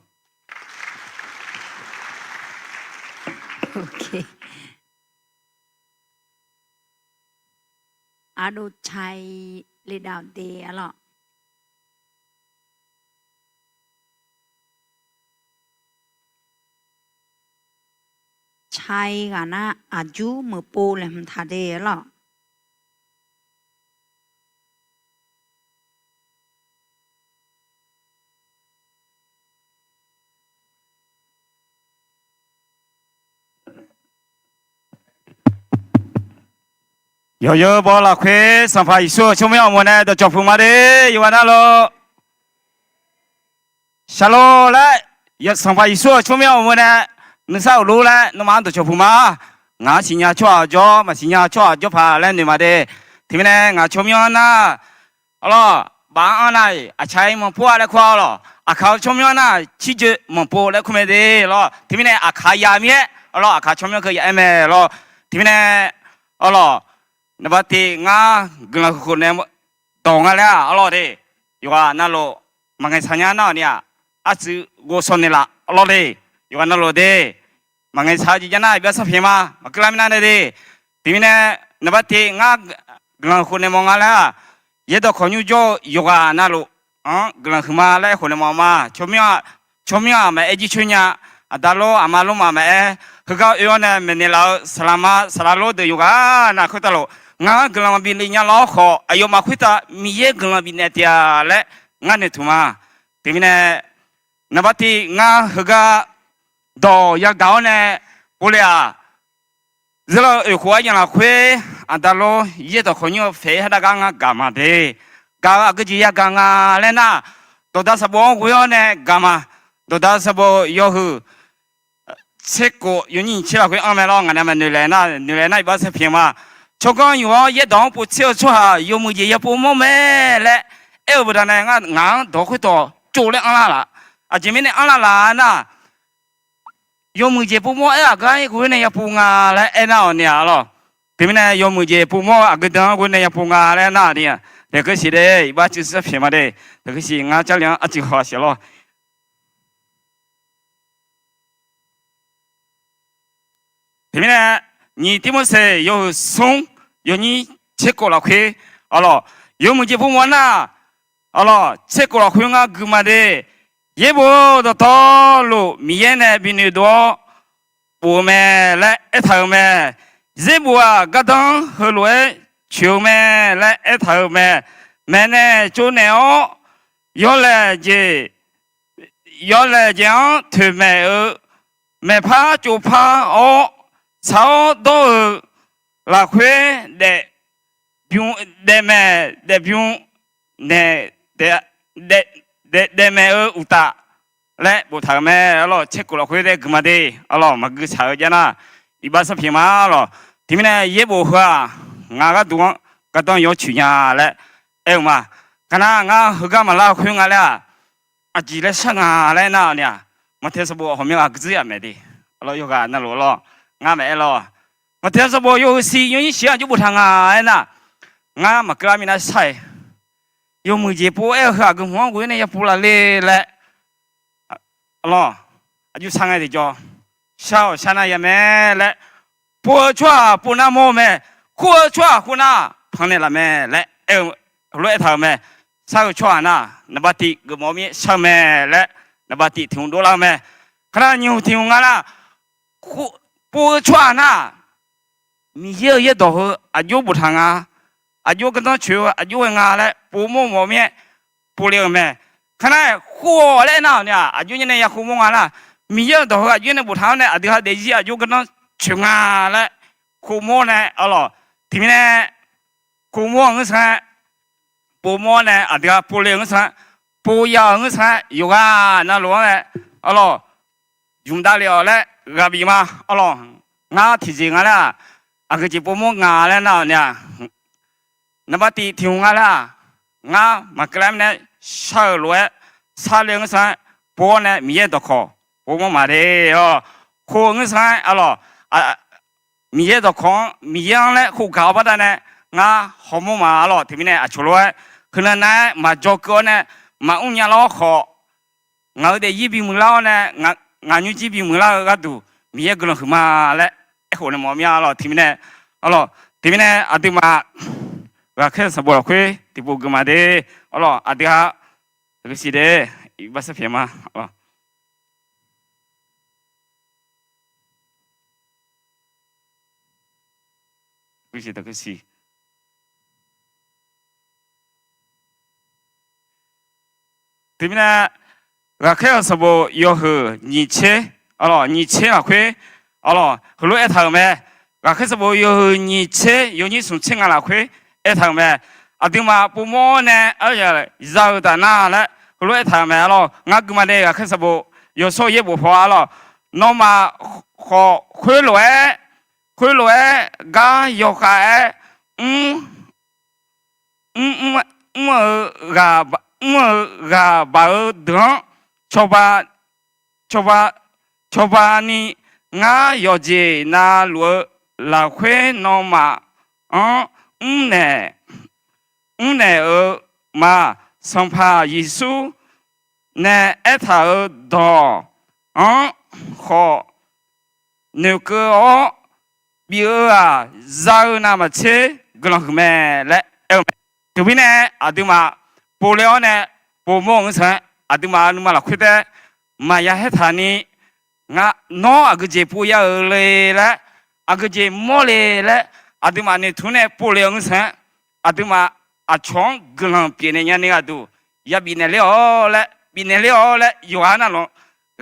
Ardov Cai le dav de arlawr. Cai ghaq nar aqjur meuq pov laeqhmq taq de arlawr. Yawqyawq baw lafkhoer Sanqpaq Yeqsur-euq tsawrmyanr awqmawf nae dawqcawq puq ma de. Yawqghaq navluf, Shaqlor laer, Sanqpaq Yeqsur-euq tsawrmyanr awqmawf nae nuisar uqlur laer nawmaf-anr dawqcawq puq ma. Ngaq-anr siqnya tsawrhaq jawr, maqsiqnya tsawrhaq jawr paq laer noeq ma de. Teumirnae ngaq tsawrmyanr nar, arlawr, baf-anr anr nar-iq aqcaq-ir manqpov-a laer kur-a arlawr. Aqkaq-eu tsawrmyanr nar cirjoe manqpov laer kur mae de lawr. Teumirnae aqkaq ya mir-aer arlawr, aqkaq tsawrmyanr keuv ya-aer mae lawr. Teumirnae arlawr, naqbar tiv ngar guiqlanq huiq khof nae dawq nga laer-aq arlawr de. Yawqghaq navluf maqngaeq saq nya nar-awq ni-aq, artsuiv ghovshaw naeqlaf arlawr de. Yawqghaq navluf de, maqngaeq saq-eu jeq jav nar iqbax sarpyaeq ma. Maqkeuv lar mirnae de. Teumirnae naqbar tiv ngar guiqlanq huiq khof nae mawf nga laer-aq, yaerdawq kawq nymr jawr-eu yawqghaq navluf-anr guiqlanq huiq ma laer khof nae mawf ma. Tsawrmyanr-aq maqaer jircoer nya. Aqda lor aqma lor maqaer, heugar oe-awr nae maeqnaeq laf-eu saqlaq ma saqlaq lor deuq yawqghaq nav khoertav luf, ngar-anr guiqlanq bifnaeq nya laf-awr khawf, aqyawfmaf khoertav Miqyaer guiqlanq bifnaeq taef-a laer ngar noeqtmq ma. Teumirnae naqbar tiv ngar heugar dawq yagaq-awr nae povle-aq, zeurlar-eu oeq khof-aer jan lafkhoer, aqda lor yaerdawq kawq nymr-eu faeq-aer hardav gar ngar gaq ma de. Gaq-eu aqgeu jeq yagaq nga laer nar, dawqda sanqbof-anr ghoe-awr nae gaq ma. Dawqda sanqbof yawhuiq tserkhof yawnyir nyiq tser lafkhoer anr mae lawr. Ngaq nae maqnoeq laeq nar, noeq laeq nar iqbax sarpyaeq ma. Tsawrganr yuf-awr yaerdawq-anr povtser-eu tsawrhaq yawmuiq jeq yapov mawr mae laer aer-eu baqdanae, ngaq-anr dawq khoerdawq tsov laer anrlar laf. Aqjeq mirnae anrlar laf nar, yawmuiq jeq povmawr aer-aq gar-ir ghoe nae yapov nga laer aernar-awq ni-aq lawr. Teumirnae yawmuiq jeq povmawr-eu aqgeu dan-anr ghoe nae yapov nga laer nar-awq ni-aq, daeqkeuv siq de, iqbax cuiv sarpyaeq ma de. Daeqkeuv siq ngar Jarlif-anr arcuiv haw siq lawr. Teumirnae nyiq Tirmorseq yawhuiq smr yawnyir tserkhof lafkhoer, arlawr, yawmuiq jeq povmawr nar, arlawr, tserkhof lafkhoer ngar gui ma de. Yaerbof-eu dawqtawvluf Miqyaer nae binoeq dov-awr bof-eu mae laer aertaq-euq mae. Yaerbof-aq gardanr heulof-aer coeq-eu mae laer aertaq-euq mae. Maeqnaeq tsovnaeq-awr yawlaeq jeq, yawlaeq jeq-anr toeqmaeq-eu maeqpar tsovpar-awr, tsaq-awr dawr-eu lafkhoer daefmaeq daefbymr naeq daefmaeq-eu uqtaf laer boftaq-euq mae. Arlawr, tserkhof lafkhoer daer gui ma de. Arlawr, maqgui tsaq-eu jav nar, iqbax sarpyaeq ma lawr. Teumirnae yaerbof heu-aq, ngaq gharduq-anr gardanr yawcoeq nya laer aer-eu ma. Kaqnar ngar heugar maqlar-eu khoer nga laer-aq, aqjeq laer shar nga laer nar-awq ni-aq, Maqtaeq sanqbof hawqmya ghaq gui dzuir-aq maeq de. Arlawr, yawqghaq navluf lawr, ngar maqaer lawr. Maqtaeq sanqbof yawhuiq siq yawnyir siq-anr aqjox boftaq nga aer nar, ngar maqkeuv lar mirnae shar-iq, yawmuiq jeq pov-aer-eu heu aqgeu hmq-anr ghoe nae yapov laf le laer, arlawr, aqjox shar ngae tiqjawr, shar-awq shar nar ya mae laer, pov-eu tsawrhaq pov nar mawr-eu mae, kur-eu tsawrhaq kur nar pannaeq laf mae laer aer-eu, heulof-aer aertaq-euq mae. Shar-eu tsawrhaq nar, naqbar tiv geufmawf-eu mir-aer shar-eu mae laer, naqbar tiv tiq hmq dovlar-eu mae. Kaqnar nyiq hmq tiq hmq nga nar, pov-eu tsawrhaq nar, Miqyaer-euq yaerdawq heu aqjox boftaq nga, aqjox gardanr coeq-eu aqjox ghae nga laer pov mawr mawf-eu mir-aer povle-euq mae. Kaqnar-aq khov-awq laer aernar-awq ni-aq, aqjox nyar nae ya khov mawr nga nar, Miqyaer-euq dawq heu aqjox nae boftaq-awr nae aqdui ha daefzir aqjox gardanr coeq nga laer khov mawr nae, arlawr, tiqmirnae khov mawr-euq ngeur sanr-aer, pov mawr nae aqdui ha povle-euq ngeur sanr-aer, pov ya-euq ngeur sanr-aer, yawqghaq navluf-anr nae, arlawr, jmq davle-awq laer ghaq bif ma. Arlawr, ngar tiqjeq nga laer-aq, aqgeu jeq pov mawr nga laer nar-awq ni-aq, naqbar tiv tiq hmq nga laer-aq, ngar maqkeuv lar mirnae shar-euq lof-aer, sharle-eu ngeur sanr-aer, pov-awr nae Miqyaer dawqkawq pov mawr ma de. Arlawr, khov-eu ngeur sanr-aer, arlawr, Miqyaer dawqkawq-anr Miqyaer-anr laer khov gaq-awr baqdanae, ngar hawmawr ma. Arlawr, teumirnae aqcawq lof-aer heunav nav-aer maqjaw keuv-awr nae, maqmr nya lar-awr khawf, ngaq-euq daefzir bimuiq lar-awr nae, ngaq nymrjir bimuiq lar-eu gharduq Miqyaer guiqlanq huiqma laer aerkhof nae mawf mir-a. Arlawr, teumirnae, arlawr, teumirnae aqduimaf ghaqkhaer sanqbof lafkhoer tiqpov guima de. Arlawq, aqdui-aq, taqkeuv siq de, iqbax sarpyaeq ma. Taqkeuv siq, taqkeuv siq. Teumirnae, ghaqkhaer-euq sanqbof yawhuiq nyiq tser, arlawq, nyiq tser lafkhoer, arlawq, heulof-aer aertaq-euq mae. Ghaqkhaer sanqbof yawhuiq nyiq tser yawnyir smq tser nga lafkhoer aertaq-euq mae. Aqduimaf povmawr-awr nae za-eu taf nar laer heulof-aer aertaq-euq mae, arlawq. Ngar guima de, ghaqkhaer sanqbof yawshawr yaerbof paw, arlawq. Nawmaf khawf khoerlof-aer, khoerlof-aer gar yawkhav-aer mr, mr, mr-eu ghaq, mr-eu ghaq baq-eu deuq-anr cawba, cawba, cawba ni ngar yawqjeq navluf-eu lafkhoer nawmaf-anr mrnaeq, mrnaeq-eu ma. Sanqpaq Yeqsur nae aertaq-eu dawq-anr khawf noeqkeuv-awr bif-eu-aq, za-eu navmaqtser guiqlanq huiq mae laer aer-eu mae. Teumirnae aqduimaf povle-awr nae povmawr-eu ngeur tsanq-aer, aqduimaf nuima lafkhoer taef maqya haertaq ni, nawr aqgeujeq pov ya-euq le laer, aqgeujeq mawr le laer, aqduimaf noeqtmq nae povle-eu ngeur tsanq-aer, aqduimaf aqcawq-anr guiqlanq pyeufnaeq nyani gharduq ya bifnaeq ler-awq laer, bifnaeq ler-awq laer yawqghaq navluf-anr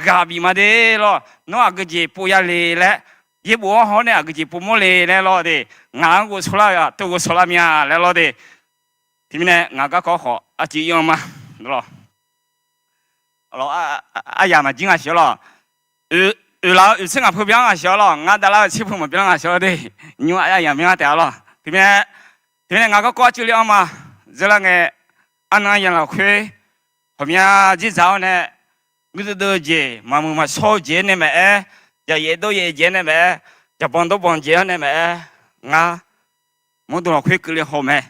ghaq bif ma de lawr. Nawr aqgeujeq pov ya le laer, yaerbof-anr haw-awr nae aqgeujeq povmawr le laer lawr de, ngaq-anr ghovshaw lar-eu-aq teu ghovshaw lar mya laer lawr de. Teumirnae ngaq garkawv khawf arcuiv ir-anr ma lawr. Aryaq maqjir nga siq-awr lawr. Oeqlaf-eu oeqtser ngaq peu byan nga siq-awr lawr. Ngar davlar-eu tser peu maqbyan nga siq-awr de. Nymr aryaq myanr taef-a lawr. Teumirnae, teumirnae ngaq garkawv arcuiv le-anr ma. Zeur lar ngae, arnan yaq lafkhoer ghawqmya dzerdzaq-awr nae, guirdeuv deuv-eu jeq, maqmuiq maqshawr-eu jeq-aer nae maqaer, jaqyaef dawryaef jeq-aer nae maqaer, jaqbanq dawrbanq jeq-aer nae maqaer, ngar mawrdo lafkhoer keuvle haw mae.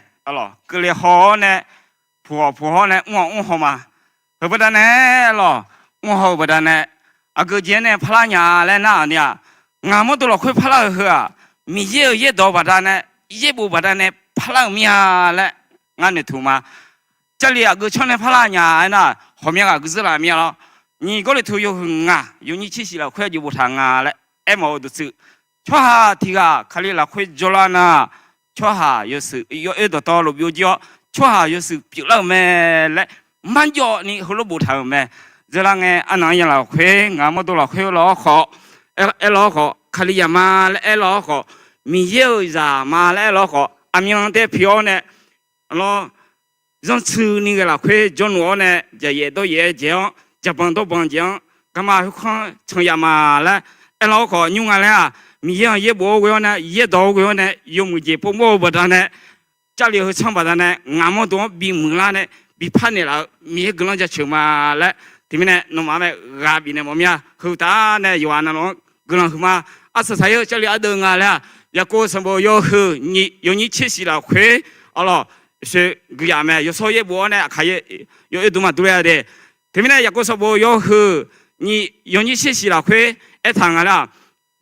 Keuvle haw-awr nae, puq hawq puq hawr nae mr hawq mr haw ma. Heu baqdanae lawr, mr haw-eu baqdanae, aqgeu jeq-aer nae parlar nya laer nar-aq ni-aq, ngaq mawrdo lafkhoer parlar-eu heu-aq, Miqyaer-euq yaerdawq baqdanae, yaerbof baqdanae parlar-eu mir-a laer ngar noeqtmq ma. Jarlif aqgeu tsanr nae parlar nya-aer nar, ghawqmya ghaq gui zeur laf mir-a lawr. Nyiq Gawrliqtu yawhuiq ngaq yawnyir tser shiq lafkhoer aqjeq boftaq nga laer aermawf-eu dawqtsuif, tsawrhaq tiq ghaq Kali lafkhoer jawrlar nar, tsawrhaq yawshuif yawoer dawqtawvluf byovjir-awr, tsawrhaq yawshuif pyeuflar-euq mae laer marjawv ni heulof boftaq-euq mae. Zeur lar ngae, arnan yaq lafkhoer ngaq mawrdo lafkhoer lawr khawf, aerlawr khawf, Kalizaq ma laer aerlawr khawf, Miqyaer-euq zaq ma laer aerlawr khawf, aqmyan dae pyeuf-awr nae lawr, zanrtsuini ghae lafkhoer jawrluf-awr nae, jaqyaef dawryaef-aer jaeq-anr, jaqbanq dawrbanq jaeq-anr, garma khoerkanr can ya ma laer aerlawr khawf, nymr nga laer-aq, Miqyaer-anr yaerbof-awr ghoe-awr nae, yaerdawq-awr ghoe-awr nae, yawmuiq jeq povmawr-eu baqdanae, jarlif heu tsanr baqdanae ngaq mawrdo-anr bimuiq lar nae, biparnaeq laf-eu Miqyaer guiqlanq jaceuq ma laer, teumirnae nawmaf-anr mae ghaq bifnaeq mawf mir-a. Heu taf nae yawqghaq navluf-anr guiqlanq huiqma. Arsaq saq-ir-eu jarlif ardeuv nga laer-aq, Yaqkov sanqbof yawhuiq nyiq yawnyir tser shiq lafkhoer, arlawq, soe guiqyaf mae, yawshawr yaerbof-awr nae aqkaq yawoer dmq maqdur ler-a de. Teumirnae Yaqkov sanqbof yawhuiq nyiq yawnyir tser shiq lafkhoer aertaq nga laer-aq,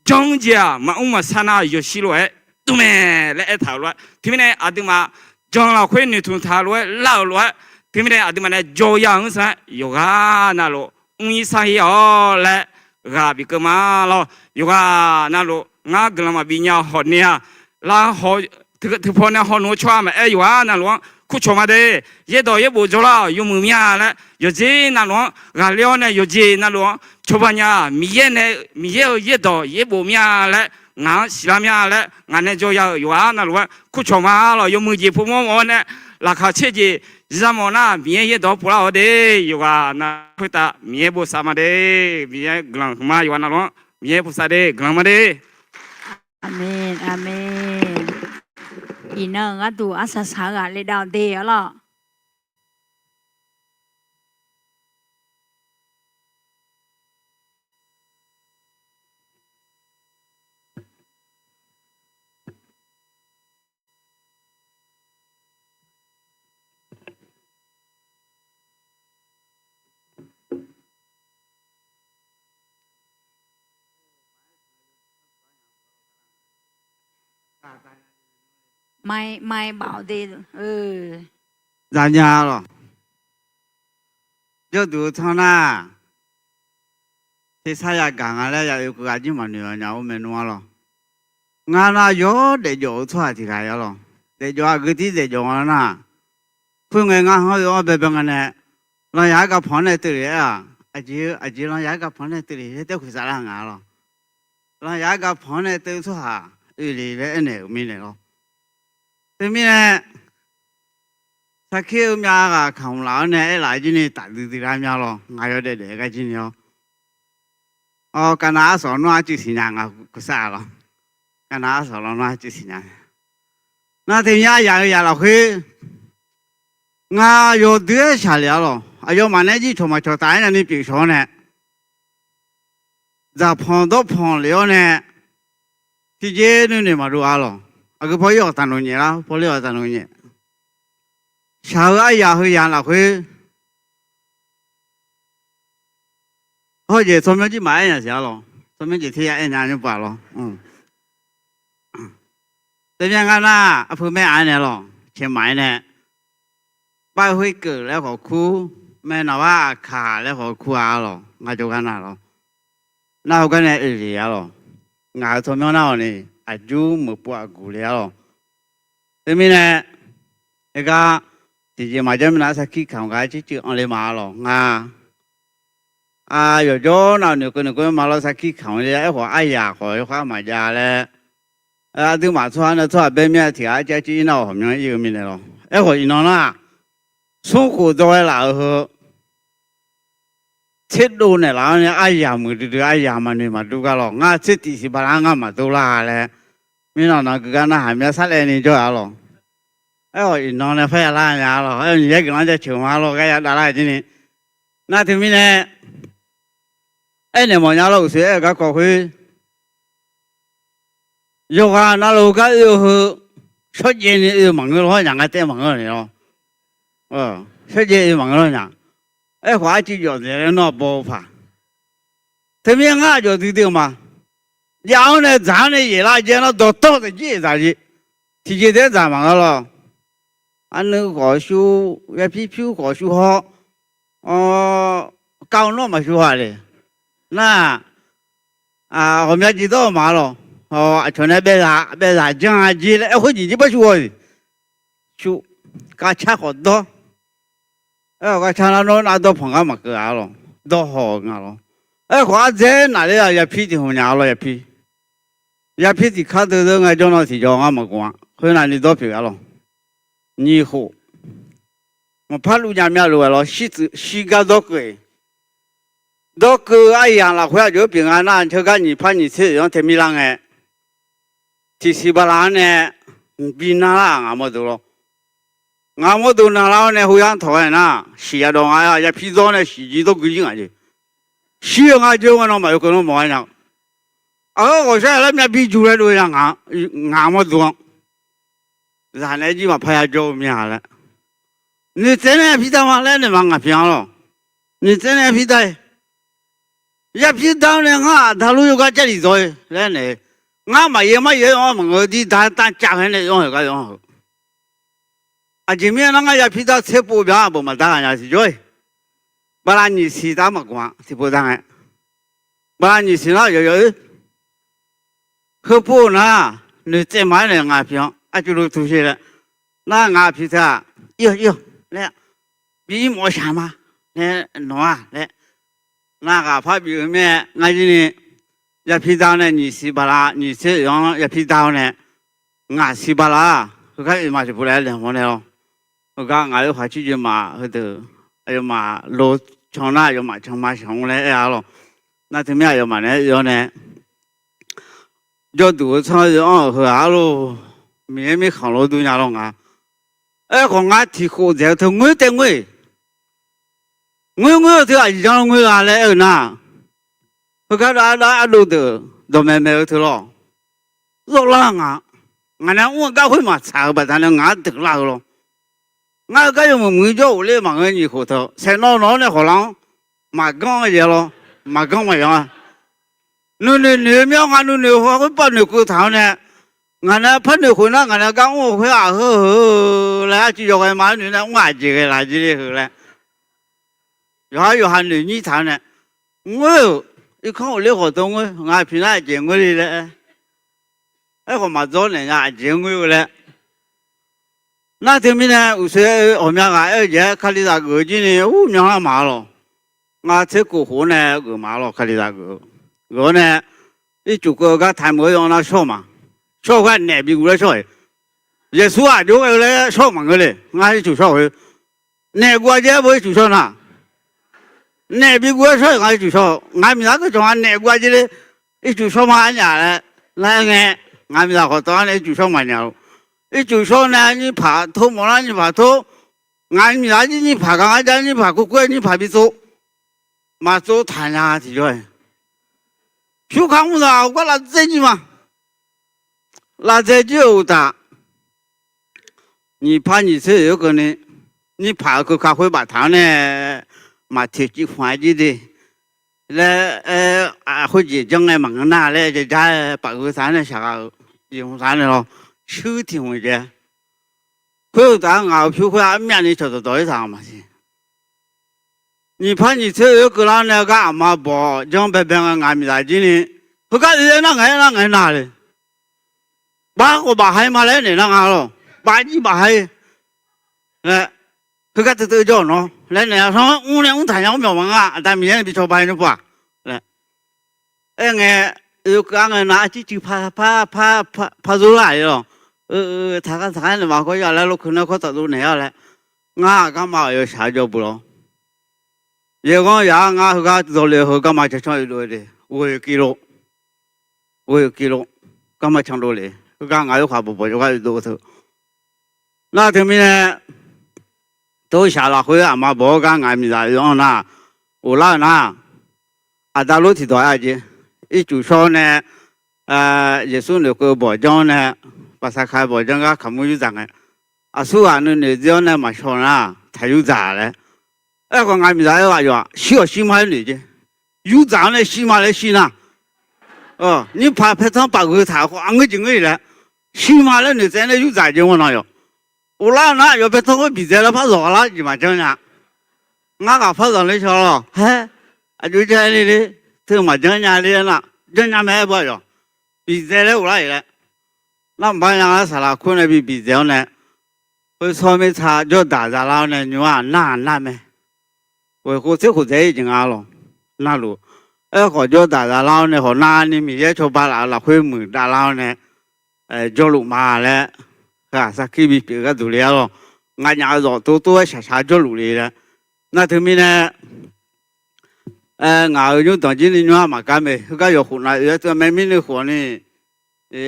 jan-eu jeq-aq maqmr maqsar nar yawshir lof-aer dm mae laer aertaq-euq lof-aer, teumirnae aqduimaf jan lafkhoer noeqtmq taq lof-aer lar-euq lof-aer, teumirnae aqduimaf nae jawr ya-euq ngeur tsanr-aer yawqghaq navluf mr-ir sar-ir-awr laer ghaq bif keuv ma lawr. Yawqghaq navluf ngar guiqlanq maqbif nya hawq ni-aq, lar haw, teu paw nae hawnmq-eu tsawrhaq maqaer, yawqghaq navluf-anr kurcawq ma de. Yaerdawq yaerbof jawrlar-awq, yawmuiq mir-a laer, yawqjeq navluf-anr ghaqler-awr nae yawqjeq navluf-anr cawba nya-a. Miqyaer nae, Miqyaer-euq yaerdawq yaerbof mir-a laer ngaq-anr siqlar mir-a laer ngaq nae jawr ya-euq yawqghaq navluf-aer kurcawq ma lawq. Yawmuiq jeq povmawr-awr nae laqkhaq caer jeq yamawf nar Miqyaer yaerdawq-anr povlar-awr de. Yawqghaq navluf khoertav Miqyaer bosav ma de. Miqyaer guiqlanq huiqma. Yawqghaq navluf-anr Miqyaer bosav de, guiqlanq ma de. Aqmeq, aqmeq. Iqnan-euq gharduq arsaq saq-eu ghaq le dav-awq de arlawq. Mai, mai baf-awq de. Zanya lawq. Jawrduq-eu tsanr nar, tersar yagaq nga laer ya oekeuv ghaq jir maqnoeq-a nya-awr maernmr-ar lawq. Ngar nar yawr daefjawf-eu tsawrhaq tiq ghaq-ir-ar lawq. Daefjawf aqgeu tir daefjawf nga nar, khoerngae ngar hanr-eu anr baebae nga nae, Lanyaf-aer gapaq-anr nae teuv le-aer-aq, aqjeq-eu aqjeq lanyaf-aer gapaq-anr nae teuv le laer taer khoeq saflar nga-ar lawq. Lanyaf-aer gapaq-anr nae teuv-eu tsawrhaq oe le laer aernaeq-euq mirnae lawr. Teumirnae, sarkir-eu myav ghaq kamq laf-awr nae aerlaf-aer jir ni tafdui dui lar mya lawq. Ngaq yawdaef daef gar jir ni-awr, kavnav arsawq nar arcuiv siqnya nga kursar-a lawq. Kavnav arsawq lar nar arcuiv siqnya. Nar teunyar aryaq-eu yaq lafkhoer, ngar yawdui-aer shaqlef-ar lawq. Aqyawfmaf nae jir cawq maqcawq taf-aer nyani pyeuf shawq-awr nae, dzaqpanq dawrpanq lef-awr nae, tiqjeq nuinoeq maqdov-a lawq. Aqgeu paw ir-awq taqnoeq nyaef lar, paw ler-awq taqnoeq nyaef. Shaq-eu aryaq heu yaq lafkhoer, hawjeq tsawrmyanr jir maqaer nya siq-ar lawq. Tsawrmyanr jeq ter ya aer nya nymr paf lawr. Teumirnae ngar nar, arpeu maer-a nae lawq, caeq maqaer nae, Bav khoerkeuv laer khawf kur, maeqnaq bar aqkaq laer khawf kur-a lawq. Ngar jawrgar nar lawq. Nar heugar nae oe le-ar lawq. Ngaq-euq tsawrmyanr nar-awq ni, aqjur meuq pov aqguq le-ar lawq. Teumirnae, heugar tiqjeq maqjanr mirnae sarkir kamq gar circuiv anr le ma-ar lawq. Ngar aqyawf jawr nav noeqkeuv noeqkeuv ma lawr sarkir kamq le-ar. Aerkhawf aryaq khawf yawkhav maqjav laer, aqduimaf tsawrhaq nae tsawrhaq bae mir-a tiq ghaq arciv arciv ir nar-awq hawqmyanr ir-eu mirnae lawq. Aerkhawf iqnan nar, smrkhof dawr ghae laf-eu heu tserdov naeqlaf-awr nae aryaq muiqdui dui aryaq maqnoeq maqdur gar lawq. Ngar tser tiq siq bala-anr ngar maqdur lar laer, mirnan nan geugar narhaq mya sarlaev ni jawr-a lawq. Aerkhawf iqnan nae parya lar nya-ar lawq. Aer-eu Miqyaer guiqlanq jaceuq ma lawr gar yadav lar jir ni. Nar teumirnae, aernaeq mawfnya lawr uqshoe aer-eu garkawv khoer, yawqghaq navluf gar oe-eu heu, shawrjaev ni oe maqngeur lawr nya ngar taef maqngeur ni lawr. Shawrjaev oe maqngeur lawr nya. Aerkhawf arcuiv jawf dzaeq laer nawr baw-eu paq. Teumirnae ngar aqjawf duidui-eu ma. Jav-anr nae dzaq-anr nae yaef lar jae nar dawqtawv taef jir-eq dzaq jeq. Tiqjeq taef-aer dzaq maqngeur lawr. Arnuiv khawf shuv, yapir pyur khawf shuv hawr, kar-eu nawr maqshuv haq le. Nar, ghawqmya jeq dawr-eu ma lawq. Aqcawq nae baezaq janr-a jeq laer aer khoer jeq jir par shuv haw-iq. Shuv, kavcar khawf dawr. Aerkhawf kavcar nar nawr nar dawr panq gar maqkeuv-a lawq. Dawr haw-eu nga lawr. Aerkhawf ardzaer nafler-aq yapir tiq hmq nya-a lawr yapir. Yapir tiq kar deuv deuv ngae jawr nan tiqjawr ngar maqgaq-a. Khoernav ni dawr pyeuf-a lawq. Nyiq khof. Maqpar luv nya myav lof-aer lawr shir tsuif shir gar dawr keuv-iq. Dawr keuv-eu aryamq lafkhoer aqjox-aer pyeuf nga nar teugar nyiq par nyiq tser oeq-anr tae mir lar ngae, tiqsiq bala-anr nae bi nar lar-aq ngaq mawrdo lawr. Ngaq mawrdo nar lar-awr nae heugar tawq ghae nar siq yadawq nga yapir dawr nae siq jir dawr gui jir ngaq jeq. Shir-eu nga jawr nga nan maqoe keuv nawr mawf-aer nya. Aqgeu ghawqshar-aq laer myav bi juq laer dov-eu nya ngaq mawrdo-anr. Zaq naeq-aer jir maqpar ya jawr-eu mir-a laer. Noeqtsaev nae yapir dar ma laer naeq ma ngaq pi-anr lawq. Noeqtsaev nae yapir dar-iq. Yapir dar-awr nae ngar aqda lur yawgar Jarlif dawq-ir laer naeq. Ngar maqyaer mar yaer-anr maqngeur dir dar dar cav ghae nae anr-eu gar anr-eu. Aqjeq mirnae nar ngar yapir dar tser pov byan aqbawq maqdar ghaq nya tiqjawr-iq. Bala nyiq siq dar maqgaq-a tiqpov dar ngae. Bala nyiq siq nar yawqyawq-oer. Heupov nar noeqtsaev ma-aer naeq ngaq pi-anr arcuv lov tuq sher laer. Nar ngaq pi teu-aq ir-awq ir-awq laer. Bi ir mawf-eu shaq ma laer nawq-a laer. Nar ghaq par bif-eu mirnae ngar jir ni yapir dar-awr nae nyiq siq bala nyiq tser oeq-anr yapir dar-awr nae ngaq siq bala heugar oeq ma tiqpov laer laeqhmq-awr nae lawr. Heugar ngaq-euq khaqcir jeq maf heudeuq aqyawfmaf lo can nar aqyawfmaf can ma shaq-anr laer aer-a lawq. Nar teumirnae aqyawfmaf naeq-aer oe-awr nae jawrduq-eu tsanr oe-anr-euq heu-aq arlor, Miqyaer mirkhanq lof dur nya lawr nga. Aerkhawf ngar tiq khof dzaeq-eu teu ngoer taev ngoer-iq. Ngoer ngoer-eu teu aqjeq janr lawr ngoer-a laer aer-eu nar, heugar dav dav ardov deuq dawqmaeq maeq-eu teu lawr. Zawr lar nga. Ngaq nae mr-eu gar khoer maqtsaq-eu baqdanae ngaq-anr deuq lar-eu lawr. Ngar-eu gar yawmuiq muiq jawr ghofler maqngeur nyiq khof teu saeqnawv nawq-anr nae khawqlar-anr maqganr-a yaeq lawr. Maqganr maqyanq-a. Nuinoeq noeq-eu mir-anr nga nuinoeq-eu haw khoer bav noeqkeuv taq-awr nae Ngaq nae par noeq khof nar, ngaq nae gar mr-eu khoer-aq, heu heu laer arcuiv yawghae ma-aer noeq nae mr-aq jeq ghae laf jir le heu laer. Yawqha yawqha noeq nyir taq-eu nae, ngoer-euq irkanr uqler khawf dawr ngoer, ngaq piq nar aqjeq ngoer le laer. Aerkhawf maqdzawr naeq nya aqjeq ngoer-eu laer. Nar teumirnae uqshoe ghawqmya ghaq aer-eu jeq-aer kalizaq geuf-eu jir ni ur myanlar ma-a lawq. Ngar tser kof khof-awr nae geuf ma-a lawq, kalizaq geuf-eu. Geuf-awr nae ircuf keuv-eu gar taqmeuq-eu yawf nar shawr ma. Shawr-eu gar naef bi guv laer shawr-iq. Yeqsur aqjox ghae-eu laer shawr maqngeur le. Ngar ircuf shawr khoer, naef guv-a jir-aer bo ircuf shawr nar, naef bi guv-aer shawr-iq. Ngar ircuf shawr, ngaq miqzaq keuv cawq nga naef guv-a jir le. Ircuf shawr ma arnyaf laer lar-aer ngae, ngaq miqzaq khawf tawv-ar nae ircuf shawr maqnyaf-eu. Ircuf shawr nae nyir paq tor mawf lar nyir paq tor, ngaq miqzaq jir nyir paq gar ngar jar nyir paq kur kur-aer nyir paq bi tsov. Maqtsov taqnya tiqjawr-iq. Pyur ka mr zaq-awr gar lavdzaer jir ma. Lavdzaer jir-euq uqtaf, nyiq par nyiq tser oeq-aer keuvni, nyir paq-euq keuka khoer baftaq-anr nae, maqteq civ khmq-aer jir de laer aer, khoerjeq janr ngae maqngeur nar laer ja jar-aer paf gheutaq-anr nae shaqgha-eu jeq hmqtaq-anr nae lawr, shuir tiq hmq jae. Khoer uqtaf-anr ngaq-euq pyur khoer-aq armyavni cawqdawq dawq-ir taq-a maqsiq. Nyiq par nyiq tser oeq-aer keuvlar nae gar aqma bawq janr baebae ngae ngaq miqzaq jir ni, heugar oe-aer nar ngaeq-aer nar ngaeq-aer na le. Bav khawf baf ha-ir ma laer naeq nar nga lawq. Bav jir baf ha-ir laer, heugar teuvteuv jawr-awq nawr laer naeq-a sanr mr nae mr taq nya mr myawq ma nga. Aqda Miqyaer nae bi cawba-ir nymr pov-aq laer. Aer ngae, oekeuv-ar ngae nar arcir cuiv par par par par par zor lar-ir lawq. Taqgar taqgar naeq maqkawr ya laer lokeuv nae kawr tafdov naeq-ar laer, ngar garma-euq yawshaq-aer jawr bu lawr. Yaeqghanr yaq-ar ngar heugar dawqle-eu heu garma cancanr oedov-eu de, ghoe-eu ki lo, ghoe-eu ki lo, garma candov le, heugar ngaq oerkhaq bawqbawq jawrgar oedov-eu teu. Nar teumirnae, tov shaq lafkhoer aqma bawq-awr gar ngaq miqzaq oe-anr nar, ghoflar-euq nar, aqda lor tiqdawq-aer aqjeq, ircuf shawr-awr nae, Yeqsur noeqkeuv bawq janr-awr nae, Baqsaqkaq bawq janr gar kaqmur yurdzaq ngae, aqsurghaq nuinoeq dzir-awr nae maqshaw nar taq yurdzaq laer. Aerkhawf ngaq miqzaq aer-eu aqyawf-aq shir-awq shir ma laer noeq jeq. Yurdzaq-anr nae shir ma laer shir nar, nyir paq paertanr paf gheutaq-euq khawf aqngeur jeq ngeur-iq laer, shir ma laer noeqtsaev nae yurdzaq jeq mawrnan yawq. Ghoflar nar aqyawf paertanr khoer biqdzae lar par zawq ghaq lar jeq maqjanr nya. Ngar ghaq par zanq ler shaw lawq haer, aqjox jar-aer le le, teu maqjanr nya le-aer nar, janrnya mae-aer bawr aqyawf biqdzae laer ghoflar-iq laer. Nar maqbar nya lar saqlaq kur nae bi biqdzae-awr nae, khoer sawr mirtsa jawrdaq zalar-awr nae nymr-aq nar-aq nar mae. Ghoeq khof tser khof dzae-ir jeq nga lawq. Navluf, aerkhawf jawrdaq zalar-awr nae hawq narni Miqyaer cawba laf-euq lafkhoer muiqdav lar-awr nae, jawrluf ma laer, heu-aq sarkir bipyeuf gharduq le-ar lawq. Nganyaf-eu zawq tov tov-aer shaqshaq jawrluf le laer. Nar teumirnae, ngaq-euq nymrdanq jir ni nymr-aq maqgar mae. Heugar yawq khof nav oe-aer teu mae mirnuiv khof ni,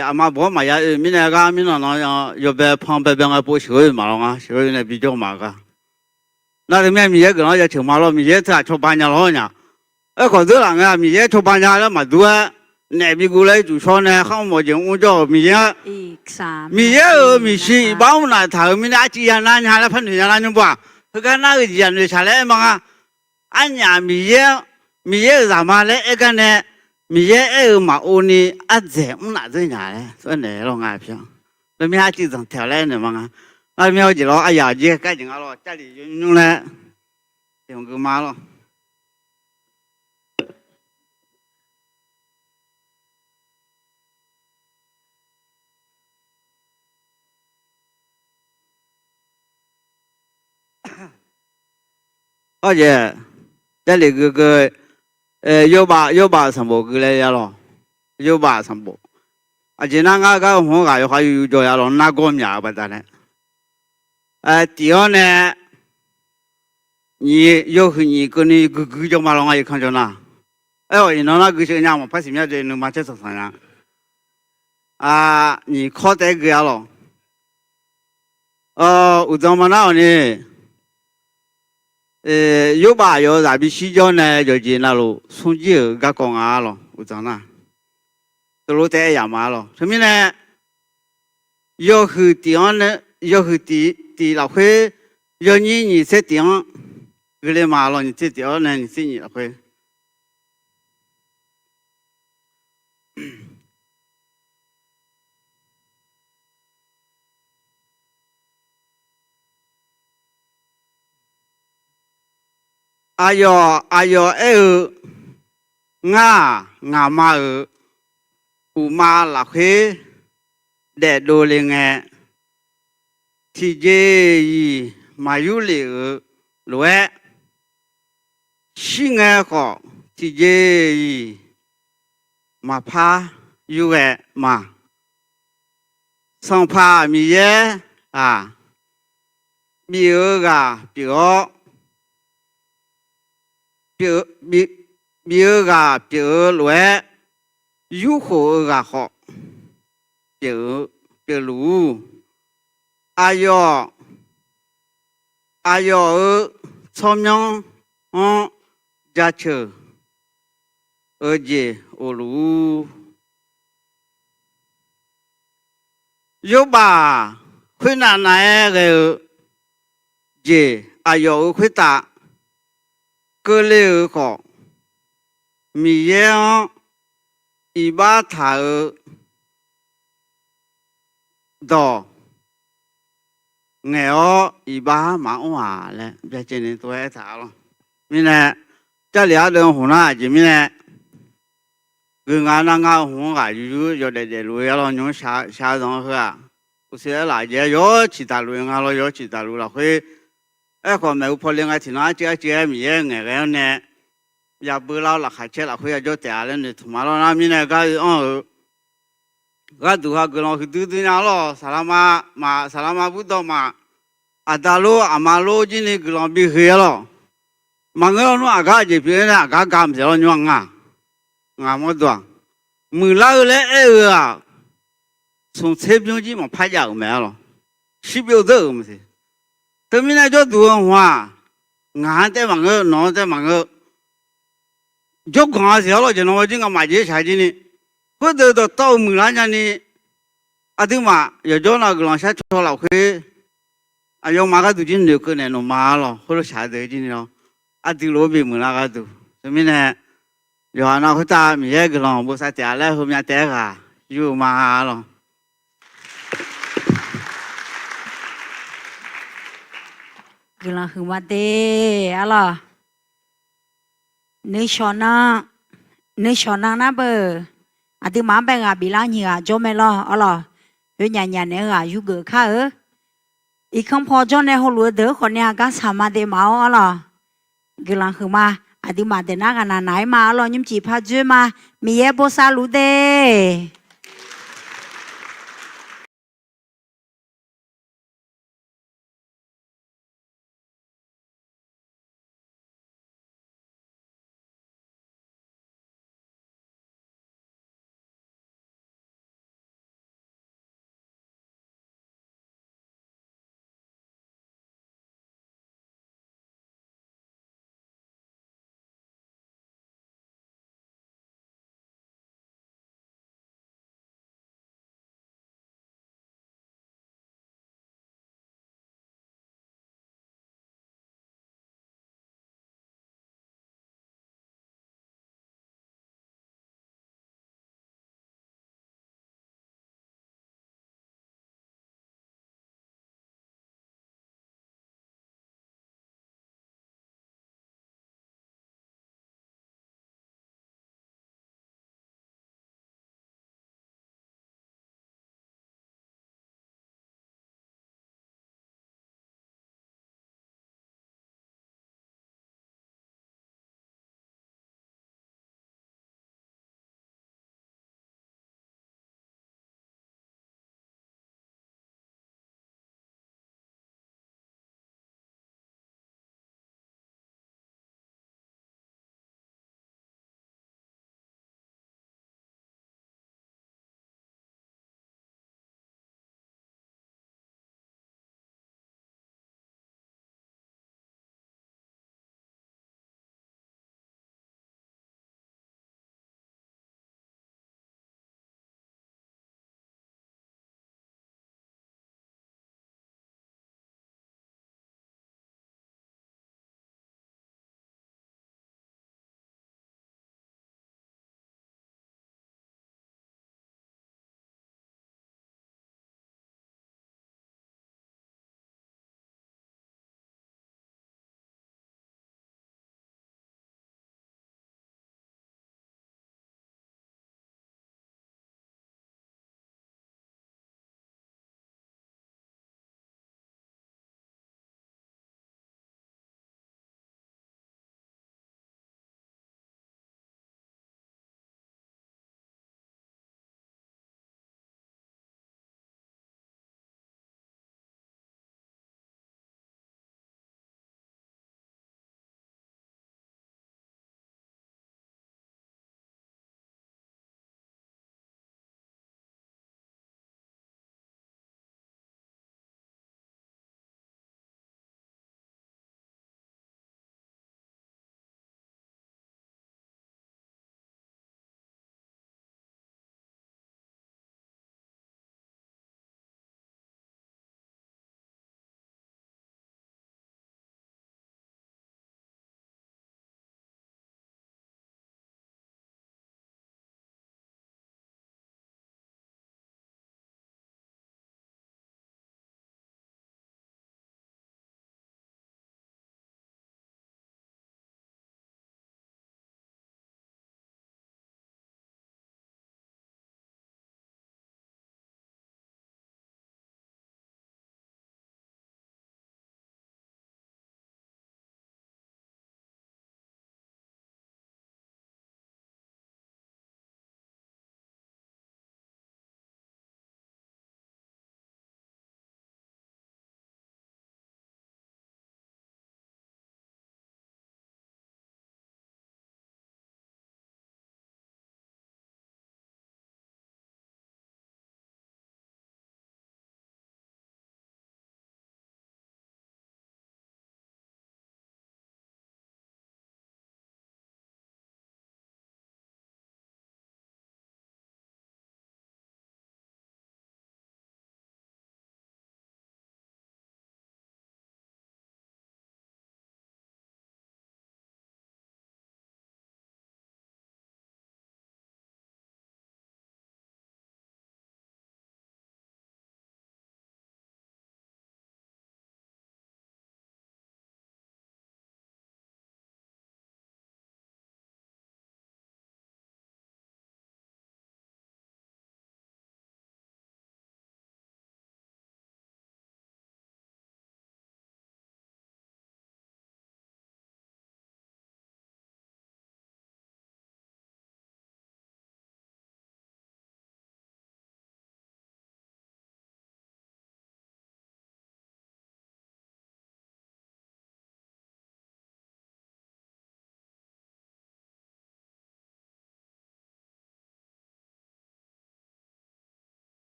aqma bawq-anr maqya oe mirnae gar mirnan nan yawbae pan baebae ngae pov sheuq-eu maqlawr ngar sheuq-eu nae bijawr ma gar. Nar teumirnae Miqyaer guiqlanq-anr jaceuq ma lawr, Miqyaer teu-aq cawba nya lawr nya. Aerkhawf dzeurlaf ngae-aq Miqyaer cawba nya laer maqdur-aer, naef bi guv laer ircuf shawr nae kharmr mawf jeq mr jawr-euq Miqyaer-a, Miqyaer-euq miqshi iqbax mrnaf taq-euq mirnae arciv ya nar nya laer par noeq nya lar nymr bawr-aq, heugar nar-eu jeq-aq noeqshaq laer aer ma nga. Arnyaf Miqyaer, Miqyaer-euq zaqma laer aer gar nae, Miqyaer aer-eu maqov ni ardzaeq mrnaf dzeur nya laer aernaeq lawr nga pi-anr. Teumirnae arciv zanqtaeq-awq laer aernaeq ma nga. Nar teumirnae hawjeq lawr aryaq jir kar jeq nga lawr, Jarlif yawnymr laer tiqmq gui ma lawr. Awr jeq, Jarlif gui gui, yawbav, yawbav-euq sanqbof gui laer ya lawq. Yawbav-euq sanqbof. Aqjeq nar ngar gar hmq-anr ghaq yawkhav yuv yuv jawr ya lawq, nargawr myaq-euq baqdanae. Tif-anr nae nyiq, yawhuiq nyiq keuvni guiqguiq jawr ma lawr ngar irkanr jawr nar. Aer-awq iqnan nar guiqseuv nya maqpar siqmyar dzae nuima caer tanqsanq nya. Nyiq kawr taef-aer gui-a lawq. Uqdzan ma nar-awq ni, yawbav aqyawf-euq zaq bishir jawr nae yawqjeq navluf smr jir-euq garkawv nga-a lawq uqdzan nar. Teulof taef-aer yaf ma-a lawq. Teumirnae, yawhuiq tif-anr, yawhuiq tif, tif lafkhoer, yawnyir nyiq tser tif-anr guiqle ma lawq, nyiq tser tif-anr nae nyiq tser nyiq lafkhoer. Aqyawf aqyawf aer-eu, ngar-aq ngaqma-euq uqma lafkhoer daefdov le ngae, tiqjeq-iq maqyur lef-euq lof-aer, shir ngae khawf tiqjeq-iq maqpar yurghae ma. Sanqpaq Miqyaer-aq, bif-eu ghaq pyeuf-awr, bif-eu ghaq pyeuf-eu lof-aer, yurkhof-eu ghaq khawf pyeufluf-ur. Aqyawf, aqyawf-euq tsawrmyanr-anr jaceuq-eu jeq of-ur. Yawrbav khoernav nav-aer ghae-eu jeq aqyawf-euq khoertav keuvle-euq khawf, Miqyaer-anr iqbax taq-eu dawq ngaeq-awr iqbax maqmr-aq laer byacaevni tov-aer aertaq-a lawr. Mirnae, Jarlif ardeuv hmq nar aqjeq mirnae, guiqnga nar ngar hmq-anr ghaq yuryur yawdaef daefluf-eu arlawr nymr shaq-eu zanq-eu heu-aq, uqshoe aerlaf jeq-aer yawr ciqdaqluf-eu nga lawr, yawr ciqdaqluf lafkhoer, aerkhawf maeqhu pawle ngae tiqnan arciv arciv-aer Miqyaer ngaeqghae-anr nae yabeu lar-awr laqkhaq caer lafkhoer yajawr taef-a laer noeqtmq ma lawr nar. Mirnae gar oe anr-eu gharduq ha guiqlanq huiqdui dui nya lawr. Saqlaqma maf, saqlaqma burdawq maf, aqda lor aqma lor jir ni guiqlanq bi huiq-a lawr. Maqngeur lawr nmr aqgar aqjeq pyeuf-aer nae aqgar ga maqsiq lawr nymr-a nga. Ngaq mawrdo-aq, muiqlar-eu laer aer-eu-aq, smq tser bymr jir maqpar jav-euq mae-a lawr. Shirbyov dzeur-euq maqsiq. Teumirnae jawrduq-eu hmq-aq, ngaq-anr taef maqngeur, nawq-anr taef maqngeur. Jawrganq-a siq-a lawr, jeq nan-aer jir ngamaf jeq shaq jir ni, khoerdeuq dawqtawv-eu muiqlar nyani, aqduimaf yawqjawr nav guiqlanq shar caw lafkhoer, aqyawfmaf gharduq jir noeqkeuv naeq nawqma-a lawr, khoerlof shaq deuq jir ni lawr, aqdui lof-aer bimuiq lar gharduq. Teumirnae, yawqha nav khoertav Miqyaer guiqlanq bosav taef-a laer heumya taef-aer ghaq yur-eu ma-a lawr. Guiqlanq huiqma de-a lawr. Nuishawq nan, nuishawq nan nar beu, aqduimaf-anr bae ghaq biflar nyiq ghaq jawr mae lawr-a lawr. Oe nyaf nyaf naeq-eu ghaq yurgeuf kar-eu. Iqkanr paw jawr nae hawluf-eu deuq-anr khawf nae aqgar saqma de maf-awr-a lawr. Guiqlanq huiqma, aqduimaf daeq nar ghaq naq naq-aer ma-a lawr, nymrcif par dzoer ma, Miqyaer bosav luf-ur de.